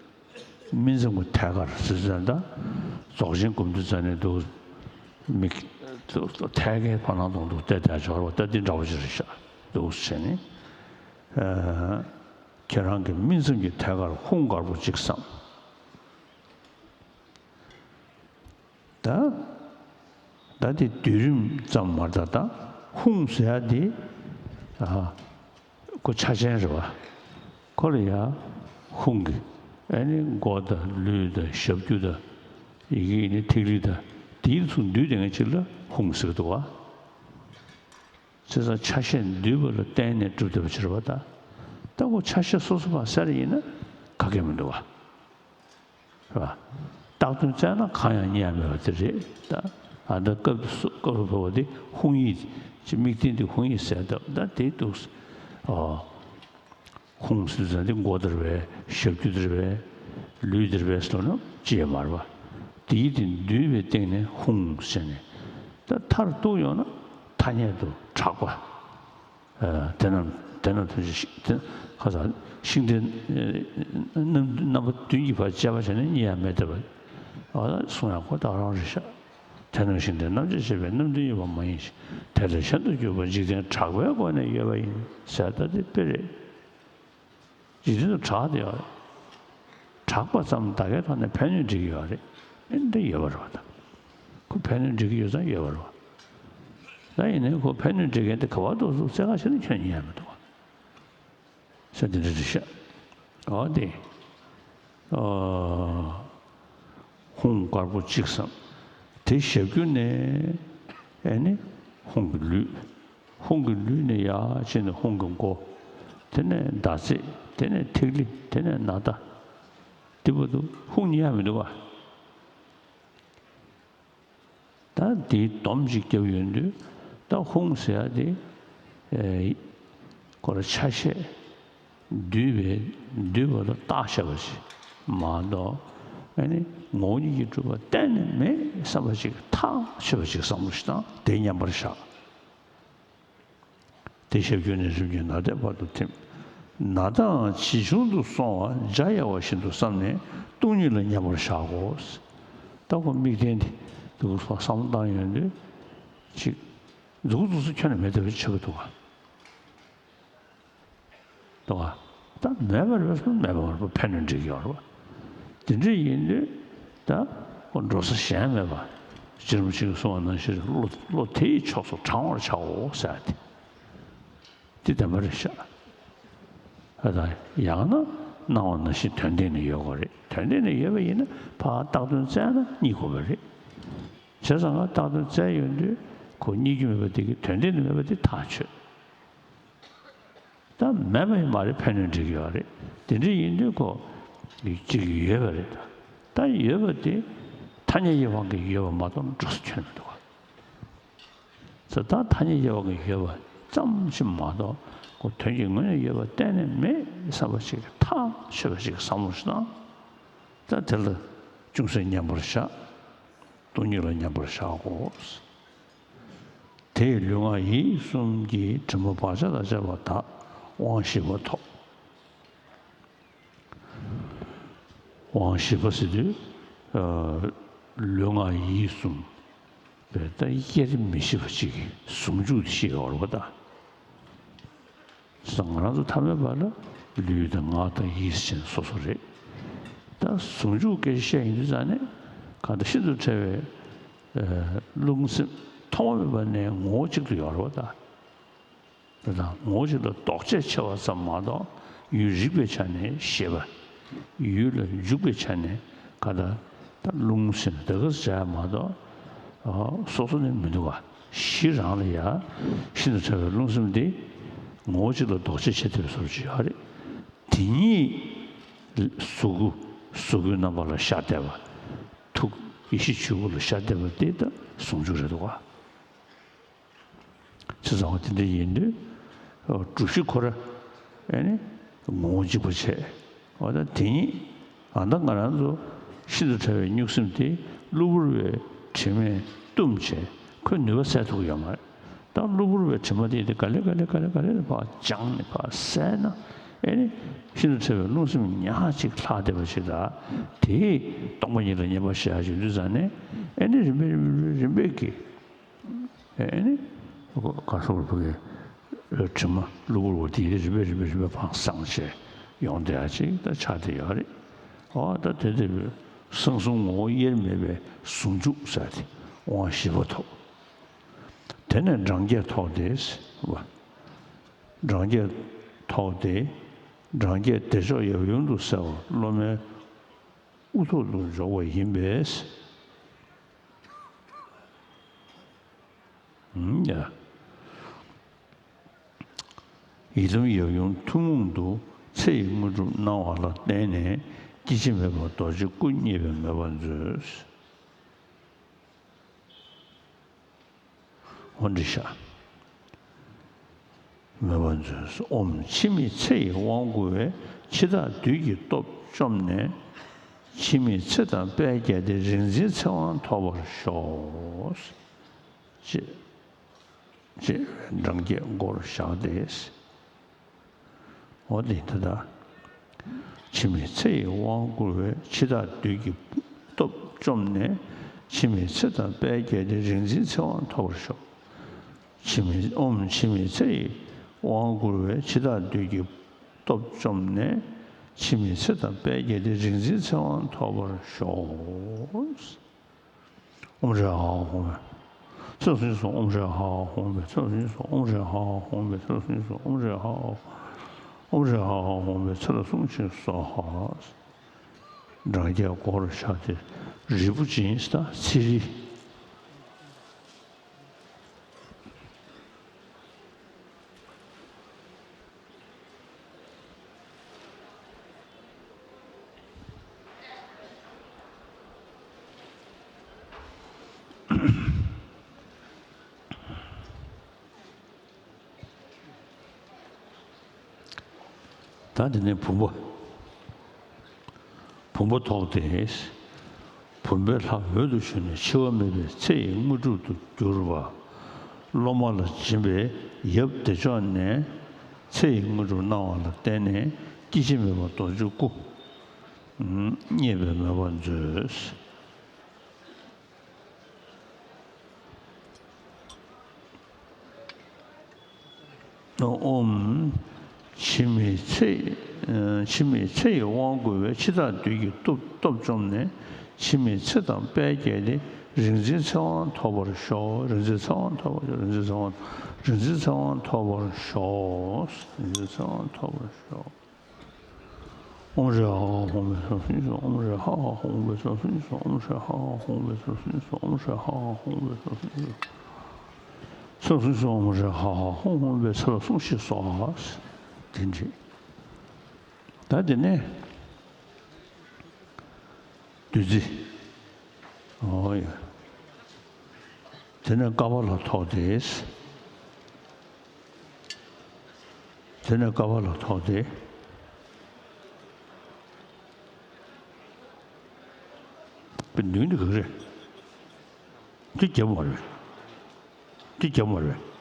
སྨིན་མཚམས་ཀྱི་ཐད་ཀར་ཟེར་ཙང་ད། རྫོགས་ཆེན་སྒོམ་དུས་ཙ་ནས་འདུག་མིག་ཐད་ཀའི་བར་སྣང་དང་འདུག་བལྟས་བལྟས་འབྱོར་བ་ད་འདི་འདྲ་བོ་ཞིག་རེད་ཤག་འདུག་ཟེར་ནས། ཨ། ཁྱེད་རང་གི་སྨིན་མཚམས་ཀྱི་ཐད་ཀར་ཧཱུྃ་དཀར་པོ་གཅིག་བསམ། ད། ད་དེ་སྡུད་རིམ་ཙམ་མ་རེད་ད། ད་ཧཱུྃ་ཟེར་ཡ་དེ། ཨ། ཁོ་ཆ་ཅན་རེད་བ། ཁོ་ལ་ཡ་ཧཱུྃ་གི། ཨ་ནི་མགོ་དང་ལུས་དང་ཞབས་ཀྱུ་དང་། ཡི་གེ་ནི་ཐིག་ལེ་དང་། དེའི་ཚུར་འདུས་དེ་ངའི་ཕྱིར་ལ་ཧཱུྃ་ཟེར་གི་འདུག་བ། བྱས་ཙང་ཆ་ཤས་འདུས་པ་ལ་བརྟེན་ནས་གྲུབ་བསྡད་པ་ཕྱིར་བ་ད། ད་ཁོ་ཆ་ཤས་སོ་སོ་ཕར་གསལ་ཡིན་ན་ག་གེ་མི་འདུག་བ། རེད་བ། བཏགས་དོན་བཙལ་ན་གང་ཡང་རྙེད་ཡ་མེད་པ་དེ་རེད་ད། ཨ་ད་སྐབས་སུ་སྐབས་སུ་བབ་པ་དེ་ཧཱུྃ་ཡིག་ཅེས་དམིགས་རྟེན་དེ་ཧཱུྃ་ཡིག་ཟེར་སྟབས་ད་དེ་འདུག་ཨོ། ཧཱུྃ་ཟེར་ཙང་དེ་མགོ་དེ་རེད་པས། ཞབས་ཀྱུ་དེ་རེད་པས། ལུས་དེ་རེད་པས་ཟེར་ན་ཅི་ཡང་མ་རེད་པ། དེ་ཡིག་དེ་འདུས་པའི་སྟེང་ནས་ཧཱུྃ་ཟེར་ནས། ད་མཐར་གཏུགས་ཡོང་ན་ཐ་སྙད་དུ་གྲགས་པ། ཨ་དེ་རྣམས་དེ་རྣམས་ཐམས་ཅད་ཤིང་དེ་ཁ་སང་ཤིང་རྟའི་རྣམ་རྣམ་པ་བདུན་གྱིས་ཕར་དཔྱད་པ་བྱས་ན་རྙེད་ཡ་མེད་བསྡད་པ། ཨ་གསུང་ཡ་ཁོ་ཐག་རང་རེད་ཤག་དེ་རྣམས་ཤིང་རྟའི་རྣམ་དཔྱོད་ཅེས་པའི་རྣམ་བདུན་ཡོད་པ་མ་ཡིན་ཞིང་། དེ་ལས་གཞན་དུ་གྱུར་པ་འཇིག་རྟེན་གྲགས་པའི་སྒོ་ནས་ཡོད་པ་ཡིན་ཟེར་ད་དེ་དཔེ་རེད། འཇིག་རྟེན་དུ་གྲགས་བསྡད་ཡོད་རེད། གྲགས་པ་ཙམ་ད་གའི་ཐོག་ནས་ཕན་གནོད་འགྲིག་གི་ཡོད་རེད། ཨེ་འདི་ཡོད་པ་རེད་བ་ད། ཁོ་ཕན་གནོད་འགྲིག་གི་ཡོད་ཙང་ཡོད་པ་རེད་བ། ད་ཡིན་ནའི་ཁོ་ཕན་གནོད་འགྲིག་མཁན་དེ་ག་བ་འདུག་ཟེར་བཙལ་ག་བྱས་ན་ཁྱོན་ནས་རྙེད་མི་འདུག་བ། ས་འདི་འདྲ་རེད་ཤག་ཨོ་དེ། ཨོ། ཧཱུྃ་དཀར་པོ་གཅིག་བསམ། དེ་ཞབས་ཀྱུ་ནས་ཨེ་ནི་ཧཱུྃ་གི་ལུས། ཧཱུྃ་གི་ལུས་ནས་ཡར་ཕྱིན་ནས་ཧཱུྃ་གི་མགོ། དེ་ནས་ཟླ་ཚེས། དེ་ནས་ཐིག་ལེ། དེ་ནས་ནཱ་ད། དེ་བར་དུ་ཧཱུྃ་རྙེད་ཡ་མི་འདུག་བ། ད་དེའི་སྡོམ་ཅིག་བརྒྱབ་ཡོང་དུས་ད་ཧཱུྃ་ཟེར་ཡ་དེ་ཨེ་ཁོ་ལ་ཆ་ཤས་འདུས་པའི་འདུས་པ་ལ་བཏགས་བཞག་པ་ཞིག་མ་གཏོགས་ཨ་ནི་ངོ་བོ་ཉིད་ཀྱིས་གྲུབ་པ་གཏན་ནས་མེད་བསམ་པ་ཞིག་ཐག་ཆོད་པ་ཞིག་བསམ་བློ་ཞིག་བཏང་དེ་མཉམ་པར་བཞག་དེ་ཞབས་ཀྱུ་ནས་རིམ་གྱིས་ནཱ་དའི་བར་དུ་ཐིམ། ནཱ་དའང་ཇི་བྱུང་དུ་སོང་བ་འཇའ་ཡལ་བ་བཞིན་དུ་བསམས་ནས་སྟོང་ཉིད་ལ་མཉམ་པར་བཞག་གོ། ད་ཁོ་དམིགས་རྟེན་དེ་འདུག་བསམ་བློ་བཏང་ཡོང་དུས་ཅིག་འདུག་འདུག་སེ་ཁྱོན་ནས་མེད་བསྡད་པ་ཆགས་ཀྱི་འདུག་ག་འདུག་ག་ད་མེད་པ་རེད་པས་མེད་པ་མ་རེད་པ། ཕན་གནོད་འགྲིག་གི་ཡོད་རེད་པ། དེ་འདྲ་ཡིན་དུས་ད་འགྲོ་ས་གཞན་མེད་པ། རྗེ་རིན་པོ་ཆེ་གིས་གསུངས་པ་ནང་བཞིན་བློ་བློ་དེ་ཡི་ཕྱོགས་སུ་དྲང་བར་བྱའོ་ཟེར་ཏེ། འདི་བདེན་པ་རེད་ཤག་ཨ་ད་ཡང་ན་སྣང་བ་ནང་བཞིན་དོན་སྟེང་ན་ཡོད་དགོས་རེད། དོན་སྟེང་ན་ཡོད་པ་ཡིན་ན་ཕར་བཏགས་དོན་བཙལ་ན་རྙེད་དགོས་པ་རེད། བྱས་ཙང་ང་བཏགས་དོན་བཙལ་ཡོང་དུས་ཁོ་རྙེད་རྒྱུ་མེད་པ་དེ་གི་དོན་སྟེང་ན་མེད་པ་དེ་ཐག་ཆོད། ད་མེད་པ་ཡིན་མ་རེད། ཕན་གནོད་འགྲིག་གི་ཡོད་རེད། དེ་འདྲ་ཡིན་དུས་ཁོ་གཅིག་ཡོད་པ་རེད། ད་ཡོད་པ་དེ་ཐ་སྙད་ཀྱི་དབང་གིས་ཡོད་པ་མ་གཏོགས་འགྲོ་ས་ཁྱོན་མི་འདུག་ག་ཚེ་ད་ཐ་སྙད་ཀྱི་དབང་གིས་ཡོད་པ་ཙམ་ཞིག་མ་གཏོགས་ཁོ་དོན་གྱི་ངོས་ནས་ཡོད་པ་གཏན་ནས་མེད་བསམ་པ་ཞིག་ཐག་ཆོད་པ་ཞིག་བསམ་བློ་ཞིག་བཏང་། ད་དེ་ལ་ཅུང་ཟད་མཉམ་པར་བཞག་སྟོང་ཉིད་ལ་མཉམ་པར་བཞག་གོ། དེས་ལུས་ངག་ཡིད་གསུམ་གྱི་དྲི་མ་བག་ཆགས་དང་བཅས་པ་དག་དབང་བཞི་པ་ཐོབ། དབང་བཞི་པ་ཟེར་དུས་ཨ་ལུས་ངག་ཡིད་གསུམ་པས་ད་དབྱེར་མི་ཕྱེད་པ་ཅིག་གི་ཟུང་འཇུག་ཞིག་ཡོད་རེད་པ་ད། ང་རང་ཚོ་ཐ་མལ་པ་ལ་ལུས་དང་ངག་དང་ཡིད་ཟེར་ནས་སོ་སོ་རེད། ད་ཟུང་འཇུག་སྐད་ཆ་བཤད་ཡིན་དུས་ཙང་ནས་གང་ལྟར་ཤིན་ཏུ་ཕྲ་བའི་ཨ་རླུང་སེམས་མཐོང་བ་མེད་པ་ནས་ངོ་བོ་གཅིག་ཏུ་ཡོད་རེད་པ་ད། དེ་དང་ངོ་བོ་གཅིག་ལ་ལྡོག་ཆ་ཕྱེ་བ་ཙམ་མ་གཏོགས་ཡུལ་རིག་པའི་ཆ་ནས་ཤེས་པ། ཡུལ་ལ་འཇུག་པའི་ཆ་ནས་ག་ད་ད་རླུང་ཟེར་ནས་དེ་ག་ཟེར་ཡ་མ་གཏོགས་ཨ་སོ་སོ་ནས་མི་འདུག་ག་གཞི་རང་ལ་ཡ་ཤིན་ཏུ་ཕྲ་བའི་རླུང་སེམས་དེ་ངོ་བོ་གཅིག་ལ་ལྡོག་ཆ་ཕྱེ་ཐུབ་པའི་བཟོ་འདྲ་ཅིག་ཡོད་རེད། དེ་ཉིད་གཟུགས་སྐུ་གཟུགས་སྐུའི་རྣམ་པ་ལ་ཤར་བསྡད་པ། ཐུགས་ཡེ་ཤེས་ཆོས་སྐུ་ལ་ཤར་བསྡད་པ་དེ་ད་ཟུང་འཇུག་རེད་འདུག་ག་བྱས་ཙང་འོ་དེ་འདྲ་ཡིན་དུས་སྒྲུབ་གཞི་ཁོ་ར་ཨེ་ནི་ངོ་བོ་གཅིག་པ་བྱས། འོ་ད་དེ་ཉིད་ཨ་ད་ང་རང་ཚོ་ཤིན་ཏུ་ཕྲ་བའི་གཉུག་སེམས་དེ་གློ་བུར་བའི་དྲི་མས་བཏུམས་བྱས་ཁོས་ནུས་པ་སད་ཐུབ་ཀྱི་ཡོད་མ་རེད། ད་གློ་བུར་བའི་དྲི་མ་དེ་དེ་ག་ལེ་ག་ལེ་ག་ལེ་ག་ལེ་ཕར་སྦྱངས་ནས་ཕར་བསལ་ན་ཨེ་ནི་ཤིན་ཏུ་ཕྲ་བའི་རླུང་སེམས་ཉག་གཅིག་ལྷག་བསྡད་པ་ཞིག་ལ་དེས་སྟོང་པ་ཉིད་ལ་མཉམ་པར་བཞག་ཡོང་དུས་ཙང་ནས་ཨེ་ནི་རིམ་པས་རིམ་པས་རིམ་པས་ཀྱིས། ཨེ་ནི། ག་སོགས་པའི་དྲི་མ་གློ་བུར་བ་དེ་རིམ་པས་རིམ་པས་རིམ་པས་ཕངས་སངས་བྱས་ཡོང་བསྡད་ཡ་ཅིག་ད་ཆགས་བསྡད་ཡོད་རེད། འོ་ད་དེ་དེ་སངས་གསུམ་ངོ་བོ་དབྱེར་མེད་པའི་ཟུང་འཇུག་ཟེར་ཏེ་དབང་བཞི་པ་ཐོབ། དེ་ནས་འབྲང་རྒྱས་ཐོབ་སྟེ། འབྲང་རྒྱས་ཐོབ་སྟེ། འབྲང་རྒྱས་བདེ་མཆོག་ཡབ་ཡུམ་དུ་གསལ་བ་སློབ་མའི་དབུ་ཐོག་ཏུ་འཇོག་པ་ཡིན་པས། ཡ། ཡི་དམ་ཡབ་ཡུམ་ཐུན་མོང་དུ་ཚེ་ཡི་དངོས་གྲུབ་གནང་བ་ལ་བརྟེན་ནས་ སྐྱེ་འཆི་མེད་པ་རྡོ་རྗེ་སྐུ་བརྙེས་པའི་མོས་པ་མཛོད། འོ་འདི་ཤག་མོས་པ་མཛོད། ཨོཾ་འཆི་མེད་ཚེ་ཡི་དབང་བསྐུར་བས། འཆི་བདག་བདུད་ཀྱི་སྟོབས་བཅོམ་ནས། འཆི་མེད་ཚེ་དང་དཔལ་རྒྱལ་ཏེ། རིག་འཛིན་ཚེ་དབང་ཐོབ་པར་ཤོག་ཅེས། ཅེས་འབྲང་རྒྱས་མགོར་བཞག་སྟེ། འོ་དེ་ད་ལྟ། འཆི་མེད་ཚེ་ཡི་དབང་བསྐུར་བས། འཆི་བདག་བདུད་ཀྱི་སྟོབས་བཅོམ་ནས། འཆི་མེད་ཚེ་དང་དཔལ་རྒྱལ་ཏེ། རིག་འཛིན་ཚེ་དབང་ཐོབ་པར་ཤོག་འཆི་མེད། ཨོཾ་འཆི་མེད་ཚེ་ཡི་དབང་བསྐུར་བས། འཆི་བདག་བདུད་ཀྱི་སྟོབས་བཅོམ་ནས། འཆི་མེད་ཚེ་དང་དཔལ་རྒྱལ་ཏེ། རིག་འཛིན་ཚེ་དབང་ཐོབ་པར་ཤོག་ཨོཾ་ཧྲཱི་ཧ་ཧ་ཧོཾ་ཕཊ། ཚེ་ལ་གསུང་ཞིག་གསོལ། ཨོཾ་ཧྲཱི་ཧ་ཧ་ཧོཾ་ཕཊ། ཚེ་ལ་གསུང་ཞིག་གསོལ། ཨོཾ་ཧྲཱི་ཧ་ཧ་ཧོཾ་ཕཊ། ཚེ་ལ་གསུང་ཞིག་གསོལ། ཨོཾ་ཧྲཱི་ཧ་ཧ་ཧོཾ་ཕཊ། ཚེ་ལ་གསུང་ཞིག་གསོལ། ཨོཾ་ཧྲཱི་ཧ་ཧ་ཧོཾ་ཕཊ། ཚེ་ལ་གསུང་ཞིག་སྭཱ་ཧཱ། འབྲང་རྒྱས་མགོར་བཞག་སྟེ། རིལ་བུ་སྦྱིན་དང་ཚེ་རིལ། ད་དེ་ནས་བུམ་པ། བུམ་པ་ཐོགས་ཏེ། བུམ་པའི་ལྷ་འོད་དུ་ཞུ་ནས། འཆི་བ་མེད་པའི་ཚེ་ཡི་དངོས་གྲུབ་ཏུ་གྱུར་པ། སློབ་མ་ལ་སྦྱིན་པའི་ཡབ་བདེ་མཆོག་ནས། ཚེ་ཡི་དངོས་གྲུབ་གནང་བ་ལ་བརྟེན་ནས། སྐྱེ་འཆི་མེད་པ་རྡོ་རྗེ་སྐུ་བརྙེས་པའི་མོས་པ་མཛོད། ཨོཾ། འཆི་མེད་ཚེ། འཆི་མེད་ཚེ་ཡི་དབང་བསྐུར་བས། འཆི་བདག་བདུད་ཀྱི་སྟོབས་སྟོབས་བཅོམ་ནས། འཆི་མེད་ཚེ་དང་དཔལ་རྒྱལ་ཏེ། རིག་འཛིན་ཚེ་དབང་ཐོབ་པར་ཤོག་རིག་འཛིན་ཚེ་དབང་ཐོབ་པར་ཤོག་རིག་འཛིན་ཚེ་དབང་། རིག་འཛིན་ཚེ་དབང་ཐོབ་པར་ཤོག་རིག་འཛིན་ཚེ་དབང་ཐོབ་པར་ཤོག་ཨོཾ་ཧྲཱི་ཧ་ཧ་ཧོཾ་ཕཊ། ཚེ་ལ་གསུང་ཞིག་གསོལ། ཨོཾ་ཧྲཱི་ཧ་ཧ་ཧོཾ་ཕཊ། ཚེ་ལ་གསུང་ཞིག་གསོལ། ཨོཾ་ཧྲཱི་ཧ་ཧ་ཧོཾ་ཕཊ། ཚེ་ལ་གསུང་ཞིག་གསོལ། ཨོཾ་ཧྲཱི་ཧ་ཧ་ཧོཾ་ཕཊ། ཚེ་ལ་གསུང་ཞིག་གསོལ། ཨོཾ་ཧྲཱི་ཧ་ཧ་ཧོཾ་ཕཊ། ཚེ་ལ་གསུང་ཞིག་གསོལ། དེ་འདྲ། ད་དེ་ནས་བདུད་རྩི། ཨོ་ཡ། དེ་ནས་ཀ་པཱ་ལ་ཐོགས་ཏེ། དེ་ནས་ཀ་པཱ་ལ་ཐོགས་ཏེ། པའི་མདུན་དེ་ག་རེ། འདི་རྒྱབ་མ་རེད། འདི་རྒྱབ་མ་རེད།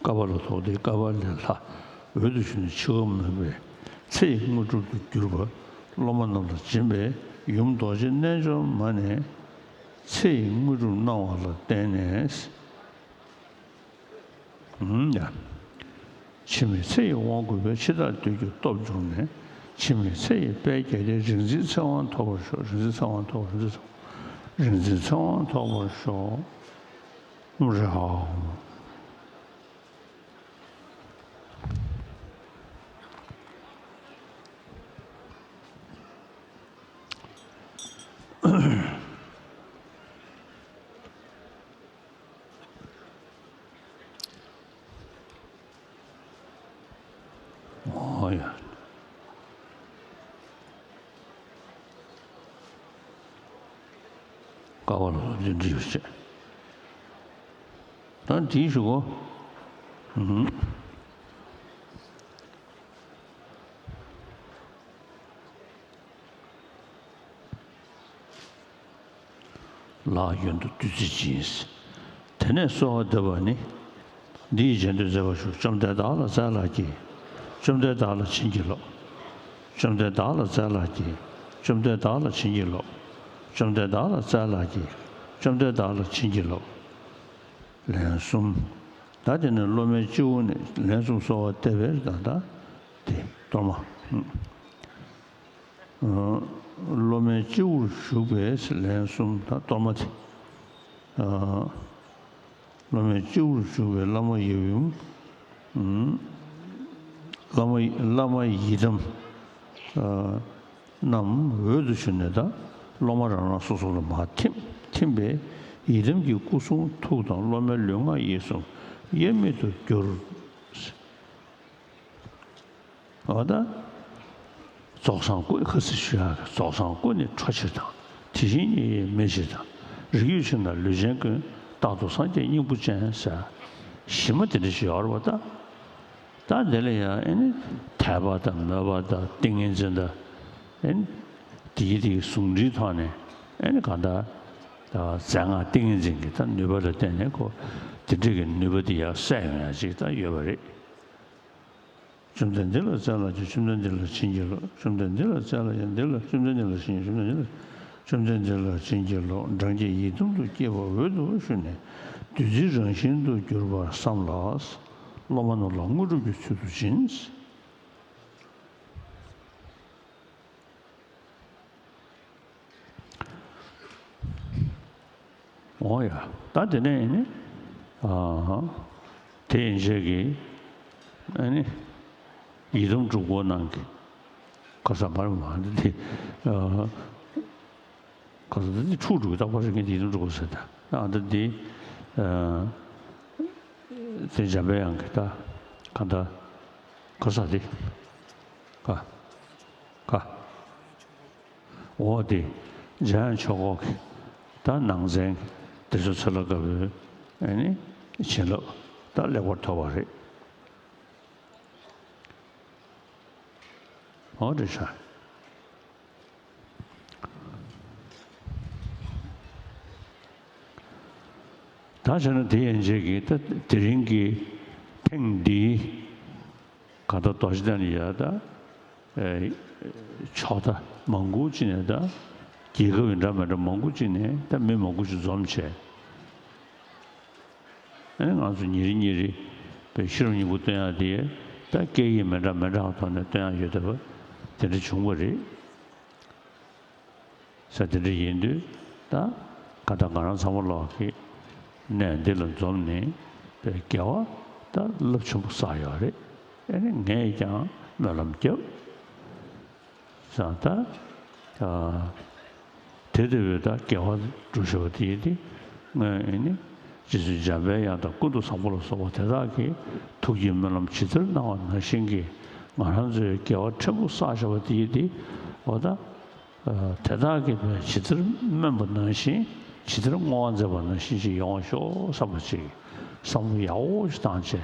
ཀ་པཱ་ལ་ཐོགས་ཏེ། ཀ་པཱ་ལའི་ལྷ་འོད་དུ་ཞུ་ནས། འཆི་བ་མེད་པའི་ཚེ་ཡི་དངོས་གྲུབ་ཏུ་གྱུར་པ། སློབ་མ་རྣམས་ལ་སྦྱིན་པའི་ཡུམ་རྡོ་རྗེ་རྣལ་འབྱོར་མ་ནས། ཚེ་ཡི་དངོས་གྲུབ་གནང་བ་ལ་བརྟེན་ནས། ཡ། འཆི་མེད་ཚེ་ཡི་དབང་བསྐུར་བས། འཆི་བདག་བདུད་ཀྱི་སྟོབས་བཅོམ་ནས། འཆི་མེད་ཚེ་ཡི་དཔལ་རྒྱལ་ཏེ། རིག་འཛིན་ཚེ་དབང་ཐོབ་པར་ཤོག་རིག་འཛིན་ཚེ་དབང་ཐོབ། རིག་འཛིན་ཚེ་དབང་། རིག་འཛིན་ཚེ་དབང་ཐོབ་པར་ཤོག་ཨོཾ་ཧྲཱི་ཧ་ཧ་ཧོཾ། ཨོ་ཡ། ཀ་པཱ་ལ་ལ་འདི་འདྲི་ཡོད་ཅེས། ད་འདིའི་གཞུག་གུ། ཨུམ། ལག་གཡོན་དུ་བདུད་རྩི་སྦྱིན། དེ་ནས་གསོལ་བ་འདེབས་པ་ནི། འདི་ཡིས་རྗེས་ཟློས་མཛད་པར་ཞུ། བཅོམ་ལྡན་བདག་ལ་སྩལ་ལགས་ཀྱིས། བཅོམ་ལྡན་བདག་ལ་བྱིན་གྱིས་རློབས། བཅོམ་ལྡན་བདག་ལ་སྩལ་ལགས་ཀྱིས། བཅོམ་ལྡན་བདག་ལ་བྱིན་གྱིས་རློབས། བཅོམ་ལྡན་བདག་ལ་སྩལ་ལགས་ཀྱིས། བཅོམ་ལྡན་བདག་ལ་བྱིན་གྱིས་རློབས། ལན་གསུམ། ད་དེ་ནས་སློབ་མའི་སྤྱི་བོ་ནས་ལན་གསུམ་གསོལ་བ་འདེབས་པའི་ད་ལྟ་དེ་གཏོར་མ། སློབ་མའི་སྤྱི་བོར་བཞུགས་པའི་ལན་གསུམ་དང་གཏོར་མ་དེ། སློབ་མའི་སྤྱི་བོར་བཞུགས་པའི་བླ་མ་ཡབ་ཡུམ། བླ་མ་བླ་མ་ཡི་དམ་རྣམས་འོད་དུ་ཞུ་ནས་ད་ སློབ་མ་རང་རང་སོ་སོ་ལ་མར་ཐིམ། ཐིམ་པས་ཡི་དམ་གྱི་སྐུ་གསུང་ཐུགས་དང་སློབ་མའི་ལུས་ངག་ཡིད་གསུམ་དབྱེར་མེད་དུ་གྱུར། འོ་ད། རྫོགས་སངས་སྐུ། ཁ་སི་ཞུ་ཡག་གི་རྫོགས་སངས་སྐུ་ནི་འཕྲོ་ཕྱིར་དང་། དེ་བཞིན་ཉིད་ཡིན་མེད་ཕྱིར་དང་། རིགས་ཡོད་ཕྱིར་དང་ལུས་ཅན་ཀུན། རྟག་ཏུ་སངས་རྒྱས་སྙིང་པོ་ཅན་ཟེར། ཞི་མ་དེ་འདྲ་ཞིག་ཡོད་རེད་པ་ད། ད་འདི་ལ་ཡང་ཨེ་ནི་དད་པ་དང་མོས་པ་དང་ཏིང་ངེ་འཛིན་དང་། ཨེ་ནི་དེའི་དེའི་ཟུང་འབྲེལ་ཐོག་ནས་ཨེ་ནི་གང་ལྟར་ད་རྫས་སྔགས་ཏིང་ངེ་འཛིན་གྱི་ད་ནུས་པ་ལ་བརྟེན་ནས་ཁོ་དེ་འདྲ་གི་ནུས་པ་དེ་ཡར་གསལ་ཡོང་ཡག་ཅིག་ད་ཡོད་པ་རེད། བཅོམ་ལྡན་འདི་ལ་སྩལ་ལགས་ཀྱིས། བཅོམ་ལྡན་འདི་ལ་བྱིན་གྱིས་རློབས། བཅོམ་ལྡན་འདི་ལ་སྩལ་ལགས་ཀྱིས། འདི་ལ། བཅོམ་ལྡན་འདི་ལ་བྱིན་གྱིས། བཅོམ་ལྡན་འདི་ལ། བཅོམ་ལྡན་འདི་ལ་བྱིན་གྱིས་རློབས། འབྲང་རྒྱས་ཡི་དམ་དུ་བསྐྱེད་པ་འོད་དུ་ཞུ་ནས། བདུད་རྩིའི་རང་བཞིན་དུ་གྱུར་པར་བསམ་ལ། སློབ་མ་རྣམས་ལ་དངོས་གྲུབ་ཀྱི་ཚུལ་དུ་བྱིན། འོ་ཡ། ད་དེ་ནས་ནི། ཨ། དེ་ཡན་ཆད་ཀྱི་ཨ་ནི་ཡི་དམ་སྒྲུབ་སྐོར་ནང་གི་ག་ས་མར་མ་འདི་དེ། ཨ། ག་ས་འདི་འཁྲུག་འགྲོ་གི་རྟག་པར་རིག་མཁན་དེ་ཡི་དམ་སྒྲུབ་སྐོར་ཟེར་ད། ཨ། འདི་འདི། ཨ། དེ་འཇམ་པའི་དབྱངས་ཀྱི་ད་ག་ད་ག་ས་འདི། ག་ག་འོ་དེ། འཇམ་དབྱངས་ཆོས་འཁོར་གྱི་ད་ནང་ཚན་དེ་ཚོ་ཚོ་ལ་དགའ་བོའི་ཨ་ནི་བྱིན་རླབས་ད་ལེགས་པར་ཐོབ་པ་རེད། འོ་དེ་ཤ། ད་བྱས་ན་དེ་ཡན་ཆད་ཀྱི་ད་དེ་རིང་གི་ཐེངས་འདིའི་གང་ལྟར་རྡོ་རྗེ་གདན་ལ་ཡ་ད། ཨེ། ཕྱོགས་མཐའ་མང་པོ་ཅིག་ནས་ད་རྒྱལ་ཁབ་འདྲ་མི་འདྲ་མང་པོ་ཅིག་ནས་ད་མི་མང་པོ་ཅིག་འཛོམས་བྱས། ཨེ་ང་ཚོ་ཉིན་རེ་ཉིན་རེ་བའི་ཤེས་རབ་སྙིང་པོ་སྟོན་ཡག་དེ་ད་སྐད་ཡིག་མི་འདྲ་མི་འདྲ་བ་ཐོག་ནས་སྟོན་ཡག་ཡོད་བསྡད་པ་དེ་འདྲ་བྱུང་བ་རེད། ས་དེ་འདྲ་ཡིན་དུས་ད་ག་ད་ང་རང་ཚང་མ་ལོག་གི་གནས་འདི་ལ་འཛོམས་ནས་པའི་དགེ་བ་ད་རླབས་ཆེན་པོ་བསགས་ཡོད་རེད། ཨེ་ནི་ངས་ཀྱང་སྨོན་ལམ་བརྒྱབ་ཙང་ད། ཨ། དེ་ལྟ་བུའི་ད་དགེ་བ་སྒྲུབ་བཞག་པ་དེ་ཡིན་ཏེ། ངས་ཨེ་ནི་རྗེ་བཙུན་འཇམ་པའི་དབྱངས་དང་ཀུན་ཏུ་བཟང་པོ་ལ་སོགས་པ་དེ་དག་གིས་ཐུགས་ཀྱིས་སྨོན་ལམ་ཇི་ལྟར་གནང་བ་ནང་བཞིན་གྱི་ང་རང་ཚོའི་དགེ་བ་ཕྲན་བུ་བསགས་བཞག་པ་དེ་ཡིན་ཏེ། འོ་ད། དེ་དག་གིས་ཇི་ལྟར་སྨོན་པ་ནང་བཞིན་ཇི་ལྟར་བསྔོ་བ་མཛད་པ་ནང་བཞིན་ཞིག་ཡོང་བ་ཤོག་བསམ་པ་ཅིག་བསམ་བློ་ཡག་པོ་ཞིག་བཏང་བྱས་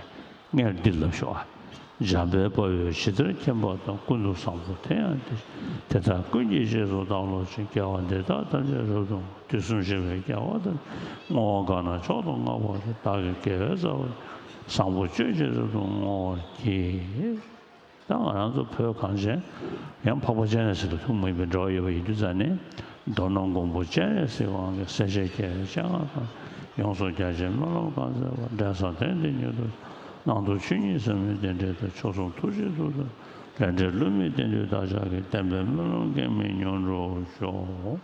སྔར་འདི་ལབ་ཤོག་ཨ། འཇམ་དཔལ་དཔའ་བོས་ཇི་ལྟར་མཁྱེན་པ་དང་། ཀུན་ཏུ་བཟང་པོ་དེ་ཡང་དེ་བཞིན་ཏེ། དེ་དག་ཀུན་གྱི་རྗེས་སུ་བདག་སློབ་ཅིང་། དགེ་བ་འདི་དག་ཐམས་ཅད་རབ་ཏུ་བསྔོ། དུས་གསུམ་གཤེགས་པའི་རྒྱལ་བ་དང་། བསྔོ་བ་གང་རྣམས་མཆོག་ཏུ་བསྔགས་པ་དེས། བདག་གི་དགེ་བའི་རྩ་བ་བསྔོ་བ་ཡི། བཟང་པོ་སྤྱོད་ཕྱིར་རབ་ཏུ་བསྔོ་བར་བགྱི། ད་ང་རང་ཚོ་བོད་གངས་ཅན་ཡང་འཕགས་པ་སྤྱན་རས་གཟིགས་དང་ཐུན་མོང་མ་ཡིན་པའི་འབྲེལ་བ་ཡོད་པ་ཡིན་དུས་ཙང་ནས། མདོར་ན་མགོན་པོ་སྤྱན་རས་གཟིགས་དབང་གིས་སྲས་བཅས་རྒྱལ་བའི་སྤྱན་སྔར་བསྐྱངས། ཡོངས་སུ་རྒྱ་ཆེའི་སྨོན་ལམ་གང་མཛད་པ། འབྲས་བཟང་དོན་དེ་ཉིད་དུ་བླང་དོར་ཆོས་ཉིད་ཟབ་མོའི་རྟེན་འབྲེལ་དང་། མཆོག་གསུམ་ཐུགས་རྗེའི་མཐུ་དང་ལས་འབྲས་བསླུ་མེད་བསྟན་འགྲོའི་བདག་ཅག་གི། བསྟན་པའི་སྨོན་ལམ་གེགས་མེད་མྱུར་འགྲུབ་ཤོག།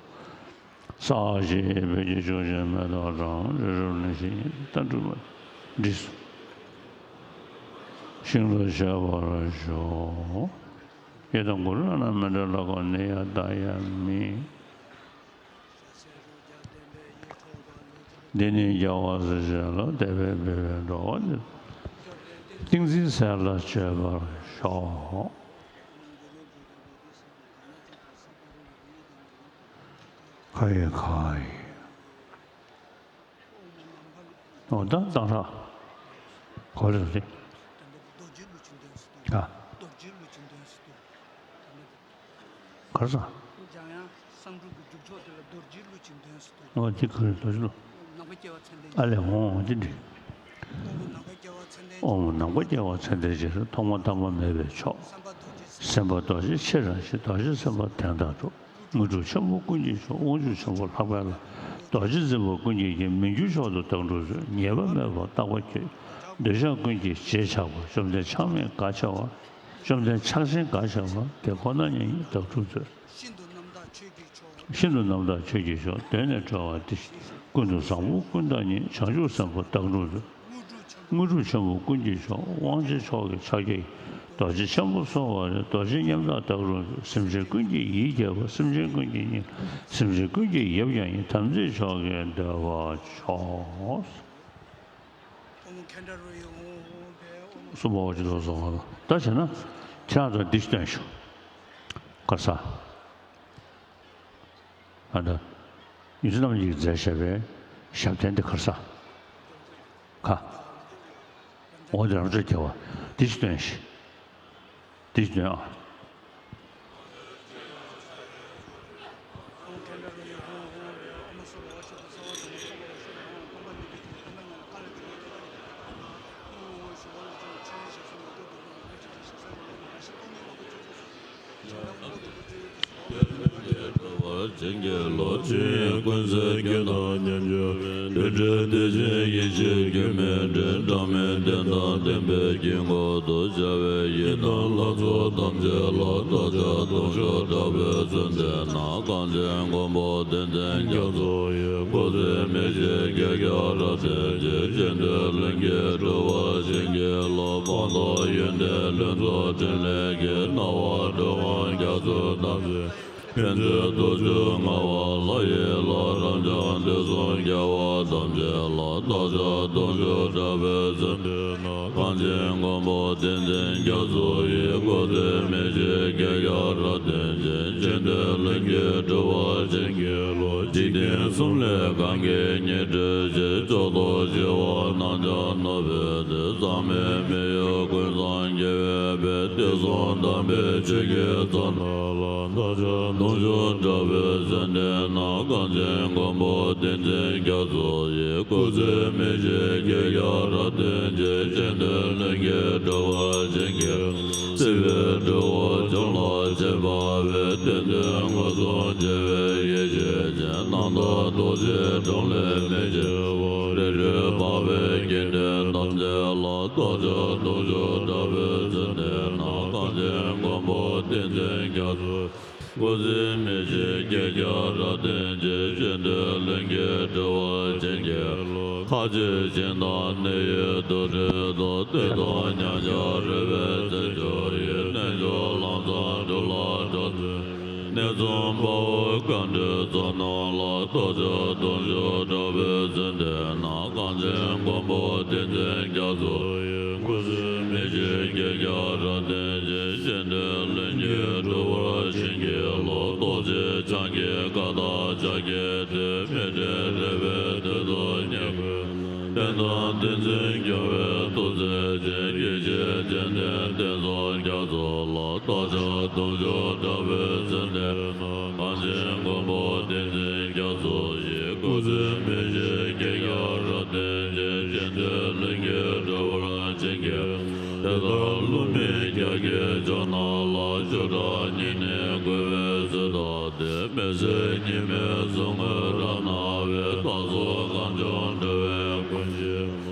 སྭཱ་ཧཱ་ཞེས་འབོད་ཀྱིན་བཞུགས་ཤིང་མེ་ཏོག་གྲངས་རིལ་རིལ་ལེན་བཞིན་ད་འགྲུབ་པ་འདྲིས་སོ། ཤིན་ཏུ་ཆེ་བར་ཤོག། ཡི་དམ་གུ་རུ་བླ་ན་མེད་པའི་ལྷ་ཁང་འདི་ཡང་བདག་ཡང་མིན། འདི་ནི་རྒྱལ་བ་སྲས་བཅས་ལ། དད་པས་འབུལ་བའི་འགྲོ་བ་འདི་ཏིང་འཛིན་ཟས་ལ་སྤྱོད་པར་ཤོག། ཁ་ཡི་ཁ་ཡི། འོ་ད་གཏང་རག་གོ་རེ་རེད། ཨ། གར་ས། འོ་དེ་ག་རེ་རྡོ་རྗེ་གླུ། ཨ་ལས་འོང་དེ་འདྲི། ཨོཾ་ནམ་མཁའ་རྒྱལ་བ་མཚན་ལྡན་རྗེས་སུ། ཐོག་མ་ཐ་མ་མེད་པའི་མཆོག། སེམས་དཔའ་རྡོ་རྗེ་ཆེ་རང་བཞིན། རྡོ་རྗེ་སེམས་དཔའ་དོན་དམ་གྲུབ། དངོས་གྲུབ་ཆེན་པོ་ཀུན་གྱི་མཆོག། དབང་ཕྱུག་ཆེན་པོ་ལྷག་པའི་ལྷ། རྡོ་རྗེ་འཛིན་པ་ཀུན་གྱི་རྒྱལ། མི་འགྱུར་མཆོག་ཏུ་བདག་སྒྲུབ་མཛོད། ཉེས་པ་མེད་པར་རྟག་པར་བསྐྱོད། འདོད་ཆགས་ཀུན་གྱི་རྗེས་ཆགས་པ། བཅོམ་ལྡན་ཆགས་མེད་དགའ་ཆེ་བ། བཅོམ་ལྡན་ཆགས་ཆེན་དགའ་ཆེ་བ། དེ་ཁོ་ན་ཉིད་བདག་སྒྲུབ་མཛོད། ཤིན་ཏུ་རྣམ་དག་ཆོས་ཀྱི་མཆོག། ཀུན་ཏུ་བཟང་པོ་ཀུན་བདག་ཉིད། བྱང་ཆུབ་སེམས་དཔའ་བདག་སྒྲུབ་མཛོད། དངོས་གྲུབ་ཆེན་པོ་ཀུན་གྱི་མཆོག། དབང་ཆེན་མཆོག་གི་ཕྱག་རྒྱ་ཡིས། རྡོ་རྗེ་འཆང་ཁྱུང་སོགས་པ་རེད། རྡོ་རྗེ་མཉམ་གདངས་ལྟ་བུར་སེམས་ཅན་ཀུན་གྱི་ཡིད་ཁྱབ་པ། སེམས་ཅན་ཀུན་གྱི་སྙིང་། སེམས་ཅན་ཀུན་གྱི་ཡབ་ཀྱང་ཡིན། དམ་ཚིག་མཆོག་གི་བདེ་བ་མཆོག། གསུམ་པ་འོ་ཅི་ལོ་སོང་ང་ལ་ད་བྱས་ན་ཁྱེད་རང་ཚོ་འདི་སྟོན་ཞུ། ག་ས། ཨ་ད། ཡུལ་རྣམ་གཉིས་ཀྱི་མཛད་བྱ་བའི་ཞབས་བརྟན་འདི་ག་ས། ག་འོ་འདི་རང་ཚོས་རྒྱལ་བ་འདི་ཅི་སྟོན་ཞིག་འདི་ཅི་སྟོན་ཨ། བྱིན་གྱིས་རློབ་ཅིང་ཀུན་གསལ་རྒྱུད་དང་མཉམ་སྦྱོར་བའི། རྡུལ་བྲལ་བདེ་ཆེན་ཡེ་ཤེས་རྒྱུད་སྨིན་འབྲས། གྲངས་མེད་བསྟན་དང་བསྟན་པའི་དཀྱིལ་འཁོར་དུ་སྦྱར་བའི་ཡི་དམ་ལྷ་ཚོགས་ཐམས་ཅད་ལ་བདག་ཅག་གདུང་ཤུགས་དྲག་པོས་བརྩོན་འགྲུས་གནང་། གངས་ཅན་མགོན་པོ་བསྟན་འཛིན་རྒྱ་མཚོ་ཡི་སྐུ་ཚེ་མི་ཤིགས་བསྐལ་བརྒྱར་རབ་བརྟན་ཅིང་། ཅི་འདོད་ལྷུན་གྱིས་འགྲུབ་པར་བྱིན་གྱིས་རློབས། སྤངས་རྟོགས་ཡོན་ཏན་ལྷུན་རྫོགས་ཕྲིན་ལས་ཀྱིས། སྣང་བ་འགྲོ་འོང་རྒྱ་མཚོ་ཐམས་ཅད་ཕན་བདེའི་རྡོ་རྗེ་ལྔ་པ་ལྷ་ཡི་ལྷ། རབ་འབྱམས་དུས་གསུམ་རྒྱལ་བ་ཐམས་ཅད་ལ། བདག་ཅག་གདུང་ཤུགས་དྲག་པོས་བརྩོན་འགྲུས་གནང་། གངས་ཅན་མགོན་པོ་བསྟན་འཛིན་རྒྱ་མཚོ་ཡི་སྐུ་ཚེ་མི་ཤིགས་བསྐལ་བརྒྱར་རབ་བརྟན་ཅིང་། ཅི་འདོད་ལྷུན་གྱིས་འགྲུབ་པར་བྱིན་གྱིས་རློབས། འཇིག་རྟེན་གསུམ་ལས་གང་གིས་སྙིགས་བྲལ་ཞིང་། ཕྱོགས་བཅུ་ཞི་བ་རྣམས་ཀྱང་ནུབ་པའི་ཚེ། ཟག་མེད་མི་གཡོ་ཀུན་བཟང་རྒྱལ་བའི་དཔལ། དུས་གསུམ་དམ་པའི་ཆོས་ཀྱི་རྩ་བྲག་ལ། བདག་ཅག་གདུང་ཤུགས་དྲག་པོས་བརྩོན་འགྲུས་གནང་། གངས་ཅན་མགོན་པོ་བསྟན་འཛིན་རྒྱ་མཚོ་ཡི། སྐུ་ཚེ་མི་ཤིགས་བསྐལ་བརྒྱར་རབ་བརྟན་ཅིང་། ཅི་འདོད་ལྷུན་གྱིས་འགྲུབ་པར་བྱིན་གྱིས། སྲིད་པའི་སྒྲིབ་པ་ཅུང་ལ་ཆགས་པ་བས། བདེན་དོན་མངོན་སུམ་མཇལ་བའི་ཡེ་ཤེས་ཅན། རྣམ་དག་རྡོ་རྗེ་འགྲོ་ལས་མི་སྐྱེ་བ། རིགས་རུས་འཕགས་པའི་དགེ་འདུན་ཐམས་ཅད་ལ། བདག་ཅག་གདུང་ཤུགས་དྲག་པོས་བརྩོན་འགྲུས་གནང་། གངས་ཅན་མགོན་པོ་བསྟན་འཛིན་རྒྱ་མཚོ། སྐུ་ཚེ་མི་ཤིགས་བསྐལ་བརྒྱར་རབ་བརྟན་ཅིང་། ཅི་འདོད་ལྷུན་གྱིས་འགྲུབ་པར་བྱིན་གྱིས་རློབས། མཐར་ཕྱིན་ཞིང་དང་གནས་ཡུལ་དུ་སྤྲུལ་ཏོ། བདུད་དང་ཉམས་ཆག་རུལ་པའི་རྩད་གཅོད་ཡི། རྣལ་འབྱོར་ལམ་བཟང་སྒྲུབ་ལ་གྲོགས་བྱེད། གནས་གསུམ་དཔའ་བོའི་བཀའ་འགྲོའི་ཚོགས་རྣམས་ལ། བདག་ཅག་གདུང་ཤུགས་དྲག་པོས་བརྩོན་འགྲུས་གནང་། གངས་ཅན་མགོན་པོ་བསྟན་འཛིན་རྒྱ་མཚོ་ཡི། སྐུ་ཚེ་མི་ཤིགས་བསྐལ་བརྒྱར་རབ་བརྟན་ཅིང་། ཅི་འདོད་ལྷུན་གྱིས་འགྲུབ་པར་བྱིན་གྱིས་རློབས། རྡོ་རྗེ་འཆང་གི་བཀའ་དང་ཕྱག་རྒྱའི་མཐུས། མི་འབྲལ་རེ་བའི་དོན་དུ་སྙན་བརྒྱུད། བསྟན་དང་བསྟན་འཛིན་སྐྱོང་བའི་ཐུགས་རྗེ་ཅན། ཡེ་ཤེས་སྤྱན་ལྡན་བསྟན་སྲུང་རྒྱ་མཚོ་ལ། བདག་ཅག་གདུང་ཤུགས་དྲག་པོས་བརྩོན་འགྲུས་གནང་། གངས་ཅན་མགོན་པོ་བསྟན་འཛིན་རྒྱ་མཚོ་ཡི། སྐུ་ཚེ་མི་ཤིགས་བསྐལ་བརྒྱར་རབ་བརྟན་ཅིང་། ཅི་འདོད་ལྷུན་གྱིས་འགྲུབ་པར་བྱིན་གྱིས། དེ་ལྟར་བསླུ་མེད་རྒྱ་གར་ཕྱོགས་རྣམས་ལ། ཆོས་གྲགས་སྙིང་ནས་གུས་པས་གསོལ་བ་འདེབས། མི་ཟད་ཉི་མའི་གཟུགས་བརྙན་རབ་སྣང་བའི། བདག་སོགས་གངས་ལྗོངས་འགྲོ་བའི་ཀུན་གཞི།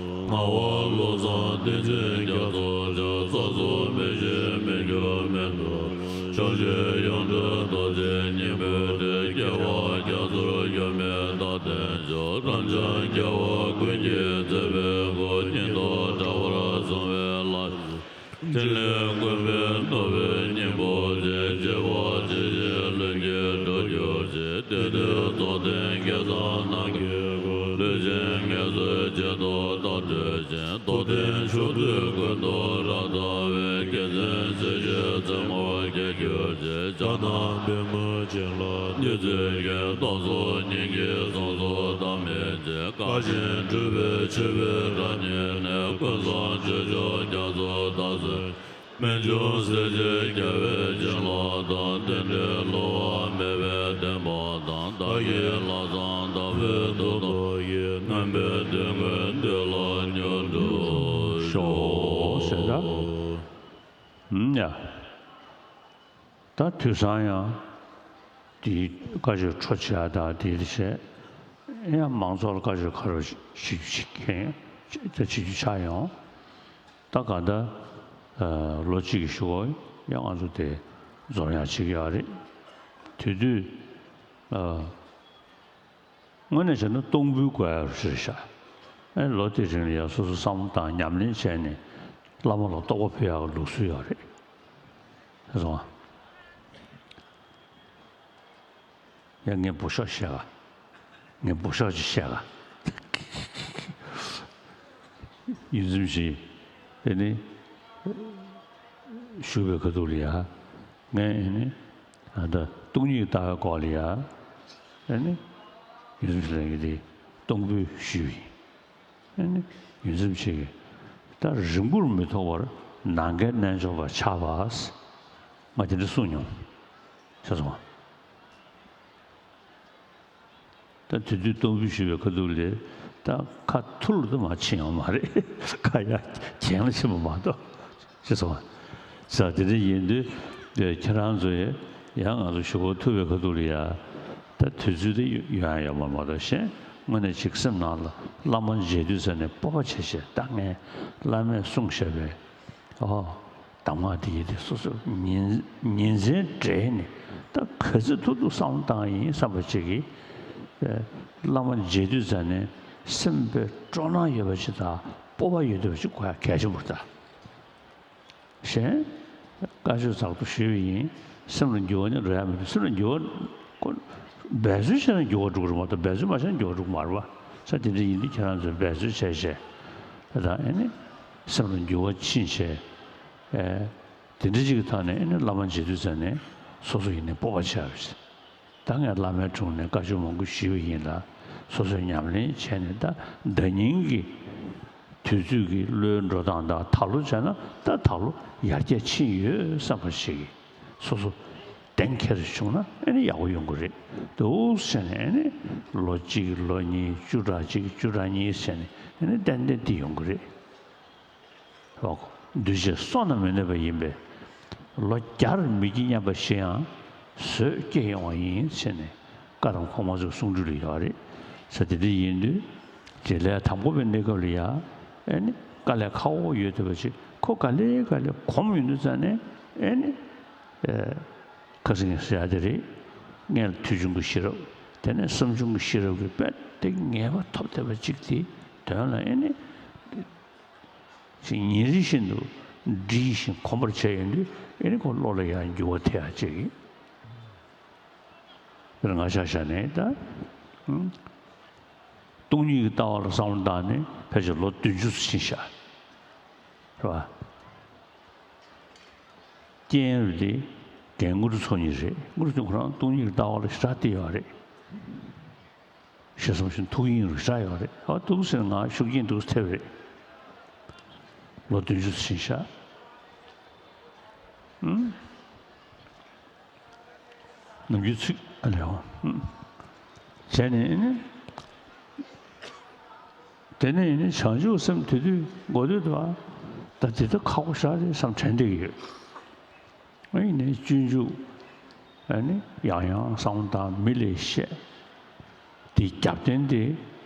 ངག་དབང་བློ་བཟང་བསྟན་འཛིན་རྒྱ་མཚོ་མཆོག། ས་འཛུགས་མི་ཤིགས་མི་འགྱུར་མེ་ཏོག། ཕྱོགས་བཅུའི་ཡོངས་གྲོལ་རྡོ་རྗེ་སྙིང་པོའི་དྲིན། སྐྱེ་བ་རྒྱ་མཚོར་ཡོད་མེད་རྟག་བརྟན་མཆོག། རབ་འབྱམས་རྒྱལ་བ་ཀུན་གྱི་བརྩེ་བའི་སྐུ། སྙིང་སྟོབས་དྲག་པོར་བཟུང་བའི་ལྷ། ཕྲིན་ལས་ཀུན་པས་བསྣུབས་པའི་སྙིང་པོ་ཅན། བྱེ་བ་ཇི་བཞིན་ལྷུན་གྱིས་གྲུབ་གྱུར་ཅིག། དེ་དུས་རྫོགས་ལྡན་སྐལ་བཟང་རྣམས་ཀྱི་སྐུ། ལུས་ཅན་ངལ་གསོའི་བྱེད་དུ་བདག་སྤྲོད་ཅིང་། རྟོགས་ལྡན་ཕྱོགས་དུས་ཀུན་ཏུ་རབ་སྟོན་པའི། རྒྱལ་མཚན་སྲིད་ཞིའི་རྩེ་མོར་རྒྱས་གྱུར་ཅིག། བྱ་རྣམས་པུས་མོ་བྱིན་རླབས་བརྙེས་ཚུལ་མཁྱེན། བདག་སོགས་སྙིང་གི་གཟུངས་སུ་བདག་མེད་ཅིང་། བཀའ་བཞིན་སྒྲུབ་པའི་མཆོད་པའི་རབ་བརྙེས་ནས། ཀུན་བཟང་སྤྱོད་མཆོག་རྒྱ་མཚོ་རྟ་ཟུར། རྨད་བྱུང་སྲས་བཅས་རྒྱལ་བའི་བྱིན་རླབས་དང་། རྟེན་འབྲེལ་བསླུ་བ་མེད་པའི་བདེན་པ་དང་། བདག་གི་ལྷག་བསམ་དྭགས་པོའི་གདུགས་མདོག་གིས། མངོན་པའི་དོན་ཀུན་འདུས་ལ་མྱུར་འགྲུབ་ཤོག། ཟེར་ད། ཧུམ་ཡ། ད་དུས་སང་ཡང་དེའི་བཀའ་ཆོས་འཕྲོ་བཅད་དང་དེའི་རྗེས་ཡང་མང་ཚོགས་ལ་བཀའ་ཆོས་ག་རེ་ཞུ་རྒྱུ་མཁན་ད་བྱེད་རྒྱུ་ཆགས་ཡོང་། ད་ག་ད་ལོ་གཅིག་གི་གཞུག་གུ་ཡང་ང་ཚོ་དེ་འཛོམས་ཡག་བྱེད་ཀྱི་ཡོད་རེད། དེ་དུས་དངོས་གནས་བྱས་ན་གཏོང་ཕོད་དགོས་ཡག་རེད་ཤག་ཨེ་ལོ་དེའི་རིང་ལ་ཡང་སོ་སོ་བསམ་བློ་བཏང་ཉམས་ལེན་བྱས་ནས་བླ་མ་ལ་རྟོགས་པ་ཕུལ་ཡག་གི་ལུགས་སྲོལ་ཡོད་རེད། ཟེར་སོང་ང་། ཡ། ངས་འབུ་ཤོག་བཤད་ག་ངས་འབུ་ཤོག་ཅིག་བཤད་ག་ཡུལ་འཛིན་ཞིག་ཨེ་ནི་བཞུགས་པའི་ཁ་ཐུག་ལ་ཡ། ངས་ཨེ་ནི་ད་སྟོང་ཉིད་ལྟ་བའི་སྐོར་ལ་ཡ། ཨེ་ནི་ཡུལ་འཛིན་ཞིག་ལ་ཡ་དེ་སྟོང་འབུལ་ཞུས་པ་ཡིན། ཨེ་ནི་ཡུལ་འཛིན་ཞིག་གིས་ད་རིང་པོར་མི་ཐོགས་པར་ནམ་མཁའི་རྣལ་འབྱོར་པ་ཆགས་པ། ང་དེ་འདྲ་གསུངས་མྱོང་། ཤེས་སོང་ང་། ད་དེ་དུས་སྟོང་འབུལ་ཞུས་པའི་ཁ་ཐུག་ལས་ད་ཁ་ཐུར་དུ་མ་ཕྱིན་ཡོང་མ་རེད། ཁ་ཡར་གྱེན་ལ་ཕྱིན་པ་མ་གཏོགས། ཤེས་སོང་ང་། ཟེར་དེ་འདྲ་ཡིན་དུས་ཁྱེད་རང་ཚོ་ཡང་ང་ཚོ་ཞུ་བ་ཐུབ་པའི་ཁ་ཐུག་ལ་ཡ། ད་དུས་ཚོད་དེ་ཡོང་ཡ་ཡོད་མ་མ་གཏོགས་གཞན་དངོས་གནས་ཅིག་སེམས་ནང་ལ་བླ་མ་མཇལ་དུས་ཙ་ནས་སྤོབས་པ་བྱས་བྱས་ད་ངས་བླ་མས་གསུངས་བཞག་པའི། ཨོ། གདམས་ངག་འདི་ཡིན་ཏེ་སོ་སོ་ཉིན་ཉིན་མཚན་བྲལ་ནས་ད་ག་ཚོད་ཐུབ་ཐུབ་བསམ་བློ་བཏང་ཡིན་བསམ་པ་ཅིག་གིས། ཨེ། བླ་མ་མཇལ་དུས་ཙ་ནས་སེམས་པའི་སྤྲོ་སྣང་ཡོད་པ་ཅིག་དང་སྤོབས་པ་ཡོད་བསྡད་པ་ཅིག་དགོས་ཡ་གལ་ཆེན་པོ་རེད་ད། གཞན། བཀའ་ཆོས་ཚགས་ཚུད་ཞུས་པ་ཡིན། སེམས་ལ་འགྱུར་བ་ནི་རག་ཡ་མི་འདུག་སེམས་ལ་འགྱུར་བ་ཁོ། འབད་རྩོལ་བྱས་ན་འགྱུར་བ་འགྲོ་གི་རེད་མ་གཏོགས་འབད་རྩོལ་མ་བྱས་ན་འགྱུར་བ་འགྲོ་གི་མ་རེད་པ། ས་དེ་འདྲ་ཡིན་དུས་ཁྱེད་རང་ཚོས་འབད་རྩོལ་བྱས་བྱས། ད་ཨེ་ནི། སེམས་ལ་འགྱུར་བ་ཕྱིན་བྱས། ཨེ། དེ་འདྲ་ཅིག་གི་ཐོག་ནས་ཨེ་ནི་བླ་མ་མཇལ་དུས་ཙ་ནས་སོ་སོ་ཡིན་ནའི་སྤོབས་པ་ཆགས་པ་ཞིག་ད་ངས་བླ་མའི་དྲུང་ནས་བཀའ་ཆོས་མང་པོ་ཞུས་པ་ཡིན་ལ། སོ་སོས་ཉམས་ལེན་བྱས་ནས་ད་ཟླ་ཉིན་གྱི་དུས་ཚོད་ཀྱི་བློའི་འགྲོ་སྟངས་དང་ད་ལོ་བྱས་ན་ད་ད་ལོ་ཡར་རྒྱས་ཕྱིན་ཡོད་བསམ་པ་ཞིག་གིས་སོ་སོ་གཏན་འཁེལ་བྱུང་ན་ཨེ་ནི་ཡག་པོ་ཡོང་གི་རེད་འདུག་ཟེར་ནས། ཨེ་ནི་ལོ་གཅིག་ལོ་གཉིས་བཅུ་ཕྲག་གཅིག་བཅུ་ཕྲག་གཉིས་ཟེར་ནས་ཨེ་ནི་ཏན་ཏན་དེ་ཡོང་གི་རེད། འདུས་བྱས་སྲོག་ནང་མི་གནས་པ་ཡིན་པས། ལོ་བརྒྱར་མི་སྐྱེ་སྙམ་པ་ཞིག་ཡང་བཟོད་སྐྱེ་ཡོང་བ་ཡིན་ཟེར་ནས་བཀའ་གདམས་ཁོག་མ་ཚོའི་གསུང་སྒྲོས་ལ་ཡོད་རེད། ས་དེ་འདྲ་ཡིན་དུས་དེ་ལས་དང་པོ་པའི་གནས་སྐབས་ལ་ཡ་ཨེ་ནི་དཀའ་ལས་ཁག་པོ་ཡོད་བསྡད་པ་ཅིག་ཁོ་ག་ལེ་ག་ལེ་གོམས་ཡོང་དུས་ཙ་ནས་ཨེ་ནི་ཁ་སང་ངས་ཟེར་ཡ་དེ་རེད། སྔོན་ལ་ཐོས་བྱུང་གི་ཤེས་རབ། དེ་ནས་བསམ་བྱུང་གི་ཤེས་རབ་ཀྱི་དཔལ་དེ་ངེས་པ་ཐོབ་བསྡད་པ་ཅིག་དེ་དོན་ལ་ཨེ་ནི། ཞིག་ཉིན་རེ་བཞིན་དུ་འདྲིས་ཤིང་གོམས་པར་བྱས་ཡོང་དུས་ཨེ་ནི་ཁོ་བློ་ལ་ཡང་འགྱུར་བ་ཐེབས་ཡ་ཅིག་དཔེར་ང་ཆ་བཞག་ནས་ད། སྟོང་ཉིད་ཀྱི་ལྟ་བ་ལ་བསམ་བློ་བཏང་ནས་ཕལ་ཆེར་ལོ་བདུན་ཅུ་ཙམ་ཕྱིན་ཤག་རེད་བ། རྐྱེན་རེད་དེ། རྒན་དངོས་གྲུབ་ཚོགས་གཉིས་རེད། དངོས་གྲུབ་ཚོགས་ཁོ་རང་སྟོང་ཉིད་ཀྱི་ལྟ་བ་ལ་ཞེ་དྲག་བལྟས་ཡོད་རེད། ཞེ་བསམ་ཤིང་ཐུགས་གཡེང་རུ་ཤར་ཡོད་རེད། ཨ་འདུག་ཟེར་ང་ཤུགས་རྐྱེན་འདུག་ཐེབས་རེད། ལོ་བདུན་ཅུ་ཕྱིན་ཤག་ཨུམ། ནམ་རྒྱུན་ཚིག་ཨ་ལས་འོང་། ཨུམ། བྱས་ནས་ཨེ་ནི། དེ་ནས་ཨེ་ནི་བྱང་ཆུབ་སེམས་དེ་དུས་འགོ་དུས་དུ་ཨ། ད་དེ་ད་ཁག་པོ་ཤག་རེད་བསམ་དྲན་བསྡད་ཀྱི་ཡོད། ཨ་ནི་སྤྱོད་འཇུག་ཨ་ནི་ཡང་ཡང་བསམ་བློ་བཏང་མི་ལས་བཤད། དེའི་རྒྱབ་རྟེན་དེ་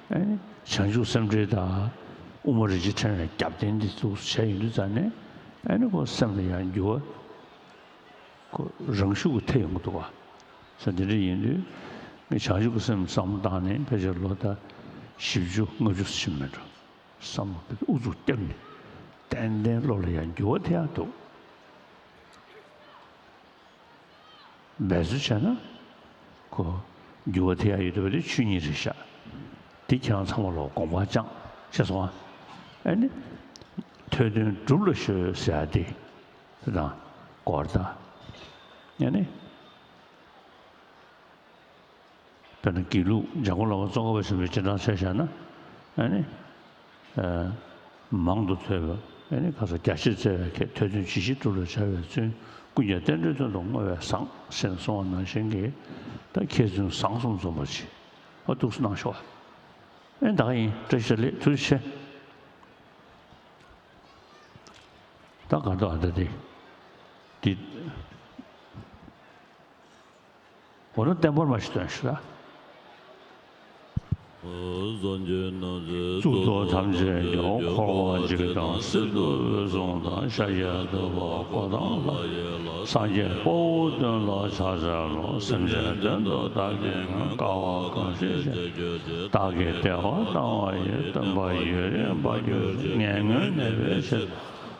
ཨ་ནི་བྱང་ཆུབ་སེམས་འགྲེལ་དང་དབུ་མ་རིན་ཆེན་ཕྲེང་བའི་རྒྱབ་རྟེན་དེ་ཚོ་བྱས་ཡོང་དུས་ཙ་ནས་ཨ་ནི་ཁོ་སེམས་ལ་ཡང་འགྱུར་བ་ཁོ་རང་ཤུགས་ཀྱིས་ཐེབས་ཡོང་གི་འདུག་བ། ས་འདི་འདྲ་ཡིན་དུས་ངས་བྱང་ཆུབ་ཀྱི་སེམས་བསམ་བློ་བཏང་ནས་ཕལ་ཆེར་ལོ་ད་བཞི་བཅུ་ལྔ་བཅུ་ཕྱིན་མེད་འགྲོ། བསམ་བློ་ཨུ་ཚུགས་བརྒྱབ་ནས་ཏན་ཏན་བློ་ལ་ཡང་འགྱུར་བ་ཐེབས་ཡག་འདུག་འབད་རྩོལ་བྱས་ན་ཁོ་འགྱུར་བ་ཐེབས་ཡག་ཡོད་བསྡད་པ་དེ་ཆོས་ཉིད་རེད་ཤག་དེ་ཁྱེད་རང་ཚང་མ་ལ་དགོངས་པ་བཅངས་ཤེས་སོང་ཨ། ཨ་ནི་ཐོས་དོན་སྒྲུབ་ལ་གཞོལ་ཟེར་ཡག་དེ་དེ་དང་སྐོར་དང་ཨ་ནི། དཔེར་ན་དགེ་ལུགས་འཇམ་མགོན་བླ་མ་ཙོང་ཁ་པ་ཆེན་པོའི་རྗེས་འབྲང་ཆ་བཞག་ན་ཨ་ནི། ཨ། མང་དུ་ཐོས་པ་ཨ་ནི་ཁ་ས་རྒྱ་ཆེར་བཙལ་བའི་ཁྱད། ཐོས་དོན་ཇི་ཞིག་སྒྲུབ་ལ་བྱ་བའི་བརྩོན། ཀུན་ཀྱང་རྟེན་འབྲེལ་དོན་དུ་བསྔོ་བས་བཟང་ཞེས་གསུངས་པ་ནང་བཞིན་གྱི་ད་མཁས་བཙུན་བཟང་གསུམ་འཛོམས་པ་ཅིག་ཨ་འདུག་སེ་གནང་ཤོག་ཨེ་ད་ག་ཡིན། བཀྲ་ཤིས་བདེ་ལེགས། ཐུགས་རྗེ་ཆེ། ད་ག་འདུག་ཨ་ད་དེ་དེ། འོ་ན་བརྟན་པོར་མ་ཞིག་སྟོན་ཞུ་ལ། གཙུག་ཏོར་ཐམས་ཅད་སྐྱོང་། འཁོར་བ་འཇིག་དང་གསེར་ཐུབ་འོད་སྲུང་དང་། ཤཱཀྱ་ཐུབ་པ་འཁོར་དང་ལྷ་ཡི་ལྷ། སངས་རྒྱས་དཔའ་བོ་དོན་ལ་ཕྱག་འཚལ་ལོ། སེམས་ཅན་དོན་དུ་བདག་གིས་མངོན། དཀའ་བ་གང་ཞིག་སྤྱད་གྱུར་ཅིག་བདག་གིས་བདེ་བ་བཏང་བ་ཡི། སྟོན་པ་ཡུན་རིང་བར་གྱུར་ཅིག་ངན་ངོན་ནད་པའི་ཕྱིར།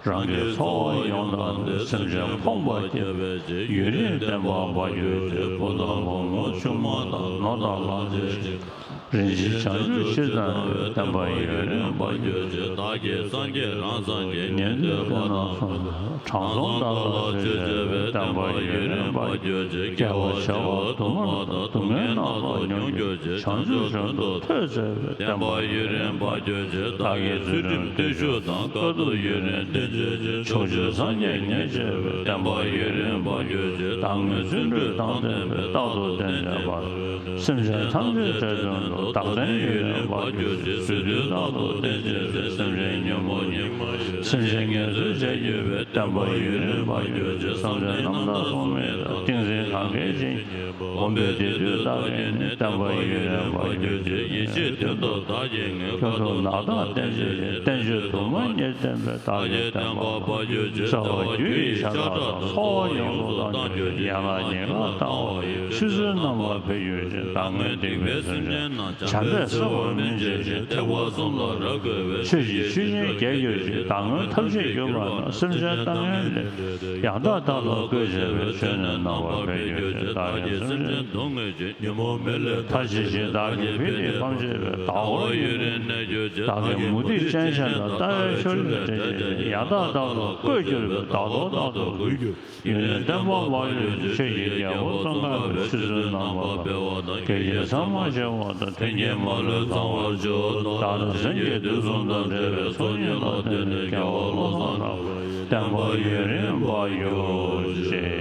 རང་གི་ཚོགས་ཡོངས་དང་ལྡན། སེམས་ཅན་ཕོངས་པ་སྐྱོབ་པའི་ཕྱིར། ཡུན་རིང་བསྟན་པ་འབར་གྱུར་ཅིག །བུ་དང་བུ་མོ་ཆུང་མ་དང་། ནོར་དང་ལག་འཛིན་ཞིག །རིན་ཆེན་བྱང་ཆུབ་ཕྱིར་བཏང་བའི། བསྟན་པ་ཡུན་རིང་འབར་གྱུར་ཅིག །བདག་གིས་སངས་རྒྱས་རང་སངས་རྒྱས། ཉན་ཐོས་དཔལ་རྣམས་སངས་རྒྱས། དྲང་སྲོང་བདག་ལ་ཆོས་བྱེད་པའི། བསྟན་པ་ཡུན་རིང་འབར་གྱུར་ཅིག །དགེ་བ་བྱ་བ་དུ་མར་བཏང་། སྡུག་བསྔལ་སྣ་ཚོགས་མྱོང་གྱུར་ཅིག །བྱང་ཆུབ་བྱང་དུ་ཐོས་བྱས་པའི། བསྟན་པ་ཡུན་རིང་འབར་གྱུར་ཅིག །བདག་གིས་ཚུལ་ཁྲིམས་བརྟུལ་ཞུགས་དང་། དཀའ་ཐུབ་ཡུན་རིང་བསྟེན་བྱེད་ཅིག །ཕྱོགས་བཅུའི་སངས་རྒྱས་མཉེས་བྱེད་པའི། བསྟན་པ་ཡུན་རིང་འབར་གྱུར་ཅིག །བདག་ཉིད་བརྩོན་འགྲུས་དང་ལྡན་པས། རྟག་ཏུ་བསྟེན་བྱས་པ། སེམས་ཅན་ཐམས་ཅད་འདྲེན་དོན་དུ། བདག་བསྟེན་ཡུན་རིང་འབར་གྱུར་ཅིག །རྩོད་དུས་རྟག་ཏུ་བསྟེན་བྱེད་ཅིང་། སེམས་ཅན་ཉོན་མོངས་ཉིད་མ་ཞི། སེམས་ཅན་ངལ་འཚོ་བྱེད་གྱུར་པའི། བསྟན་པ་ཡུན་རིང་འབར་གྱུར་ཅིག །བསམ་གཏན་རྣམ་དག་ཟུང་མི་རྟོག །ཏིང་འཛིན་གང་གིས་ཇི་སྙེད་པ། བསྒོམས་པས་བདེ་འདོད་བདག་གིས་ནི། བསྟན་པ་ཡུན་རིང་འབར་གྱུར་ཅིག །ཡེ་ཤེས་དོན་རྟོགས་བདག་གིས་ངེས། ཁྱོད་ཐུབ་ནགས་དག་བསྟེན་བྱེད་ཅིང་། བསྟན་བཅོས་དུ་མ་ཉིད་བསྟན་པས། བདག་གི་བསྟན་པ་འབར་གྱུར་ཅིག །རྩ་བ་རྒྱུ་ཡི་ཤ་ཁྲག་དང་། ཚོགས་པ་ཡོངས་སུ་གཏང་གྱུར་ཅིག །ཡན་ལག་ཉིད་ལ་གཏང་བ་ཡི། ཆུ་ཚོད་རྣམ་པར་འཕེལ་གྱུར་ཅིག །བདག་སྔོན་སྡིག་པའི་སེམས་ཅན་རྣམས། བྱམས་པས་བསིལ་བར་སྨིན་བྱེད་ཅིང་། ཐེག་པ་གསུམ་ལ་རབ་བཀོད་པའི། ཆོས་ཀྱི་ཆུ་རྒྱུན་རྒྱས་གྱུར་ཅིག །བདག་སྔོན་ཐབས་ཤེས་གྱུར་པ་རྣམས། སེམས་ཅན་ལྟ་ངན་ལས་འདས་ཏེ། ཡང་དག་བདག་ལ་བཀོད་བྱས་པའི། ཆོས་ནི་རྣམ་པར་འཕེལ་གྱུར་ཅིག །བདག་གིས་སེམས་ཅན་སྡུག་བསྔལ་གྱི། ཉོན་མོངས་མེ་ལས་ཐར་བྱེད་ཅིང་། བདག་གིས་བི་ཏི་ཕམ་བྱེད་པའི། བདག་འོག་ཡུན་རིང་གནས་གྱུར་ཅིག །བདག་གིས་མུ་སྟེགས་ཅན་གཞན་དང་། ལྟ་བའི་ཆོས་ལས་འབྲེལ་བྱེད་ཅིང་། ཡང་དག་བདག་ལ་བཀོད་གྱུར་པའི། བདག་ལྟོ་རྟག་ཏུ་འགུལ་གྱུར། ཡུན་རིང་བརྟན་པར་འབར་གྱུར་ཅིག །ཆོས་ཀྱི་རྒྱལ་པོ་ཙོང་ཁ་པས། ཆུ་ཚོད་རྣམ་པར་འཕེལ་བ་དང་། སྐད་ཅིག་མཚན་མ་འཆི་བ་དང་། མཐུན་རྐྱེན་མ་ལུས་ཚང་བར་སྤྱོད། བདག་དང་གཞན་གྱི་དུས་གསུམ་དང་འབྲེལ་བའི། ཚོགས་གཉིས་ལ་བརྟེན་ནས། དགེ་བ་བློ་བཟང་གྲགས་པ་ཡི། བསྟན་པ་ཡུན་རིང་འབར་གྱུར་ཅིག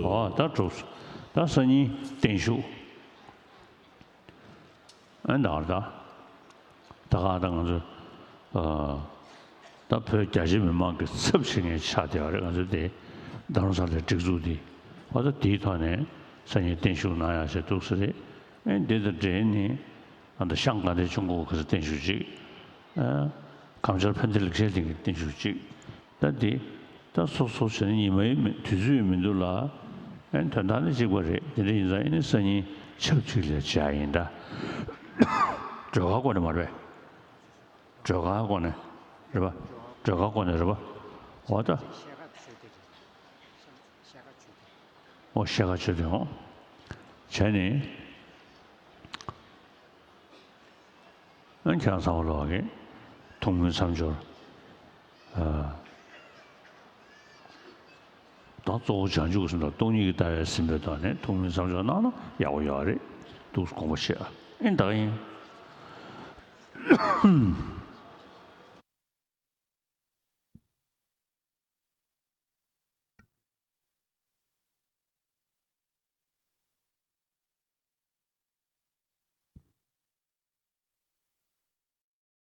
།འོ་ད་གྲུབ་སོང་། ད་སང་ཉིན་བརྟན་བཞུགས། ཨ་ནི་ད་ག་ད་ད་ག་ད་ང་ཚོ་ཨ་ད་བོད་རྒྱ་ཆེ་མི་མང་གི་ཚབ་བྱེད་མཁན་ཆགས་བསྡད་པ་རེད། ང་ཚོ་དེ་རྡ་རམ་ས་ལའི་སྒྲིག་འཛུགས་འདི་ཨ་ད་དེའི་ཐོག་ནས་སང་ཉིན་བརྟན་བཞུགས་གནང་ཡག་བྱས་འདུག་ས་རེད། ཨ་ནི་འདི་དང་འབྲེལ་ནས་ཨ་ད་ཤང་དགའ་ལྡན་ཆོས་འཁོར་གྱི་བརྟན་བཞུགས་གཅིག་ཨ་ཁམས་ཆེན་ཕན་བདེ་ལེགས་བཤད་གླིང་གི་བརྟན་བཞུགས་གཅིག་ད་འདི་ད་སོ་སོ་བྱས་ན་ཉི་མ་ཡི་མི་དུས་ཚོད་མི་འདུག་ལ། ཨེ་དོན་དག་ནི་གཅིག་པ་རེད། དེ་འདྲ་ཡིན་ཙང་ཨེ་ནི་སང་ཉིན་ཆབས་གཅིག་ལ་བྱ་ཡིན་ད། སྒྲོལ་དཀར་སྐོར་ནས་མ་རེད་པས། སྒྲོལ་དཀར་སྐོར་ནས་རེད་པ། སྒྲོལ་དཀར་སྐོར་ནས་རེད་པ། འོ་ད། འོ་ཤེལ་དཀར་ཆོས་སྡེ་འོ། བྱས་ནས། ཨ་ཁྱེད་རང་ཚང་མ་ལོག་གི་ཐུགས་སྨོན་མཚམས་སྦྱོར། ཨ་ད་གཙོ་བོ་བྱང་ཆུབ་ཀྱི་སེམས་དང་སྟོང་ཉིད་ཀྱི་ལྟ་བའི་སེམས་པའི་ཐོག་ནས་ཐུགས་སྨོན་མཚམས་སྦྱོར་གནང་ན་ཡག་པོ་ཡོད་རེད་འདུག་དགོངས་པ་བཞེས་ཨ། ཨེ་ད་ག་ཡིན།